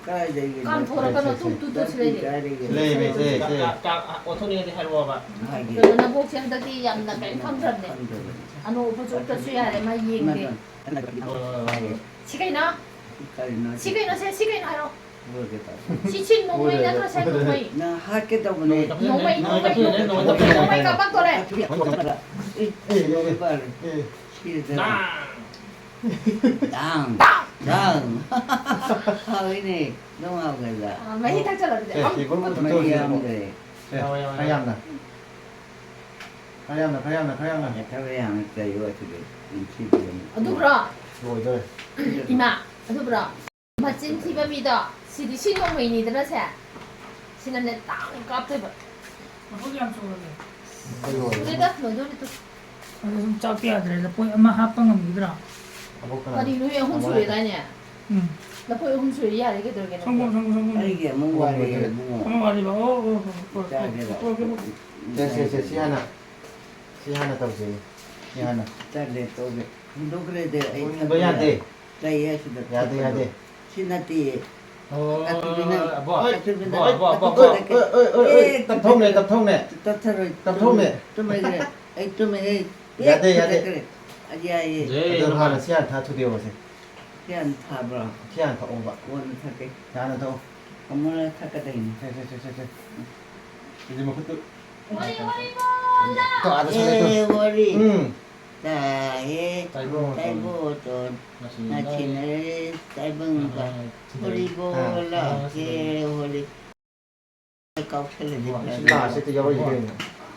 ꯀꯥꯏꯗꯒꯤ ꯀꯥꯝꯊꯣꯔꯛꯀꯅꯣ, ꯁꯦ, ꯁꯦ, ꯇꯨ, ꯇꯨ, ꯇꯨ ꯁꯤ ꯂꯩꯔꯦ꯫ ꯀꯥꯏꯗꯒꯤ ꯂꯩꯃꯦ, ꯁꯦ, ꯁꯦ꯫ ꯆꯥꯛ, ꯆꯥꯛ, ꯑꯣꯟꯊꯣꯛꯅꯤꯡꯉꯗꯤ ꯍꯥꯏꯔꯛꯑꯣꯕ꯫ ꯍꯥꯏꯒꯦ꯫ ꯀꯩꯅꯣ, ꯅꯕꯣꯛꯁꯦ ꯍꯟꯗꯛꯇꯤ ꯌꯥꯝꯅ ꯀꯔꯤꯝ ꯈꯪꯗ꯭ꯔꯕꯅꯦ꯫ ꯈꯪꯗ꯭ꯔꯕꯅꯦ꯫ ꯑꯅꯧꯕ ꯎꯞꯄꯁꯨ ꯎꯞꯇ꯭ꯔꯁꯨ ꯌꯥꯔꯦ, ꯃꯥ ꯌꯦꯡꯗꯦ꯫ ꯃꯇꯝ꯫ ꯍꯣꯏ, ꯍꯣꯏ, ꯍꯣꯏ꯫ ꯁꯤ ꯀꯩꯅꯣ? ꯀꯔꯤꯅꯣ? ꯁꯤ ꯀꯩꯅꯣ? ꯁꯦ, ꯁꯤ ꯀꯩꯅꯣ ꯍꯥꯏꯔꯣ? ꯂꯣꯏꯒꯦ ꯇꯧꯔꯦ꯫ ꯁꯤ, ꯁꯤ ꯅꯣꯡꯃꯩ ꯅꯠꯇ꯭ꯔꯣ? ꯁꯦ, ꯅꯣꯡꯃꯩ꯫ ꯅꯪ ꯍꯥꯠꯀꯦ ꯇꯧꯕꯅꯦ꯫ ꯅꯣꯡꯃꯩ, ꯅꯣꯡꯃꯩ, ꯅꯣꯡꯃꯩ, ꯅꯣꯡꯃꯩ, ꯅꯣꯡꯃꯩ ꯀꯥꯞꯄꯛꯇꯣꯔꯦ꯫ ꯑꯦ, ꯑꯦ, ꯑꯦ, ꯑꯦ꯫ ꯁꯤꯗ꯫ ꯗꯥꯡ꯫ ꯗꯥꯡ꯫ ꯍꯥꯎꯏꯅꯦ꯫ ꯑꯗꯨꯝ ꯍꯥꯎꯒꯗ꯭ꯔꯥ? ꯑ, ꯃꯍꯤ ꯊꯛꯆꯜꯂꯣ ꯑꯗꯨꯗꯤ꯫ ꯑꯦ, ꯁꯤ ꯒꯨꯔꯨ ꯃꯍꯤ ꯊꯛꯇꯣꯛꯑꯁꯤ꯫ ꯌꯥꯝꯗ꯭ꯔꯦ꯫ ꯑꯦ, ꯈꯔ ꯌꯥꯝꯅ꯫ ꯈꯔ ꯌꯥꯝꯅ, ꯈꯔ ꯌꯥꯝꯅ, ꯈꯔ ꯌꯥꯝꯅ꯫ ꯑꯦ, ꯈꯔ ꯌꯥꯝꯅ ꯆꯥꯏꯌꯨ ꯑꯗꯨꯗꯤ꯫ ꯅꯤꯡꯊꯤꯕꯤꯔꯝꯃꯨ꯫ ꯑꯗꯨꯕ꯭ꯔꯣ? ꯂꯣꯏꯗꯣꯔꯦ꯫ ꯏꯃꯥ, ꯑꯗꯨꯕ꯭ꯔꯣ? ꯃꯆꯤꯟ ꯊꯤꯕ ꯃꯤꯗꯣ, ꯁꯤꯗꯤ ꯁꯤ ꯅꯣꯡꯃꯩꯅꯤꯗꯅ ꯁꯦ꯫ ꯁꯤꯅꯅꯦ ꯇꯥꯡ ꯀꯥꯞꯇꯣꯏꯕ꯫ ꯃꯈꯨꯠ ꯌꯥꯝ ꯆꯨꯔꯝꯃꯦ꯫ ꯂꯣꯏꯗꯣꯔꯦ꯫ ꯂꯣꯏꯗ, ꯂꯣꯏꯗꯣꯔꯦ ꯇꯨ꯫ ꯑꯗꯨ ꯁꯨꯝ ꯆꯥꯛꯇꯤ ꯌꯥꯗ꯭ꯔꯦ꯫ ꯂꯐꯣꯏ ꯑꯃ ꯍꯥꯞꯄ ꯉꯝꯈꯤꯗ꯭ꯔꯥ? ꯑꯕꯣꯛ ꯀꯅꯥ? ꯀꯔꯤꯅꯣ, ꯑꯍꯨꯝ ꯁꯨꯔꯦꯗꯥꯏꯅꯦ? ꯎꯝ꯫ ꯂꯐꯣꯏ ꯑꯍꯨꯝ ꯁꯨꯔꯦ, ꯌꯥꯔꯦ, ꯀꯩꯗꯧꯔꯒꯦ ꯅꯪꯕꯣ? ꯁꯪꯒꯣꯝ, ꯁꯪꯒꯣꯝ, ꯁꯪꯒꯣꯝ꯫ ꯑꯩꯒꯤ ꯑꯃꯨꯛ ꯋꯥꯠꯂꯤ, ꯏꯕꯨꯡꯉꯣ꯫ ꯑꯃ ꯋꯥꯠꯂꯤꯕ? ꯑꯣ, ꯑꯣ, ꯑꯣ, ꯑꯣ, ꯆꯥꯒꯦꯔꯣ? ꯑꯣ, ꯑꯣ, ꯑꯣ꯫ ꯁꯦ, ꯁꯦ, ꯁꯦ, ꯁꯤ ꯍꯥꯟꯅ, ꯁꯤ ꯍꯥꯟꯅ ꯇꯧꯁꯦ꯫ ꯁꯤ ꯍꯥꯟꯅ꯫ ꯆꯥꯛꯂꯦꯠ ꯇꯧꯒꯦ꯫ ꯍꯨꯟꯗꯣꯛꯈ꯭ꯔꯦꯗ ꯑꯩ ꯍꯨꯟꯕ ꯊꯝꯕ ꯌꯥꯗꯦ꯫ ꯂꯩꯌꯦ ꯁꯤꯗ ꯌꯥꯗꯦ, ꯊꯝꯕꯗꯣ꯫ ꯌꯥꯗꯦ꯫ ꯁꯤ ꯅꯠꯇꯦꯌꯦ꯫ ꯑꯣ, ꯑꯀꯥꯕꯤꯅ ꯑꯕꯣ, ꯑꯀꯥꯕꯤꯅ ꯑꯕꯣ, ꯑꯕꯣ, ꯑꯕꯣ, ꯑꯀꯥꯕꯤꯅ ꯑꯕꯣ꯫ ꯑꯣꯏ, ꯑꯣꯏ, ꯑꯣꯏ, ꯑꯣꯏ, ꯇꯞꯊꯧꯅꯦ, ꯇꯞꯊꯧꯅꯦ꯫ ꯇꯠꯊꯔꯣꯏ꯫ ꯇꯞꯊꯧꯅꯦ꯫ ꯇꯨꯝꯃꯒꯦ꯫ ꯑꯩ ꯇꯨꯝꯃꯒꯦ꯫ ꯌꯥꯗꯦ, ꯌꯥꯗꯦ꯫ ꯇꯠꯊꯔꯦ꯫ ꯑ, ꯌꯥꯏꯌꯦ꯫ ꯌꯥꯏ, ꯑꯗꯣ ꯅꯨꯡꯉꯥꯏ꯫ ꯍꯥꯟꯅ ꯁꯤ ꯍꯥꯟꯅ ꯊꯥ ꯊꯨꯗꯦꯛꯑꯣꯁꯦ꯫ ꯒ꯭ꯌꯥꯟ ꯊꯥꯕ꯭ꯔꯣ? ꯁꯤ ꯍꯥꯟꯅ ꯊꯛꯑꯣꯕ꯫ ꯀꯣꯟꯅ ꯊꯛꯀꯦ꯫ ꯁꯤ ꯍꯥꯟꯅ ꯊꯛꯑꯣ꯫ ꯑꯃꯨꯔꯛ ꯊꯛꯀꯗꯣꯏꯅꯤ꯫ ꯁꯦ, ꯁꯦ, ꯁꯦ, ꯁꯦ, ꯁꯦ꯫ ꯑꯗꯨꯗꯤ ꯃꯈꯨꯠꯇꯨ꯫ ꯍꯣꯔꯤ, ꯍꯣꯔꯤ ꯕꯣꯜ! ꯇꯣ, ꯑꯥꯗ ꯁꯥꯟꯅꯩ ꯇꯣ꯫ ꯑꯦ, ꯋꯥꯔꯤ꯫ ꯎꯝ꯫ ꯇꯥꯍꯦ꯫ ꯇꯥꯏꯕꯪ꯫ ꯇꯥꯏꯕꯣꯇꯣꯟ꯫ ꯉꯁꯤꯅ ꯅꯥꯁꯤꯟꯅꯔꯦ꯫ ꯇꯥꯏꯕꯪ꯫ ꯑꯥ, ꯍꯣꯔꯤ ꯕꯣꯜ꯫ ꯑꯥ, ꯍꯦ, ꯍꯣꯔꯤ꯫ ꯀꯥꯎꯁꯜꯂꯗꯤ ꯁꯤ ꯐꯔꯦ꯫ ꯂꯥꯁꯁꯤꯗ ꯌꯥꯎꯔꯛꯏꯁꯦ ꯀꯩꯅꯣ?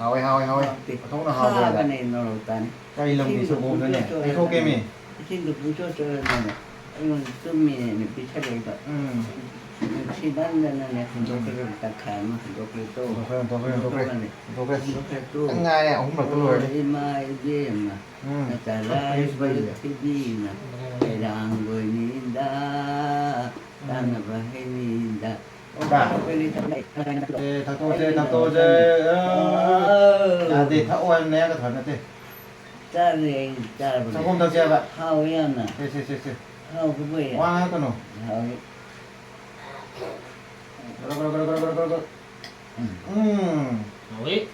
ꯍꯥꯎꯋꯦ, ꯍꯥꯎꯋꯦ, ꯍꯥꯎꯋꯦ꯫ ꯍꯥꯎꯇꯦ꯫ ꯑꯣꯟꯊꯣꯛꯅ ꯍꯥꯎꯕ ꯍꯥꯏꯗ꯫ ꯈꯥꯕꯅꯦ ꯅꯣꯔꯣꯛꯇꯅꯤ꯫ ꯀꯔꯤ ꯂꯝꯒꯤ ꯏꯁꯤꯡꯗꯣ ꯁꯪꯒꯣꯝꯅꯣꯅꯦ? ꯄꯨꯡꯆꯣꯠ ꯆꯣꯠꯂꯕꯅꯦ꯫ ꯂꯩꯊꯣꯛꯀꯦꯃꯤ꯫ ꯏꯁꯤꯡꯗꯣ ꯄꯨꯡꯆꯣꯠ ꯆꯣꯠꯂꯕꯅꯦ꯫ ꯑꯩꯉꯣꯟꯗ ꯇꯨꯝꯃꯤꯅꯦꯅ ꯄꯤꯊꯔꯛꯏꯕ꯫ ꯎꯝ꯫ ꯅꯨꯡꯁꯤꯃꯟꯗꯅꯅꯦ ꯍꯨꯟꯗꯣꯛꯈ꯭ꯔꯦ, ꯇꯪꯈꯥꯏ ꯑꯃ ꯍꯨꯟꯗꯣꯛꯈ꯭ꯔꯦ ꯇꯣ꯫ ꯍꯨꯟꯗꯣꯛꯈ꯭ꯔꯦ, ꯍꯨꯟꯗꯣꯛꯈ꯭ꯔꯦ, ꯍꯨꯟꯗꯣꯛꯈ꯭ꯔꯦ꯫ ꯍꯨꯟꯗꯣꯛꯈ꯭ꯔꯦ꯫ ꯍꯨꯟꯗꯣꯛꯈ꯭ꯔꯦ ꯇꯣ꯫ ꯈꯤꯇꯪ ꯉꯥꯏꯔꯦ, ꯑꯍꯨꯝꯂꯛꯇ ꯑꯣ, ꯂꯣꯏꯔꯦ꯫ ꯏꯃꯥ ꯏꯕꯦꯝꯃ꯫ ꯎꯝ꯫ ꯅꯆꯥ ꯂꯥꯏꯕ ꯊꯤꯕꯤꯅ ꯍꯩꯔꯥꯡꯒꯣꯏꯅꯤꯗ꯫ ꯎꯝ꯫ ꯇꯥꯅꯕ ꯍꯩꯅꯤꯗ꯫ ꯕꯥ꯫ ꯑꯦ, ꯊꯛꯇꯣꯛꯑꯁꯦ, ꯊꯛꯇꯣꯛꯑꯁꯦ꯫ ꯑꯥ꯫ ꯌꯥꯗꯦ, ꯊꯛꯑꯣ ꯍꯥꯏꯕ ꯅꯌꯥꯒ ꯊꯛꯄ ꯅꯠꯇꯦ꯫ ꯆꯥꯔꯦ, ꯑꯩ ꯆꯥꯔꯕꯅꯦ꯫ ꯁꯪꯒꯣꯝ ꯊꯛꯁꯦ ꯍꯥꯏꯕ꯫ ꯍꯥꯎꯋꯦ ꯌꯥꯝꯅ꯫ ꯁꯦ, ꯁꯦ, ꯁꯦ, ꯁꯦ꯫ ꯍꯥꯎꯕꯕꯨ ꯌꯥꯝ꯫ ꯋꯥ ꯉꯥꯡꯉꯛꯀꯅꯣ꯫ ꯍꯥꯎꯋꯦ꯫ ꯒꯔ, ꯒꯔ, ꯒꯔ꯫ ꯎꯝ꯫ ꯎꯝ꯫ ꯍꯥꯎꯋꯤ꯫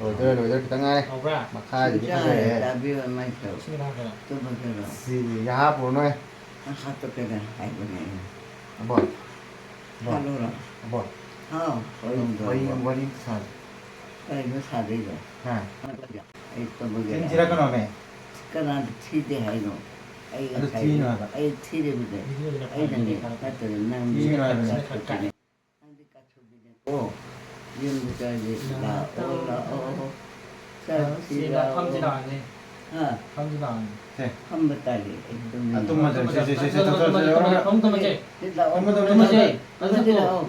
ꯂꯣꯏꯗꯣꯔꯦ, ꯂꯣꯏꯗꯣꯔꯦ, ꯈꯤꯇꯪ ꯉꯥꯏꯔꯦ꯫ ꯍꯥꯎꯕ꯭ꯔꯥ? ꯃꯈꯥꯒꯤꯗꯤ ꯁꯨꯝ ꯆꯥꯔꯦ, ꯐꯖꯔꯦ꯫ ꯆꯥꯕꯤꯌꯨ ꯍꯥꯏꯕ ꯅꯠꯇ꯭ꯔꯣ? ꯏꯁꯤꯡ ꯈꯤꯇꯪ ꯍꯥꯞꯀꯦꯔꯥ? ꯑꯗꯨ ꯐꯖꯔꯣ? ꯁꯤ ꯌꯥ ꯍꯥꯞꯄꯨꯔꯅꯨꯍꯦ꯫ ꯅꯪ ꯍꯥꯞꯇ ꯀꯩꯗ ꯍꯥꯏꯕꯅꯦ ꯑꯩꯅ꯫ ꯑꯕꯣ꯫ ꯑꯕꯣ꯫ ꯍꯥꯠꯂꯨꯔꯣ? ꯑꯕꯣ꯫ ꯍꯥꯎ, ꯍꯣꯏ, ꯍꯣꯏ, ꯋꯥꯔꯤ, ꯍꯣꯏ꯫ ꯋꯥꯔꯤ ꯑꯝꯇ ꯁꯥꯁꯦ꯫ ꯀꯩꯅꯣ ꯁꯥꯗꯣꯏꯗꯣ? ꯍꯥ? ꯑꯩ ꯇꯨꯝꯃꯒꯦ꯫ ꯆꯤꯟ ꯊꯤꯔꯛꯀꯅꯣꯃꯦ꯫ ꯀꯅꯥꯅ ꯊꯤꯗꯦ ꯍꯥꯏꯅꯣ? ꯑꯩ ꯑꯗꯨ ꯉꯁꯥꯏ ꯊꯤꯅꯣ ꯍꯥꯏꯕ꯫ ꯑꯩ ꯊꯤꯔꯤꯕꯅꯦ꯫ ꯊꯤꯗꯣꯏꯁꯤꯅ ꯑꯩꯅꯅꯦ ꯐꯔꯦꯅꯦ꯫ ꯅꯠꯇ꯭ꯔꯗꯤ ꯅꯪꯗꯤ ꯊꯤꯅꯣ ꯍꯥꯏꯕꯅꯦ꯫ ꯀꯥꯊꯣꯛꯄꯤꯅꯦ꯫ ꯅꯪꯗꯤ ꯀꯥꯊꯣꯛꯄꯤꯅꯦꯀꯣ꯫ ꯌꯨꯝꯗ ꯆꯠꯂꯗꯤ ꯂꯥꯛꯑꯣ, ꯂꯥꯛꯑꯣ꯫ ꯆꯠꯁꯤ ꯁꯤ ꯂꯥꯛꯑꯣ꯫ ꯐꯝꯁꯤ ꯂꯥꯛꯑꯅꯤ꯫ ꯍꯥ? ꯐꯝꯁꯤ ꯂꯥꯛꯑꯅꯤ꯫ ꯁꯦ꯫ ꯐꯝꯕ ꯇꯥꯔꯦ꯫ ꯑꯩ ꯇꯨꯝꯅꯤꯡꯉꯦ꯫ ꯑꯥ, ꯇꯨꯝꯃꯁꯦ꯫ ꯁꯦ, ꯁꯦ, ꯁꯦ, ꯁꯦ, ꯊꯛꯑꯣ, ꯊꯛꯑꯣ, ꯊꯛꯑꯣ, ꯊꯛꯑꯣ, ꯊꯛꯑꯣ꯫ ꯐꯃꯨꯡ ꯇꯨꯝꯃꯁꯦ꯫ ꯁꯤ ꯂꯥꯛꯑꯣ꯫ ꯐꯃꯨꯡ ꯇꯨꯝꯃꯁꯦ꯫ ꯐꯃꯨꯡ ꯇꯨꯝꯃꯁꯦ꯫ ꯇꯨꯝꯃꯁꯦ ꯂꯥꯛꯑꯣ꯫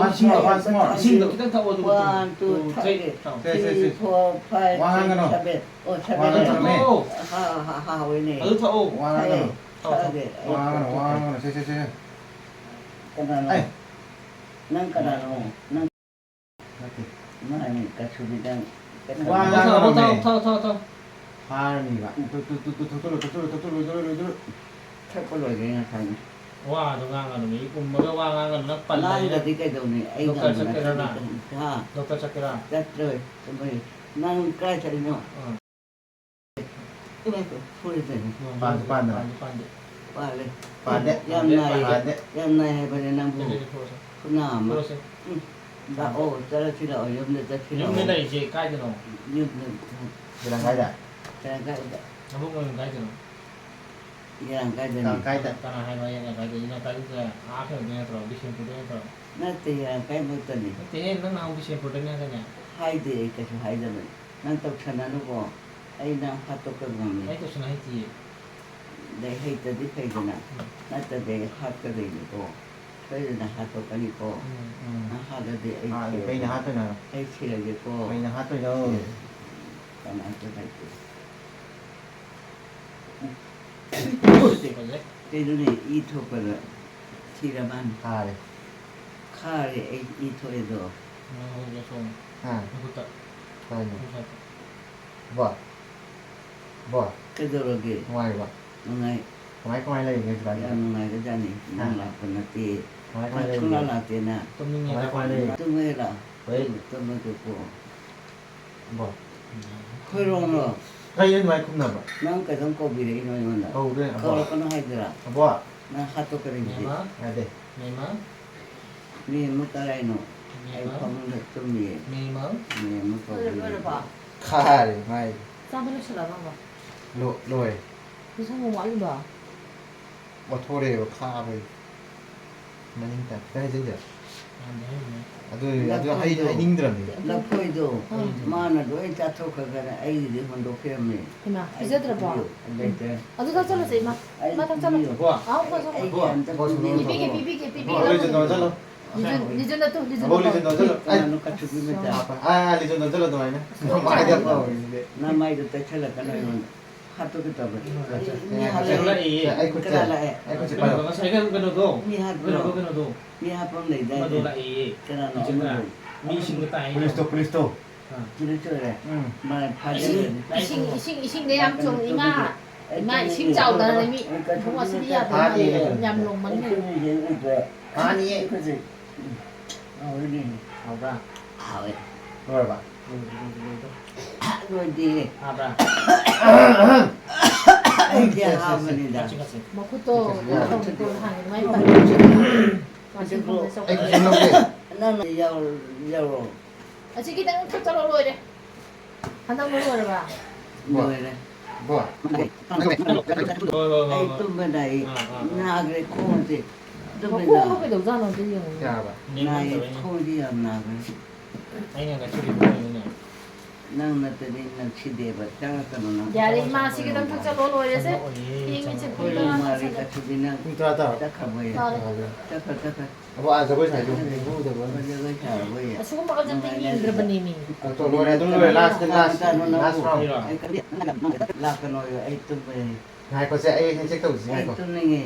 Once more, once more. ꯏꯁꯤꯡꯗꯣ ꯈꯤꯇꯪ ꯊꯛꯑꯣ, ꯑꯗꯨꯒ ꯇꯨꯝꯃꯣ꯫ One, two, three. One, two, ꯊꯛꯑꯣ꯫ ꯁꯦ, ꯁꯦ, ꯁꯦ, ꯁꯦ꯫ Three, four, five, ꯋꯥ six, ꯉꯥꯡꯒꯅꯣ꯫ Seven. ꯑꯣ, ꯋꯥ seven. ꯉꯥꯡꯒꯅꯣ꯫ ꯊꯛꯑꯣ꯫ ꯍꯥ, ꯍꯥ, ꯍꯥ, ꯍꯥꯎꯋꯤꯅꯦ꯫ ꯑꯗꯨ ꯊꯛꯑꯣ꯫ ꯋꯥ ꯉꯥꯡꯒꯅꯣ꯫ ꯊꯛꯑꯦ꯫ ꯊꯛꯑꯣ, ꯊꯛꯑꯦ꯫ ꯊꯛꯑꯣ꯫ ꯑꯩ ꯋꯥ ꯉꯥꯡꯒꯅꯣ, ꯋꯥ ꯊꯛꯑꯦ꯫ ꯉꯥꯡꯒꯅꯣ꯫ ꯁꯦ, ꯁꯦ, ꯁꯦ, ꯁꯦ꯫ ꯀꯅꯥꯅꯣ? ꯑꯩ꯫ ꯅꯪ ꯀꯅꯥꯅꯣ? ꯅꯪ ꯅꯠꯇꯦ꯫ ꯃꯥꯅꯤ, ꯀꯁꯨꯕꯤꯗꯪ ꯋꯥ ꯆꯠꯈ꯭ꯔꯕ꯫ ꯉꯥꯡꯒꯅꯣꯃꯦ꯫ ꯊꯛꯑꯣ, ꯊꯛꯑꯣ, ꯊꯛꯑꯣ, ꯊꯛꯑꯣ꯫ ꯐꯥꯔꯅꯤꯕ꯫ ꯎꯝ꯫ ꯇꯨ, ꯇꯨ, ꯇꯨ, ꯇꯨ, ꯊꯛꯆꯜꯂꯣ, ꯊꯛꯆꯜꯂꯣ, ꯊꯛꯆꯜꯂꯣ, ꯂꯣꯏꯖꯔꯣ, ꯂꯣꯏꯖꯔꯣ꯫ ꯊꯛꯄ ꯂꯣꯏꯔꯦ ꯉꯁꯥꯏꯅ꯫ ꯋꯥꯗꯣ ꯉꯥꯡꯒꯅꯨꯃꯤ, ꯎꯝꯃꯒ ꯋꯥ ꯉꯥꯡꯒꯅꯨ, ꯅꯪ ꯄꯜꯂꯦ ꯅꯪ꯫ ꯉꯥꯡꯗ꯭ꯔꯗꯤ ꯀꯩꯗꯧꯅꯤ? ꯑꯩ ꯗꯣꯛꯇꯔ ꯉꯝꯕ ꯆꯠꯀꯦꯔꯥ ꯅꯠꯇꯦ꯫ ꯅꯪ? ꯍꯥ? ꯗꯣꯛꯇꯔ ꯆꯠꯀꯦꯔꯥ? ꯆꯠꯇ꯭ꯔꯣꯏ, ꯆꯠꯂꯣꯏ꯫ ꯅꯪ ꯀꯥꯏ ꯆꯠꯂꯤꯅꯣ? ꯑꯥ꯫ ꯏꯃꯥꯏ, ꯐꯨꯔꯤꯠꯇꯅꯤ꯫ ꯄꯥꯟꯁꯨ ꯄꯥꯟꯗꯅ꯫ ꯄꯥꯟꯁꯨ ꯄꯥꯟꯗꯦ꯫ ꯄꯥꯜꯂꯦ꯫ ꯄꯥꯟꯗꯦ꯫ ꯌꯥꯝ ꯅꯥꯏꯌꯦ꯫ ꯄꯥꯟꯗꯦ꯫ ꯌꯥꯝ ꯅꯥꯏ ꯍꯥꯏꯕꯅꯦ ꯅꯪꯕꯨ꯫ ꯁꯦ, ꯁꯦ, ꯁꯦ, ꯊꯣꯛꯂꯛꯑꯣꯁꯦ꯫ ꯈꯨꯅꯥ ꯑꯃ꯫ ꯊꯣꯛꯂꯛꯑꯣꯁꯦ꯫ ꯎꯝ꯫ ꯂꯥꯛꯑꯣ, ꯆꯠꯂꯁꯤ ꯂꯥꯛꯑꯣ, ꯌꯨꯝꯗ ꯆꯠꯁꯤ ꯂꯥꯛꯑꯣ꯫ ꯌꯨꯝꯗ ꯂꯩꯔꯤꯁꯦ ꯀꯥꯏꯗꯅꯣ? ꯌꯨꯝꯗ꯫ ꯀꯩꯔꯥꯡ ꯀꯥꯏꯗ? ꯀꯩꯔꯥꯡ ꯀꯥꯏꯗ? ꯅꯕꯨꯡ ꯑꯣꯏꯅ ꯀꯥꯏꯗꯅꯣ? ꯏꯔꯥꯡ ꯀꯥꯏꯗꯅꯤ? ꯀꯥꯡ ꯀꯥꯏꯗ? ꯀꯅꯥ ꯍꯥꯏꯕ ꯏꯔꯥꯡ ꯀꯥꯏꯗ? ꯏꯔꯥꯡ ꯀꯥꯏꯗ ꯑꯥ ꯀꯩꯅꯣꯗꯩ ꯅꯠꯇ꯭ꯔꯣ? ꯕꯤꯁꯦꯝꯄꯨꯔꯗꯩ ꯅꯠꯇ꯭ꯔꯣ? ꯅꯠꯇꯦ, ꯏꯔꯥꯡ ꯀꯥꯏ ꯃꯛꯇꯅꯤ꯫ ꯅꯠꯇꯦꯍꯦ, ꯅꯪ ꯅꯍꯥꯟ ꯕꯤꯁꯦꯝꯄꯨꯔꯗꯩꯅꯦ ꯍꯥꯏꯗꯥꯏꯅꯦ? ꯍꯥꯏꯗꯦ, ꯑꯩ ꯀꯩꯁꯨ ꯍꯥꯏꯗꯕꯅꯤ꯫ ꯅꯪ ꯇꯧꯁꯟꯅꯅꯨꯀꯣ, ꯑꯩ ꯅꯪ ꯍꯥꯠꯇꯣꯛꯄ ꯉꯝꯃꯤ꯫ ꯑꯩ ꯇꯧꯁꯟꯅ ꯍꯩꯇꯤꯌꯦ꯫ ꯑꯗꯩ ꯍꯩꯇꯗꯤ ꯐꯩꯗꯅ, ꯎꯝ꯫ ꯅꯠꯇꯗꯤ ꯑꯩ ꯍꯥꯠꯀꯗꯣꯏꯅꯤꯀꯣ, ꯁꯣꯏꯗꯅ ꯍꯥꯠꯇꯣꯛꯀꯅꯤꯀꯣ꯫ ꯎꯝ, ꯎꯝ꯫ ꯅꯪ ꯍꯥꯠꯂꯗꯤ ꯑꯩ ꯍꯥꯠꯂꯦ, ꯁꯤꯔꯒꯦ꯫ ꯀꯩꯅ ꯍꯥꯠꯇꯣꯏꯅꯣ? ꯑꯩ ꯁꯤꯔꯒꯦꯀꯣ꯫ ꯀꯩꯅ ꯍꯥꯠꯇꯣꯏꯅꯣ? ꯁꯤꯔꯦ꯫ ꯀꯅꯥꯝꯇ ꯂꯩꯇꯦ꯫ ꯐꯖꯩ꯫ ꯀꯩꯅꯣꯅꯦ, ꯏ ꯊꯣꯛꯄꯗ ꯁꯤꯔ ꯃꯥꯅꯤ꯫ ꯈꯥꯔꯦ꯫ ꯈꯥꯔꯦ, ꯑꯩ ꯏ ꯊꯣꯛꯑꯦꯗꯣ꯫ ꯅꯪ ꯍꯧꯖꯤꯛ ꯁꯣꯝ ꯍꯥ꯫ ꯅꯈꯨꯠꯇ꯫ ꯀꯩꯅꯣ? ꯅꯈꯨꯠꯇ꯫ ꯕꯣ꯫ ꯕꯣ꯫ ꯀꯩꯗꯧꯔꯒꯦ? ꯅꯨꯡꯉꯥꯏꯔꯤꯕꯣ? ꯅꯨꯡꯉꯥꯏ꯫ ꯀꯃꯥꯏ, ꯀꯃꯥꯏ ꯂꯩꯔꯤꯒꯦ ꯍꯧꯖꯤꯛꯀꯥꯟꯁꯦ? ꯌꯥꯝ ꯅꯨꯡꯉꯥꯏꯈ꯭ꯔꯖꯥꯠꯅꯤ꯫ ꯍꯥ꯫ ꯅꯪ ꯂꯥꯛꯄ ꯅꯠꯇꯦ꯫ ꯀꯃꯥꯏ, ꯀꯃꯥꯏ ꯅꯪ ꯂꯩꯔꯤꯒꯦ? ꯁꯨꯡꯂꯥꯛ ꯂꯥꯛꯇꯦꯅ꯫ ꯇꯨꯝꯅꯤꯡꯉꯦ꯫ ꯀꯃꯥꯏ, ꯀꯃꯥꯏ ꯂꯩꯔꯤꯒꯦ? ꯇꯨꯝꯃꯨ ꯍꯦꯛ ꯂꯥꯛꯑꯣ꯫ ꯍꯣꯏ꯫ Tamu, Tamu. ꯕꯣ꯫ ꯈꯣꯏꯔꯣꯡꯂꯣ? ꯀꯩꯅꯣ ꯑꯗꯨꯃꯥꯏ ꯈꯨꯝꯅꯕ? ꯅꯪ ꯀꯩꯗꯧ ꯀꯧꯕꯤꯔꯛꯏꯅꯣ ꯑꯩꯉꯣꯟꯗ? ꯀꯧꯗꯣꯏꯅꯦ, ꯑꯕꯣ꯫ ꯀꯧꯔꯛꯀꯅꯨ ꯍꯥꯏꯗꯨꯔꯥ? ꯑꯕꯣ꯫ ꯅꯪ ꯍꯥꯠꯇꯣꯛꯀꯗꯣꯏꯅꯤ꯫ ꯃꯦꯃ꯫ ꯌꯥꯗꯦ꯫ ꯃꯦꯃ꯫ ꯃꯦꯃ ꯀꯔꯥꯏꯅꯣ? ꯑꯩ ꯃꯦꯃ꯫ ꯐꯃꯨꯡꯗ ꯇꯨꯝꯃꯤꯌꯦ꯫ ꯃꯦꯃ꯫ ꯃꯦꯃ ꯂꯣꯏꯔꯕꯣ? ꯀꯧꯕꯤꯔꯛꯏ꯫ ꯈꯥꯔꯦ ꯃꯥꯏ꯫ ꯆꯥꯕ ꯂꯣꯏꯁꯤꯜꯂꯕꯕ? ꯂꯣ-, ꯂꯣꯏꯔꯦ꯫ ꯏꯟꯁꯥꯡ ꯌꯥꯝ ꯋꯥꯠꯂꯤꯕ? ꯑꯣꯊꯣꯔꯛꯑꯦꯕ ꯈꯥꯕꯒꯤ꯫ ꯃꯅꯤꯡ ꯇꯝ-, ꯈꯤꯇꯪ ꯍꯩꯖꯤꯟꯖꯔꯣ꯫ ꯑꯗꯨ, ꯑꯗꯨ ꯍꯩ-, ꯂꯐꯣꯏꯗꯣ꯫ ꯍꯩꯅꯤꯡꯗ꯭ꯔꯕꯅꯤ꯫ ꯂꯐꯣꯏꯗꯣ ꯎꯝ꯫ ꯃꯥꯅ ꯂꯣꯏ ꯆꯥꯊꯣꯛꯈ꯭ꯔꯒꯅ ꯑꯩꯒꯤꯗꯤ ꯍꯨꯟꯗꯣꯛꯄꯤꯔꯝꯃꯦ꯫ ꯍꯩꯃꯥ, ꯑꯩ ꯄꯤꯖꯗ꯭ꯔꯕꯣ? ꯄꯤꯕꯤꯌꯨ, ꯂꯩꯇ꯭ꯔꯦ꯫ ꯑꯗꯨ ꯊꯛꯆꯜꯂꯁꯦ, ꯏꯃꯥ꯫ ꯑꯩ ꯏꯃꯥ, ꯊꯛꯆꯜꯂꯁꯦ꯫ ꯄꯤꯕꯤꯌꯨ꯫ ꯑꯍꯥꯎ, ꯑꯍꯥꯎ, ꯑꯍꯥꯎ꯫ ꯑꯩ ꯌꯥꯝ ꯊꯛꯅꯤꯡꯉꯦ꯫ ꯄꯤꯕꯤꯒꯦ, ꯄꯤꯕꯤꯒꯦ, ꯄꯤꯕꯤꯒꯦ꯫ ꯑꯕꯣ, ꯂꯤꯖꯟꯗꯣ ꯆꯠꯂꯣ꯫ ꯂꯤꯖꯟ, ꯂꯤꯖꯟ ꯅꯠꯇꯨ, ꯂꯤꯖꯟ ꯑꯕꯣ, ꯅꯠꯇꯨ꯫ ꯂꯤꯖꯟꯗꯣ ꯆꯠꯂꯣ꯫ ꯑꯩ ꯀꯅꯥꯅꯣ ꯀꯆꯨꯕꯤ ꯃꯆꯥ? ꯑꯥ, ꯂꯤꯖꯟꯗꯣ ꯆꯠꯂꯣ ꯑꯗꯨꯃꯥꯏꯅ꯫ ꯑꯁ, ꯃꯥꯏꯗ ꯆꯠꯂꯣ꯫ ꯇꯧꯔꯤꯁꯤꯗꯤ꯫ ꯅꯃꯥꯏꯗꯣ ꯇꯩꯁꯜꯂꯛꯀꯅꯣ ꯑꯩꯉꯣꯟꯗ꯫ ꯍꯥꯠꯇꯣꯛꯀꯦ ꯇꯧꯕ꯫ ꯎꯝ, ꯑꯠꯆꯥ, ꯃꯤ ꯉꯥꯏꯈꯣ, ꯍꯥꯠꯂꯛꯑꯦ꯫ ꯉꯥꯏꯈꯣ, ꯑꯩ ꯈꯨꯠꯁꯦ, ꯀꯅꯥ ꯂꯥꯛꯑꯦ? ꯑꯩ ꯈꯨꯠꯁꯦ ꯀꯩꯅꯣꯗꯣ, ꯄꯥꯏꯔꯣ꯫ ꯉꯁꯥꯏ ꯀꯩꯅꯣ, ꯀꯩꯅꯣꯗꯣ, ꯃꯤ ꯍꯥꯠꯄ꯭ꯔꯣ? ꯀꯩꯅꯣꯗꯣ, ꯀꯩꯅꯣꯗꯣ꯫ ꯃꯤ ꯍꯥꯠꯄ ꯑꯃ ꯂꯩꯗꯥꯏꯅꯦ? ꯑꯃꯗꯣ ꯂꯥꯛꯑꯦꯌꯦ꯫ ꯀꯅꯥꯅꯣ ꯏꯆꯦ ꯀꯅꯥ? ꯑꯃꯗꯣ? ꯃꯤ ꯏꯁꯤꯡꯗ ꯇꯥꯏ ꯍꯥꯏꯗꯣ꯫ ꯄꯨꯂꯤꯁꯇꯣ, ꯄꯨꯂꯤꯁꯇꯣ꯫ ꯑꯥ꯫ ꯄꯨꯂꯤꯁ ꯑꯣꯏꯔꯦ? ꯎꯝ꯫ ꯃꯥ ꯐꯥꯖꯤꯜꯂꯅꯤ꯫ ꯏꯁꯤꯡ, ꯏꯁꯤꯡ, ꯏꯁꯤꯡꯗ ꯌꯥꯝ ꯆꯣꯡꯉꯤ, ꯏꯃꯥ꯫ ꯑꯩ ꯏꯃꯥ, ꯏꯁꯤꯡ ꯆꯥꯎꯗꯅꯅꯦ ꯃꯤ꯫ ꯑꯩ ꯀꯩꯁꯨ ꯏꯕꯨꯡꯉꯣ, ꯑꯁꯤꯗꯤ ꯌꯥꯗꯦ, ꯐꯥꯅꯤ, ꯏꯃꯥ꯫ ꯑꯩ ꯌꯥꯝ ꯂꯣꯡꯃꯟꯈ꯭ꯔꯦ꯫ ꯑꯩ ꯀꯩꯁꯨ ꯍꯥꯅꯤꯌꯦ꯫ ꯎꯝ꯫ ꯍꯥꯎꯋꯤꯅꯦ꯫ ꯍꯥꯎꯕ꯭ꯔꯥ? ꯍꯥꯎꯋꯦ꯫ ꯂꯣꯏꯔꯕ? ꯂꯣꯏꯗꯦ, ꯂꯣꯏꯗꯦ, ꯂꯣꯏꯗꯦ꯫ ꯂꯣꯏꯗꯦ꯫ ꯍꯥꯕ꯭ꯔꯥ? ꯑꯩꯗꯤ ꯁꯦ, ꯁꯦ, ꯁꯦ꯫ ꯍꯥꯕꯅꯤꯗ꯫ ꯈꯠꯁꯤ, ꯈꯠꯁꯤ꯫ ꯃꯈꯨꯠꯇꯣ ꯁꯦ, ꯁꯦ, ꯀꯩꯅꯣ ꯌꯥꯔꯦ꯫ ꯇꯧꯅꯤꯀꯣ, ꯅꯍꯥꯟꯒꯤ ꯑꯗꯨꯃꯥꯏꯅ ꯄꯟ-, ꯋꯥꯁꯤꯡ ꯃꯦꯆꯤꯟꯗ ꯆꯧ-, ꯑꯩ ꯈꯨꯠꯁꯦ ꯂꯧꯒꯦ꯫ ꯅꯪꯅ ꯌꯥꯎ-, ꯌꯥꯎꯔꯣ꯫ ꯑꯁꯤ ꯈꯤꯇꯪ ꯊꯛꯆꯜꯂꯣ, ꯂꯣꯏꯔꯦ꯫ ꯍꯟꯗꯛ ꯂꯣꯏꯔꯕ? ꯕꯣ꯫ ꯂꯣꯏꯔꯦ꯫ ꯕꯣ꯫ ꯍꯣꯏ, ꯍꯣꯏ, ꯍꯣꯏ, ꯑꯩ ꯍꯣꯏ꯫ ꯇꯨꯝꯕ ꯅꯥꯏ꯫ ꯑꯥ, ꯑꯥ, ꯑꯥ꯫ ꯅꯥꯈ꯭ꯔꯦ ꯈꯣꯡꯁꯦ꯫ ꯇꯨꯝꯕ ꯃꯈꯣꯡꯗꯣ ꯅꯥ-, ꯀꯩꯗꯧꯖꯥꯠꯅꯣ ꯑꯝꯇ ꯌꯦꯡꯉꯨꯅꯦ꯫ ꯌꯥꯔꯕ? ꯅꯦꯝꯃꯟ ꯅꯥꯏ, ꯇꯧꯔꯦꯅꯦ꯫ ꯈꯣꯡꯁꯦ ꯌꯥꯝ ꯅꯥꯈ꯭ꯔꯦ꯫ ꯑꯩꯅ ꯉꯁꯤꯗꯤ ꯄꯨꯊꯣꯛꯏꯅꯦ꯫ ꯅꯪ ꯅꯠꯇꯗꯤ ꯅꯛꯁꯤꯗꯦꯕ, ꯆꯪꯉꯛꯀꯅꯨ ꯅꯪ꯫ ꯌꯥꯔꯦ, ꯏꯃꯥ, ꯁꯤ ꯈꯤꯇꯪ ꯊꯛꯆꯜꯂꯣ, ꯂꯣꯏꯔꯦꯁꯦ꯫ ꯆꯪꯉꯛꯑꯣꯏꯌꯦ, ꯊꯦꯡꯉꯦ, ꯆꯪꯉꯛꯑꯣꯏꯌꯦ꯫ ꯄꯨꯡ ꯇꯔꯥ ꯃꯥꯔꯤ ꯇꯥꯁꯜꯂꯦ꯫ ꯀꯥꯊꯨꯕꯤ ꯅꯪ ꯄꯨꯡ ꯇꯔꯥ ꯇꯥꯔꯕ? ꯆꯠꯈ꯭ꯔꯕꯣꯌꯦ? ꯇꯥꯔꯦ꯫ ꯇꯥꯔꯕ? ꯆꯠꯈ꯭ꯔꯣ, ꯆꯠꯈ꯭ꯔꯣ꯫ ꯑꯕꯣ, ꯑꯥ, ꯖꯒꯣꯏ ꯁꯥꯏꯗꯣ꯫ ꯖꯒꯣꯏ ꯁꯥꯔꯕꯣꯌꯦ? ꯑꯁꯤꯒꯨꯝꯕꯒꯁꯦ ꯑꯝꯇ ꯅꯨꯡꯉꯥꯏꯅ ꯌꯦꯡꯗ꯭ꯔꯕꯅꯦꯃꯤ꯫ ꯑ, ꯇꯣ, ꯂꯣꯏꯔꯦ, ꯑꯗꯨꯝ ꯂꯣꯏꯔꯦ꯫ ꯂꯥꯁ, ꯂꯥꯁ, ꯂꯥꯁ ꯔꯥꯎꯟ꯫ ꯂꯥꯛꯀꯅꯣꯌꯣ, ꯑꯩ ꯇꯨꯝꯕꯅꯤ꯫ ꯉꯥꯏꯈꯣꯁꯦ, ꯑꯩ ꯍꯦꯟꯁꯦꯛ ꯇꯧꯁꯤ, ꯑꯩ ꯉꯥꯏꯈꯣ꯫ ꯇꯨꯝꯅꯤꯡꯉꯦ꯫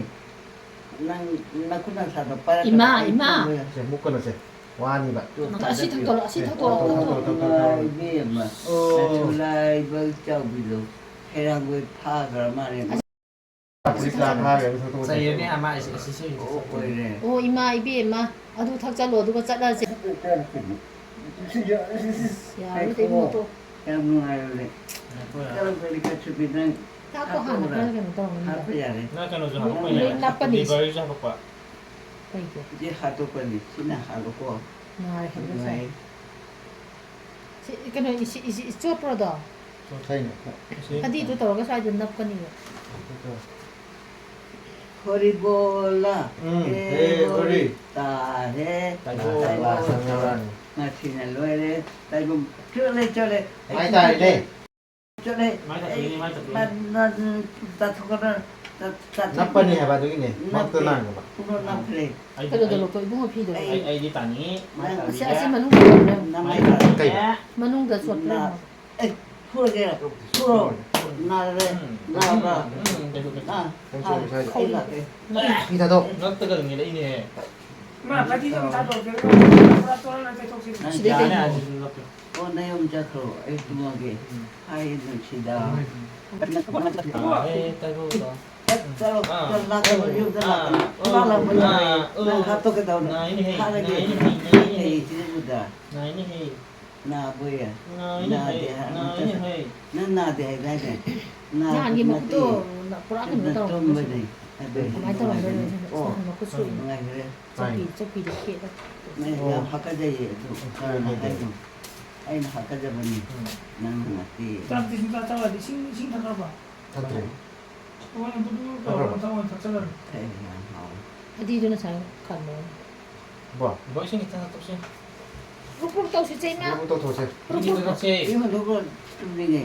ꯅꯪ ꯅꯈꯨꯠ ꯅꯁꯥꯗꯣ ꯄꯥꯏꯔꯛꯀꯅꯨ, ꯏꯃꯥ, ꯑꯩ ꯏꯃꯥ꯫ ꯇꯨꯝꯕ ꯌꯥ- ꯁꯦ, ꯃꯨꯛꯀꯅꯨꯁꯦ꯫ ꯋꯥꯅꯤꯕ꯫ ꯑꯁꯤ ꯊꯛꯇꯣꯛꯑꯣ, ꯑꯁꯤ ꯊꯛꯇꯣꯛꯑꯣ, ꯊꯛꯇꯣꯛꯑꯣ꯫ ꯏꯃꯥ ꯏꯕꯦꯝꯃ, ꯑꯣ꯫ ꯅꯆꯨ ꯂꯥꯏꯕꯛ ꯆꯥꯎꯕꯤꯗꯣ ꯍꯩꯔꯥꯡꯒꯣꯏ ꯐꯥꯈ꯭ꯔ ꯃꯥꯜꯂꯦ꯫ ꯄꯨꯂꯤꯁ ꯂꯥꯛꯑ ꯐꯥꯈ꯭ꯔꯦ, ꯑꯗꯨ ꯊꯛꯇꯣꯛꯑꯣ꯫ ꯆꯩꯔꯅꯤ ꯍꯥꯏ ꯃꯥ, ꯑꯁꯤ, ꯑꯁꯤ ꯁꯤ ꯑꯣ, ꯑꯣꯏꯔꯦ꯫ ꯑꯣ, ꯏꯃꯥ ꯏꯕꯦꯝꯃ, ꯑꯗꯨ ꯊꯛꯆꯜꯂꯣ, ꯑꯗꯨꯒ ꯆꯠꯂꯁꯦ꯫ ꯌꯥꯔꯣꯏꯗ, ꯏꯕꯨꯡꯉꯣ, ꯇꯣꯛꯑꯣ꯫ ꯌꯥꯝ ꯅꯨꯡꯉꯥꯏꯔꯦ꯫ ꯉꯥꯏꯈꯣ, ꯉꯥꯏꯈꯣ꯫ ꯀꯔꯝ ꯀꯔꯤ ꯀꯠꯁꯨꯕꯤ ꯅꯪ ꯉꯥꯏꯈꯣ, ꯍꯥꯟꯅ ꯍꯥꯞꯄꯛꯎꯔꯥ? ꯈꯔ ꯀꯩꯅꯣ ꯇꯧꯔꯝꯒꯅꯤꯗ꯫ ꯍꯥꯞꯄ ꯌꯥꯔꯦ꯫ ꯅꯪ ꯀꯩꯅꯣꯁꯨ ꯍꯥꯞꯄꯛꯄ ꯂꯣꯏ ꯌꯥꯏ꯫ ꯅꯞꯄꯅꯤ꯫ ꯂꯤꯚꯔꯁꯨ ꯍꯥꯞꯄꯛꯄ꯫ ꯀꯩꯒꯤ? ꯁꯤ ꯍꯥꯠꯇꯣꯛꯄꯅꯤ, ꯁꯤꯅ ꯍꯥꯠꯂꯨꯀꯣ꯫ ꯅꯥꯔꯦ ꯍꯥꯏꯕ ꯅꯨꯡꯉꯥꯏ꯫ ꯁꯤ ꯀꯩꯅꯣ, ꯏꯁꯤ-, ꯏꯁꯤ-, ꯆꯣꯠꯄ꯭ꯔꯣꯗꯣ? ꯀꯩꯅꯣ? ꯐꯗꯤꯗꯨ ꯇꯧꯔꯒ ꯁ꯭ꯋꯥꯏꯗ ꯅꯞꯀꯅꯤꯕ꯫ ꯍꯣꯔꯤꯕꯣꯂꯥ, ꯎꯝ, ꯍꯦ ꯍꯦ ꯍꯣꯔꯤ꯫ ꯍꯣꯔꯤ, ꯇꯥ ꯍꯦ, ꯇꯥꯏꯕꯪ ꯇꯥꯏꯕꯪ ꯂꯥꯁ ꯇꯥ꯫ ꯉꯔꯥꯡ꯫ ꯉꯁꯤꯅ ꯂꯣꯏꯔꯦ, ꯇꯥꯏꯕꯪ꯫ ꯆꯣꯠꯂꯦ, ꯆꯣꯠꯂꯦ꯫ ꯃꯥꯏ ꯇꯥꯔꯤꯅꯦ꯫ ꯆꯠꯂꯦ꯫ ꯃꯥꯏ ꯇꯥꯊꯣꯛꯏꯅꯦ, ꯃꯥꯏ ꯇꯥꯊꯣꯛꯏꯅꯦ꯫ ꯃ-, ꯃ-, ꯇꯥꯊꯣꯛꯀꯗ-, ꯇ-, ꯇꯥꯊꯣꯛ-꯫ ꯅꯞꯄꯅꯤ ꯍꯥꯏꯕ ꯑꯗꯨꯒꯤꯅꯦ, ꯃꯛꯇ ꯅꯞꯄꯦ꯫ ꯅꯥꯡꯉꯦꯕ꯫ ꯄꯨꯡꯅꯞ ꯅꯞꯈ꯭ꯔꯦ꯫ ꯑꯩꯗꯤ, ꯀꯩꯅꯣꯗ ꯑꯩ, ꯂꯧꯊꯣꯛ, ꯏꯕꯨꯡꯉꯣ ꯐꯤꯗꯣ꯫ ꯑꯩ, ꯑꯩꯗꯤ ꯇꯥꯅꯤꯡꯉꯤ, ꯃꯥꯏ ꯅꯪ ꯑꯁꯤ, ꯇꯥꯅꯤꯡꯉꯤ꯫ ꯑꯁꯤ ꯃꯅꯨꯡꯗ ꯂꯧꯈ꯭ꯔꯦ꯫ ꯅꯃꯥꯏ ꯇꯥꯅꯤꯡꯉꯤ꯫ ꯀꯩꯕ? ꯃꯅꯨꯡꯗ ꯆꯣꯠꯄ꯭ꯔꯥ ꯅ-, ꯌꯦꯡꯉꯣ꯫ ꯑꯦ, ꯐꯨꯔꯒꯦ, ꯐꯨꯔꯣ꯫ ꯅꯥꯔꯦ, ꯎꯝ, ꯅꯥꯔꯕ? ꯎꯝ, ꯎꯝ, ꯀꯩꯁꯨ, ꯀꯩꯁꯨ꯫ ꯑꯥ, ꯀꯩꯁꯨ, ꯑꯥ, ꯀꯩꯁꯨ ꯍꯥꯏꯗꯦ꯫ ꯑꯩ ꯂꯥꯛꯀꯦ꯫ ꯐꯤ ꯊꯥꯗꯣꯛ꯫ ꯉꯛꯇꯒ ꯅꯦꯠꯂꯛꯏꯅꯦꯍꯦ꯫ ꯃꯥ ꯐꯗꯤꯁꯦ ꯑꯃꯨꯛ ꯊꯥꯗꯣꯛꯑꯒꯦ꯫ ꯄꯨꯔꯥ ꯇꯣꯔꯥ ꯅꯠꯇꯦ ꯊꯣꯛꯁꯤ꯫ ꯅꯪ ꯁꯤꯗꯩ ꯌꯥꯔꯦ, ꯀꯩꯅꯣ? ꯑꯗꯨꯗꯤ ꯂꯧꯀꯦ꯫ ꯑꯣ, ꯅꯌꯨꯝ ꯆꯠꯈ꯭ꯔꯣ, ꯑꯩ ꯇꯨꯝꯃꯒꯦ꯫ ꯎꯝ꯫ ꯍꯥꯏ ꯅꯨꯡꯁꯤꯗ꯫ ꯑꯥ, ꯑꯦ, ꯇꯥꯏꯕꯪꯗꯣ꯫ ꯆꯠ-, ꯆꯠꯂꯣ, ꯑꯥ, ꯆꯠꯂꯣ, ꯂꯥꯛꯀꯅꯨ, ꯑꯥ, ꯌꯨꯝꯗ ꯑꯥ, ꯂꯥꯛꯀꯅꯨ꯫ ꯑꯥ, ꯃꯥ ꯂꯥꯛꯄ ꯑꯥ, ꯌꯥꯔꯣꯏ꯫ ꯑꯥ, ꯅꯪ ꯍꯥꯠꯇꯣꯛꯀꯦ ꯇꯧꯅꯨ꯫ ꯅꯥꯏꯅꯦꯍꯦ, ꯐꯥꯔꯒꯦ꯫ ꯅꯥꯏꯅꯦꯍꯦ, ꯅꯥꯏꯅꯦꯍꯦ꯫ ꯑꯩ ꯁꯤꯗ ꯎꯗ꯫ ꯅꯥꯏꯅꯦꯍꯦ꯫ ꯅꯥꯕꯣꯏꯌꯦ? ꯅꯥꯏꯅꯦꯍꯦ, ꯅꯥꯗꯦ ꯍꯥꯏ-, ꯅꯥꯏꯅꯦꯍꯦ꯫ ꯅꯪ ꯅꯥꯗꯦ ꯍꯥꯏꯗꯥꯏꯅꯦ? ꯅꯥꯗꯦ ꯅꯍꯥꯟꯒꯤ ꯅꯠꯇꯦ꯫ ꯃꯈꯨꯠꯇꯣ ꯄꯨꯔꯥ ꯀꯩꯅꯣ ꯆꯨꯝꯅ ꯇꯧꯔꯝꯃꯦ꯫ ꯇꯨꯝꯕꯅꯦ꯫ ꯑꯗꯨ ꯀꯃꯥꯏꯅ ꯇꯧꯔꯝꯗꯣꯏꯅꯣ ꯅꯨꯡꯉꯥꯏꯕꯅꯦ꯫ ꯁꯤꯅ? ꯑꯣ, ꯁꯤꯅ ꯃꯈꯨꯠ ꯁꯣꯛꯏꯅꯦ꯫ ꯅꯨꯡꯉꯥꯏꯈ꯭ꯔꯦ꯫ ꯆꯧꯀꯤ, ꯆꯧꯀꯤꯗ ꯈꯦꯠꯂꯒ꯫ ꯅꯪ ꯑꯣ꯫ ꯌꯥꯝ ꯍꯥꯀꯠꯆꯩꯌꯦ ꯑꯗꯨ꯫ ꯎꯝ, ꯀꯅꯥꯅ ꯎꯝ, ꯎꯝ꯫ ꯍꯥꯏꯅꯣ? ꯑꯩꯅ ꯍꯥꯀꯠꯆꯕꯅꯤ꯫ ꯎꯝ꯫ ꯅꯪꯅ ꯅꯠꯇꯦ꯫ ꯆꯥꯛꯇꯤ ꯁꯨꯡꯆꯥ ꯆꯥꯔꯗꯤ ꯏꯁꯤꯡ, ꯏꯁꯤꯡ ꯊꯛꯈ꯭ꯔꯕ? ꯊꯛꯇ꯭ꯔꯤ꯫ ꯑꯣ, ꯑꯗꯨꯗꯨ ꯇꯧꯔꯒ ꯊꯛꯈ꯭ꯔꯕ? ꯃꯊꯪ ꯑꯣꯏꯅ ꯊꯛꯆꯜꯂꯒꯦ꯫ ꯊꯛꯑꯦ, ꯌꯥꯝ ꯍꯥꯎꯋꯦ꯫ ꯑꯗꯨꯏꯗꯨ ꯉꯁꯥꯏ ꯀꯥꯝꯃꯣ꯫ ꯕꯣ꯫ ꯕꯣ, ꯏꯁꯤꯡ ꯈꯤꯇꯪ ꯊꯛꯇꯣꯛꯁꯤ꯫ ꯄ꯭ꯔꯨꯞ ꯄ꯭ꯔꯨꯞ ꯇꯧꯁꯤꯁꯦ, ꯏꯃꯥ꯫ ꯄ꯭ꯔꯨꯞ ꯄ꯭ꯔꯨꯞ ꯇꯧꯊꯣꯛꯁꯦ꯫ ꯄ꯭ꯔꯨꯞ ꯄ꯭ꯔꯨꯞ꯫ ꯏꯃꯥ, ꯊꯣꯛꯄ ꯇꯨꯝꯅꯤꯡꯉꯦ꯫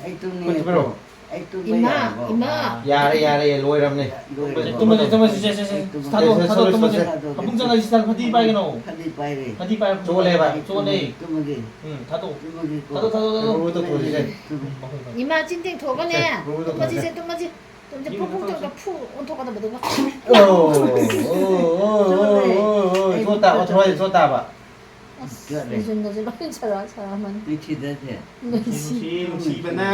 ꯑꯩ ꯇꯨꯝꯅꯤꯡꯉꯦ꯫ ꯇꯨꯝꯕꯤꯔꯣ꯫ ꯑꯩ ꯇꯨꯝꯕ ꯏꯃꯥ, ꯌꯥꯔꯕꯣ? ꯏꯃꯥ꯫ ꯌꯥꯔꯦ, ꯌꯥꯔꯦ, ꯂꯣꯏꯔꯕꯅꯦ꯫ ꯂꯣꯏꯔꯕꯣ? ꯇꯨꯝꯃꯁꯤ, ꯇꯨꯝꯃꯁꯤ, ꯁꯦ, ꯁꯦ, ꯁꯦ꯫ ꯑꯩ ꯇꯨꯝꯃꯒꯦ꯫ ꯊꯥꯗꯣꯛ, ꯁꯦ, ꯁꯦ, ꯊꯥꯗꯣꯛ, ꯁꯣꯔꯤ, ꯇꯨꯝꯃꯁꯤ꯫ ꯁꯣꯔꯤ, ꯁꯣꯔꯤ꯫ ꯐꯃꯨꯡ ꯆꯪꯉꯁꯤ, ꯐꯗꯤ ꯄꯥꯏꯒꯅꯣ꯫ ꯐꯗꯤ ꯄꯥꯏꯔꯦ꯫ ꯐꯗꯤ ꯄꯥꯏꯔꯣ, ꯐꯃꯨꯡ ꯆꯣꯜꯂꯦꯕ꯫ ꯆꯪꯉꯁꯤ꯫ ꯆꯣꯜꯂꯦ꯫ ꯇꯨꯝꯃꯒꯦ꯫ ꯎꯝ, ꯊꯥꯗꯣꯛ꯫ ꯇꯨꯝꯃꯒꯦꯀꯣ꯫ ꯊꯥꯗꯣꯛ, ꯊꯥꯗꯣꯛ, ꯊꯥꯗꯣꯛ꯫ ꯄ꯭ꯔꯨꯞ ꯄ꯭ꯔꯨꯞ ꯇꯧꯊꯣꯛꯁꯦ꯫ ꯇꯨꯝꯃꯒꯦ꯫ ꯎꯝ, ꯍꯣꯏ, ꯍꯣꯏ꯫ ꯏꯃꯥ, ꯆꯤꯟ ꯇꯦꯡꯊꯣꯛꯑꯒꯅꯦ꯫ ꯁꯦ, ꯄ꯭ꯔꯨꯞ ꯄ꯭ꯔꯨꯞ ꯇꯧꯊꯣꯛꯁꯦ꯫ ꯇꯨꯝꯃꯁꯤꯁꯦ, ꯇꯨꯝꯃꯁꯤ꯫ ꯇꯨꯝꯁꯤ, ꯄ꯭ꯔꯨꯞ ꯄ꯭ꯔꯨꯞ ꯇꯧꯔꯒ ꯐꯨ ꯑꯣꯟꯊꯣꯛꯀꯗꯕꯗꯨꯒ꯫ ꯑꯣ, ꯑꯣ, ꯑꯣ, ꯑꯣ, ꯑꯣ, ꯆꯣꯠꯂꯦ꯫ ꯑꯣ, ꯑꯩ ꯆꯣꯠ ꯇꯥꯕ, ꯈꯨꯠꯇ ꯊꯣꯔꯛꯑꯦ, ꯆꯣꯠꯂꯦ꯫ ꯆꯣꯠ ꯇꯥꯕ꯫ ꯑꯁ, ꯆꯠꯂꯦ꯫ ꯂꯦꯖꯟꯒꯁꯦ ꯂꯣꯏ ꯁꯔꯥ ꯁꯔꯥꯃꯅꯤ꯫ ꯅꯨꯡꯁꯤꯗꯁꯦ꯫ ꯅꯨꯡꯁꯤ꯫ ꯅꯨꯡꯁꯤꯕꯅ꯫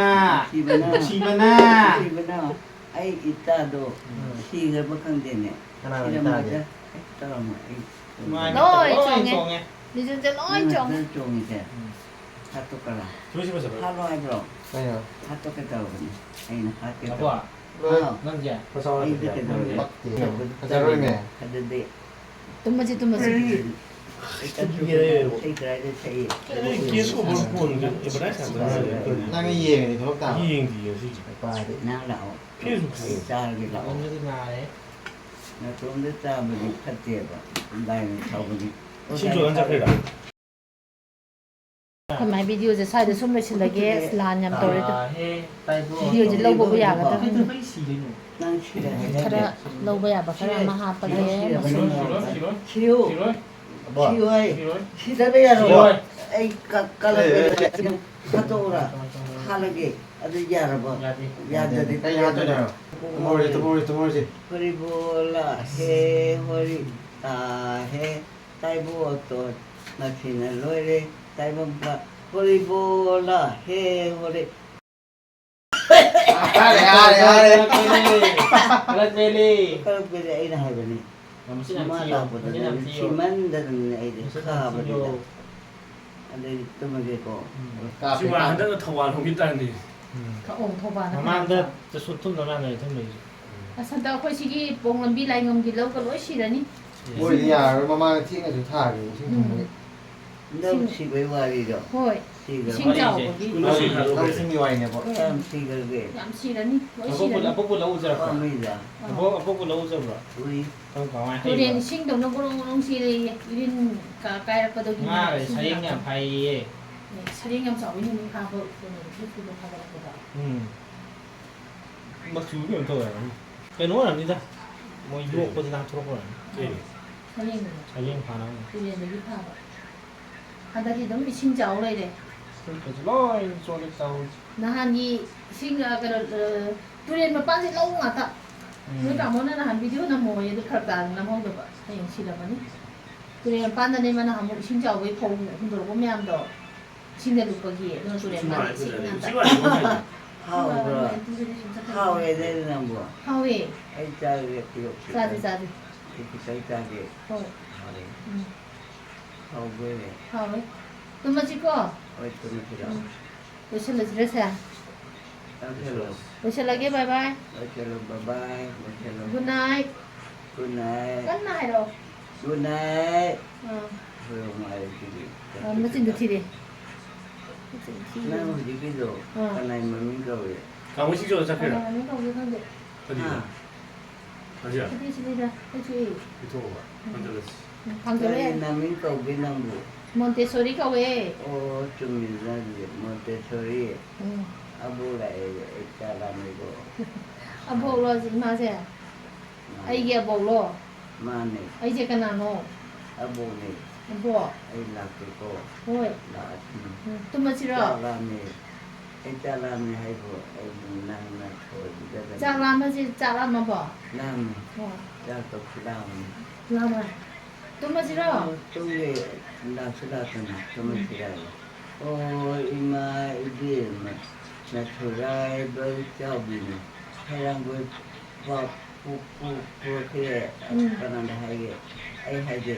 ꯅꯨꯡꯁꯤꯕꯅ꯫ ꯅꯨꯡꯁꯤꯕꯅ꯫ ꯅꯨꯡꯁꯤꯕꯅ꯫ ꯑꯩ ꯏꯆꯥꯗꯣ ꯎꯝ꯫ ꯁꯤꯈ꯭ꯔꯕ ꯈꯪꯗꯦꯅꯦ꯫ ꯀꯅꯥꯅ ꯁꯤꯔꯝꯃꯣꯏꯗ꯫ ꯏꯆꯥꯒꯦ? ꯑꯩ ꯇꯧꯔꯝꯃꯣꯏ꯫ ꯑꯩ ꯅꯨꯡꯉꯥꯏꯅ ꯂꯣꯏ ꯂꯣꯏ ꯆꯣꯡꯉꯦ꯫ ꯆꯣꯡꯉꯦ꯫ ꯂꯦꯖꯟꯁꯦ ꯂꯣꯏ ꯅꯪꯅ ꯆꯣꯡꯉꯦ꯫ ꯈꯔ ꯆꯣꯡꯉꯤꯁꯦ꯫ ꯎꯝ꯫ ꯍꯥꯠꯇꯣꯛꯀꯔꯥ? ꯁꯤꯕ, ꯁꯤꯕ, ꯁꯤꯕ꯫ ꯍꯥꯠꯂꯣ ꯍꯥꯏꯕ꯭ꯔꯣ? ꯀꯩꯅꯣ? ꯍꯥꯠꯇꯣꯛꯀꯦ ꯇꯧꯕꯅꯤ꯫ ꯑꯩꯅ ꯍꯥꯠꯀꯦ ꯇꯧꯕ꯫ ꯂꯣꯏ꯫ ꯑꯥꯎ꯫ ꯅꯪꯁꯦ? ꯃꯆꯥ ꯑꯣꯏꯅ ꯑꯩꯗꯤ ꯄꯤꯖꯔꯦ꯫ ꯀꯩꯗꯧꯔꯦ? ꯄꯛꯇꯦ꯫ ꯐꯖꯔꯣꯏꯅꯦ꯫ ꯐꯖꯗꯦ꯫ ꯇꯨꯝꯃꯁꯤ, ꯇꯨꯝꯃꯁꯤ꯫ ꯅꯪ ꯌꯦꯡꯉꯗꯤ ꯊꯣꯛꯂꯛ ꯇꯥꯕ꯫ ꯅꯨꯄꯥꯗꯤ꯫ ꯅꯪ ꯂꯥꯛꯑꯣ꯫ ꯑꯩ ꯆꯥꯔꯒꯦ ꯂꯥꯛꯑꯣ꯫ ꯅꯥꯇꯣꯝꯗ ꯆꯥꯕꯗꯤ ꯐꯠꯇꯦꯕ꯫ ꯂꯥꯏꯅ ꯁꯥꯎꯒꯅꯤ꯫ ꯑꯩꯈꯣꯏ ꯃꯥꯏ ꯚꯤꯗꯤꯑꯣꯁꯦ ꯁ꯭ꯋꯥꯏꯗ ꯁꯨꯝ ꯂꯣꯏꯁꯤꯜꯂꯒꯦ꯫ ꯑꯁ, ꯂꯥꯟ ꯌꯥꯝ ꯇꯧꯔꯦ꯫ ꯚꯤꯗꯤꯑꯣꯁꯦ ꯂꯧꯕꯕꯨ ꯌꯥꯒꯗ꯭ꯔꯥ ꯈꯪꯗꯦ꯫ ꯅꯪ ꯁꯤꯔꯦ ꯍꯥꯏꯗꯥꯏꯅꯦ? ꯈꯔ ꯂꯧꯕ ꯌꯥꯕ ꯈꯔ ꯑꯃ ꯍꯥꯞꯄꯒꯦ꯫ ꯅꯪ ꯁꯤꯔꯕ ꯅꯪ ꯅꯥꯔꯕ? ꯁꯤꯌꯨ꯫ ꯁꯤꯌꯨ ꯍꯥꯏ꯫ ꯁꯤꯗꯕ ꯌꯥꯔꯣꯏ꯫ ꯑꯩ ꯀ-, ꯀꯂꯛꯄ ꯍꯥꯠꯇꯣꯛꯎꯔ? ꯍꯥꯠꯂꯒꯦ꯫ ꯑꯗꯨ ꯌꯥꯔꯕꯣ? ꯌꯥꯗꯦ꯫ ꯌꯥꯗꯗꯤ ꯀꯩ ꯍꯥꯠꯇꯣꯏꯅꯣ? ꯇꯨꯝꯍꯧꯔꯁꯤ, ꯇꯨꯝꯍꯧꯔꯁꯤ, ꯇꯨꯝꯍꯧꯔꯁꯤ꯫ ꯍꯣꯔꯤꯕꯣꯂꯥ ꯍꯦ ꯍꯣꯔꯤ ꯇꯥ ꯍꯦ꯫ ꯇꯥꯏꯕꯣꯠꯇꯣ ꯉꯁꯤꯅ ꯂꯣꯏꯔꯦ꯫ ꯇꯥꯏꯕꯪꯄꯥꯟ ꯍꯣꯔꯤꯕꯣꯂꯥ ꯍꯦ ꯍꯣꯔꯤ꯫ ꯌꯥꯔꯦ, ꯌꯥꯔꯦ, ꯌꯥꯔꯦ꯫ ꯀꯂꯛꯄꯦꯂꯤ꯫ ꯀꯂꯛꯄꯦꯂꯤ ꯑꯩꯅ ꯍꯥꯏꯕꯅꯤ꯫ ꯃꯥ ꯂꯥꯛꯄꯗꯅꯦ ꯊꯤꯃꯟꯗꯅꯅꯦ ꯑꯩꯗꯤ ꯈꯥꯕꯅꯤꯗ꯫ ꯑꯗꯩ ꯇꯨꯝꯃꯒꯦꯀꯣ꯫ ꯎꯝ꯫ ꯁꯤ ꯋꯥ ꯍꯟꯗꯛꯅ ꯊꯧꯕꯥꯜ ꯍꯣꯡꯈꯤ ꯇꯥꯔꯗꯤ꯫ ꯎꯝ꯫ ꯈꯛ ꯑꯣ, ꯊꯧꯕꯥꯜꯗ ꯃꯃꯥꯡꯗ ꯈꯛ ꯆꯁꯨ ꯊꯨꯝꯅ ꯃꯥꯟꯅꯔꯦ ꯊꯝꯕꯩꯁꯦ꯫ ꯑꯁ, ꯍꯟꯗꯛ ꯑꯩꯈꯣꯏ ꯁꯤꯒꯤ ꯄꯣꯡ ꯂꯝꯕꯤ ꯂꯥꯏꯉꯝꯒꯤ ꯂꯧꯒ ꯂꯣꯏ ꯁꯤꯔꯅꯤ꯫ ꯃꯣꯏꯗꯤ ꯌꯥꯔꯔꯣꯏ, ꯃꯃꯥꯡꯗ ꯊꯦꯡꯅꯁꯨ ꯊꯥꯈ꯭ꯔꯦ ꯏꯁꯤꯡ ꯎꯝ꯫ ꯊꯨꯝꯕꯒꯤ꯫ ꯂꯧ ꯁꯤꯕꯩ ꯋꯥꯔꯤꯗꯣ꯫ ꯍꯣꯏ꯫ ꯏꯁꯤꯡ ꯆꯥꯎꯕꯒꯤ꯫ ꯂꯧꯁꯤꯡꯒꯤ ꯋꯥꯔꯤꯅꯦꯕ꯫ ꯀꯌꯥꯝ ꯁꯤꯈ꯭ꯔꯒꯦ? ꯌꯥꯝ ꯁꯤꯔꯅꯤ, ꯂꯣꯏ ꯑꯄꯣꯛꯄ, ꯁꯤꯔꯅꯤ꯫ ꯑꯄꯣꯛꯄ ꯂꯧ ꯎꯖꯔꯛꯄ꯭ꯔꯣ? ꯄꯥꯝꯃꯤꯗ꯫ ꯑꯄꯣꯛ-, ꯑꯄꯣꯛꯄ ꯂꯧ ꯎꯖꯕ꯭ꯔꯣ? ꯎꯏ꯫ ꯀꯔꯝ ꯀꯃꯥꯏꯅ ꯇꯨꯔꯦꯟ ꯍꯩꯕ? ꯏꯁꯤꯡꯗꯧꯅ ꯒꯣꯔꯣꯡ ꯒꯣꯔꯣꯡ ꯆꯦꯜꯂꯦꯌꯦ꯫ ꯏꯔꯤꯟ ꯀ-, ꯀꯥꯏꯔꯛꯄꯗꯒꯤ ꯉꯥ ꯏꯁꯤꯡ ꯁꯔꯦꯡ ꯌꯥꯝ ꯌꯥꯝꯅ ꯐꯥꯏꯌꯦꯌꯦ꯫ ꯁꯔꯦꯡ ꯌꯥꯝ ꯆꯥꯎꯕꯩ ꯅꯨꯃꯤꯠ ꯐꯥꯕ ꯀꯩꯅꯣꯗꯣ, YouTubeꯇ ꯊꯥꯒꯠꯂꯛꯄꯗꯣ꯫ ꯎꯝ꯫ ꯃꯆꯨ ꯀꯩꯅꯣ ꯇꯧꯋꯦ ꯍꯥꯏꯕꯅꯤ꯫ ꯀꯩꯅꯣ ꯑꯣꯏꯔꯝꯅꯤꯗ꯫ ꯃꯣꯏ ꯌꯣꯛꯄꯗ ꯅꯥꯟꯊꯣꯔꯛꯄ ꯑꯣꯏꯔꯝꯅꯤ꯫ ꯀꯩꯅꯣ? ꯁꯔꯦꯡꯗꯨꯅꯦ꯫ ꯁꯔꯦꯡ ꯐꯥꯅꯕ꯫ ꯇꯨꯔꯦꯟꯗꯒꯤ ꯐꯥꯕ꯫ ꯍꯟꯗꯛꯇꯤ ꯑꯗꯨꯝ ꯏꯁꯤꯡ ꯆꯥꯎ ꯂꯩꯔꯦ꯫ ꯐꯨꯔꯤꯠꯀꯁꯦ ꯂꯣꯏ ꯆꯣꯠꯂꯦ ꯇꯧꯔꯤꯁꯦ꯫ ꯅꯍꯥꯟꯒꯤ ꯏꯁꯤꯡ, ꯑ, ꯀꯩꯅꯣ, ꯑ, ꯇꯨꯔꯦꯟ ꯃꯄꯥꯟꯁꯦ ꯂꯧ ꯉꯥꯛꯇ꯫ ꯎꯝ꯫ ꯅꯣꯏ ꯇꯥꯃꯣꯅ ꯅꯍꯥꯟ video ꯅꯝꯃꯣꯌꯦ, ꯑꯗꯨ ꯐꯔꯛ ꯇꯥꯗꯅ ꯅꯝꯍꯧꯗꯕ꯫ ꯍꯌꯦꯡ ꯁꯤꯔꯝꯃꯅꯤ꯫ ꯇꯨꯔꯦꯟ ꯃꯄꯥꯟꯗꯅꯦ ꯃꯥ ꯅꯍꯥꯟꯃꯨꯛ ꯏꯁꯤꯡ ꯆꯥꯎꯕꯒꯤ ꯐꯧ ꯍꯨꯟꯗꯣꯔꯛꯄ ꯃꯌꯥꯝꯗꯣ꯫ ꯏꯁꯤꯡꯗ ꯂꯨꯞꯄꯒꯤ, ꯑꯗꯨꯅ ꯇꯨꯔꯦꯟ ꯏꯁꯤꯡ ꯃꯄꯥꯟ ꯃꯥꯏ ꯏꯁꯤꯡ ꯇꯨꯔꯦꯟ, ꯉꯥꯛꯇ꯫ ꯏꯁꯤꯡ ꯃꯥꯏ ꯏꯁꯤꯡ ꯃꯥꯏ꯫ ꯍꯥꯎꯕ꯭ꯔꯣ? ꯏꯁꯤꯡ ꯃꯥꯏ ꯏꯁꯤꯡ ꯆꯠꯈ꯭ꯔꯦ꯫ ꯍꯥꯎꯋꯦ, ꯑꯗꯨꯗꯤ ꯅꯪꯕꯨ? ꯍꯥꯎꯋꯦ꯫ ꯑꯩ ꯆꯥꯒꯦ, ꯄꯤꯔꯛꯑꯣ ꯈꯤꯇꯪ꯫ ꯆꯥꯁꯤ, ꯆꯥꯁꯤ꯫ ꯑꯩ ꯈꯤꯇꯪ ꯆꯥꯒꯦ꯫ ꯍꯣꯏ꯫ ꯍꯥꯎꯋꯦ꯫ ꯎꯝ꯫ ꯍꯥꯎꯕ꯭ꯔꯣꯅꯦ? ꯍꯥꯎꯋꯦ꯫ ꯇꯨꯝꯃꯁꯤꯀꯣ? ꯍꯣꯏ, ꯇꯨꯝꯃꯁꯤ ꯂꯥꯛꯑꯣ꯫ ꯎꯝ꯫ ꯂꯣꯏꯁꯤꯜꯂꯁꯤꯔꯁꯦ? ꯂꯣꯏꯁꯤꯜꯂꯣ꯫ ꯂꯣꯏꯁꯤꯜꯂꯒꯦ, bye bye꯫ ꯂꯣꯏꯁꯤꯜꯂꯣ, bye bye, ꯂꯣꯏꯁꯤꯜꯂꯣ꯫ Good night꯫ Good night꯫ ꯀꯟꯅ ꯍꯥꯏꯔꯛꯑꯣ꯫ Good night꯫ ꯑꯥ꯫ ꯍꯣꯏ, ꯅꯨꯡꯉꯥꯏꯔꯦ ꯑꯗꯨꯗꯤ꯫ ꯑꯥ, ꯃꯆꯤꯟꯗꯣ ꯊꯤꯔꯦ꯫ ꯃꯆꯤꯟ ꯊꯤꯔꯦ꯫ ꯅꯪ ꯍꯧꯖꯤꯛꯀꯤꯗꯣ ꯑꯥ꯫ ꯀꯅꯥꯏ ꯃꯃꯤꯡ ꯀꯧꯏ? ꯀꯥꯡꯕꯨ ꯁꯤꯡꯖꯨ ꯆꯠꯈ꯭ꯔꯤꯔꯣ? ꯀꯅꯥꯏ ꯃꯃꯤꯡ ꯀꯧꯒꯦ ꯈꯪꯗꯦ꯫ ꯀꯔꯤꯅꯣ? ꯍꯥ? ꯍꯧꯖꯤꯛ? ꯁꯤꯗꯤ ꯁꯤꯗꯩꯗ ꯂꯩꯊꯣꯛꯑꯦ꯫ ꯄꯤꯊꯣꯛꯑꯕ? ꯎꯝ꯫ ꯍꯟꯗꯛ ꯂꯁꯤ꯫ ꯎꯝ, ꯊꯥꯡꯖꯜꯂꯦ꯫ ꯀꯔꯤ ꯃꯃꯤꯡ ꯀꯧꯒꯦ ꯅꯪꯕꯨ? ꯃꯣꯟꯇꯦꯁꯣꯔꯤ ꯀꯧꯋꯦ꯫ ꯑꯣ, ꯆꯨꯝꯃꯤꯗꯅ ꯑꯗꯨꯗꯤ꯫ ꯃꯣꯟꯇꯦꯁꯣꯔꯤ꯫ ꯎꯝ꯫ ꯑꯕꯣꯛ ꯂꯥꯛꯑꯦ, ꯑꯩ ꯆꯥꯛ ꯂꯥꯝꯃꯦꯀꯣ꯫ ꯑꯕꯣꯛꯂꯣ ꯏꯃꯥꯁꯦ? ꯃꯥꯅꯦ꯫ ꯑꯩꯒꯤ ꯑꯕꯣꯛꯂꯣ? ꯃꯥꯅꯦ꯫ ꯑꯩꯁꯦ ꯀꯅꯥꯅꯣ? ꯑꯕꯣꯛꯅꯦ꯫ ꯑꯕꯣꯛ? ꯑꯩ ꯂꯥꯛꯀꯦꯀꯣ꯫ ꯍꯣꯏ꯫ ꯂꯥꯛꯑꯁꯤ꯫ ꯎꯝ, ꯇꯨꯝꯃꯁꯤꯔꯣ? ꯆꯥꯛ ꯂꯥꯝꯃꯦ꯫ ꯑꯩ ꯆꯥꯛ ꯂꯥꯝꯃꯦ ꯍꯥꯏꯕꯨ ꯑꯩꯕꯨ ꯅꯪꯅ ꯊꯣꯡꯕꯤꯗꯕꯅꯤ꯫ ꯆꯥꯛ ꯂꯥꯝꯕꯁꯤ ꯆꯥꯛ ꯂꯥꯝꯃꯕꯣ? ꯂꯥꯝꯃꯦ꯫ ꯑꯣ꯫ ꯆꯥꯛꯇꯣ ꯈꯨꯂꯥꯝ ꯑꯃ꯫ ꯂꯥꯝꯃꯦ꯫ ꯇꯨꯝꯃꯁꯤꯔꯣ? ꯑꯣ, ꯇꯨꯝꯒꯦ꯫ ꯂꯥꯛꯁꯨ ꯂꯥꯛꯇꯅ ꯇꯨꯝꯃꯁꯤꯔꯣ? ꯑꯣ, ꯏꯃꯥ ꯏꯕꯦꯝꯃ, ꯅꯊꯨꯔꯥꯏꯕ ꯆꯥꯎꯕꯤꯅꯤ꯫ ꯍꯩꯔꯥꯡꯒꯣꯏ ꯄꯥꯛ ꯄꯨ-, ꯄꯨ-, ꯄꯨꯔꯛꯈ꯭ꯔꯦ꯫ ꯎꯝ꯫ ꯀꯅꯥꯗ ꯍꯥꯏꯒꯦ? ꯑꯩ ꯍꯥꯏꯒꯦ꯫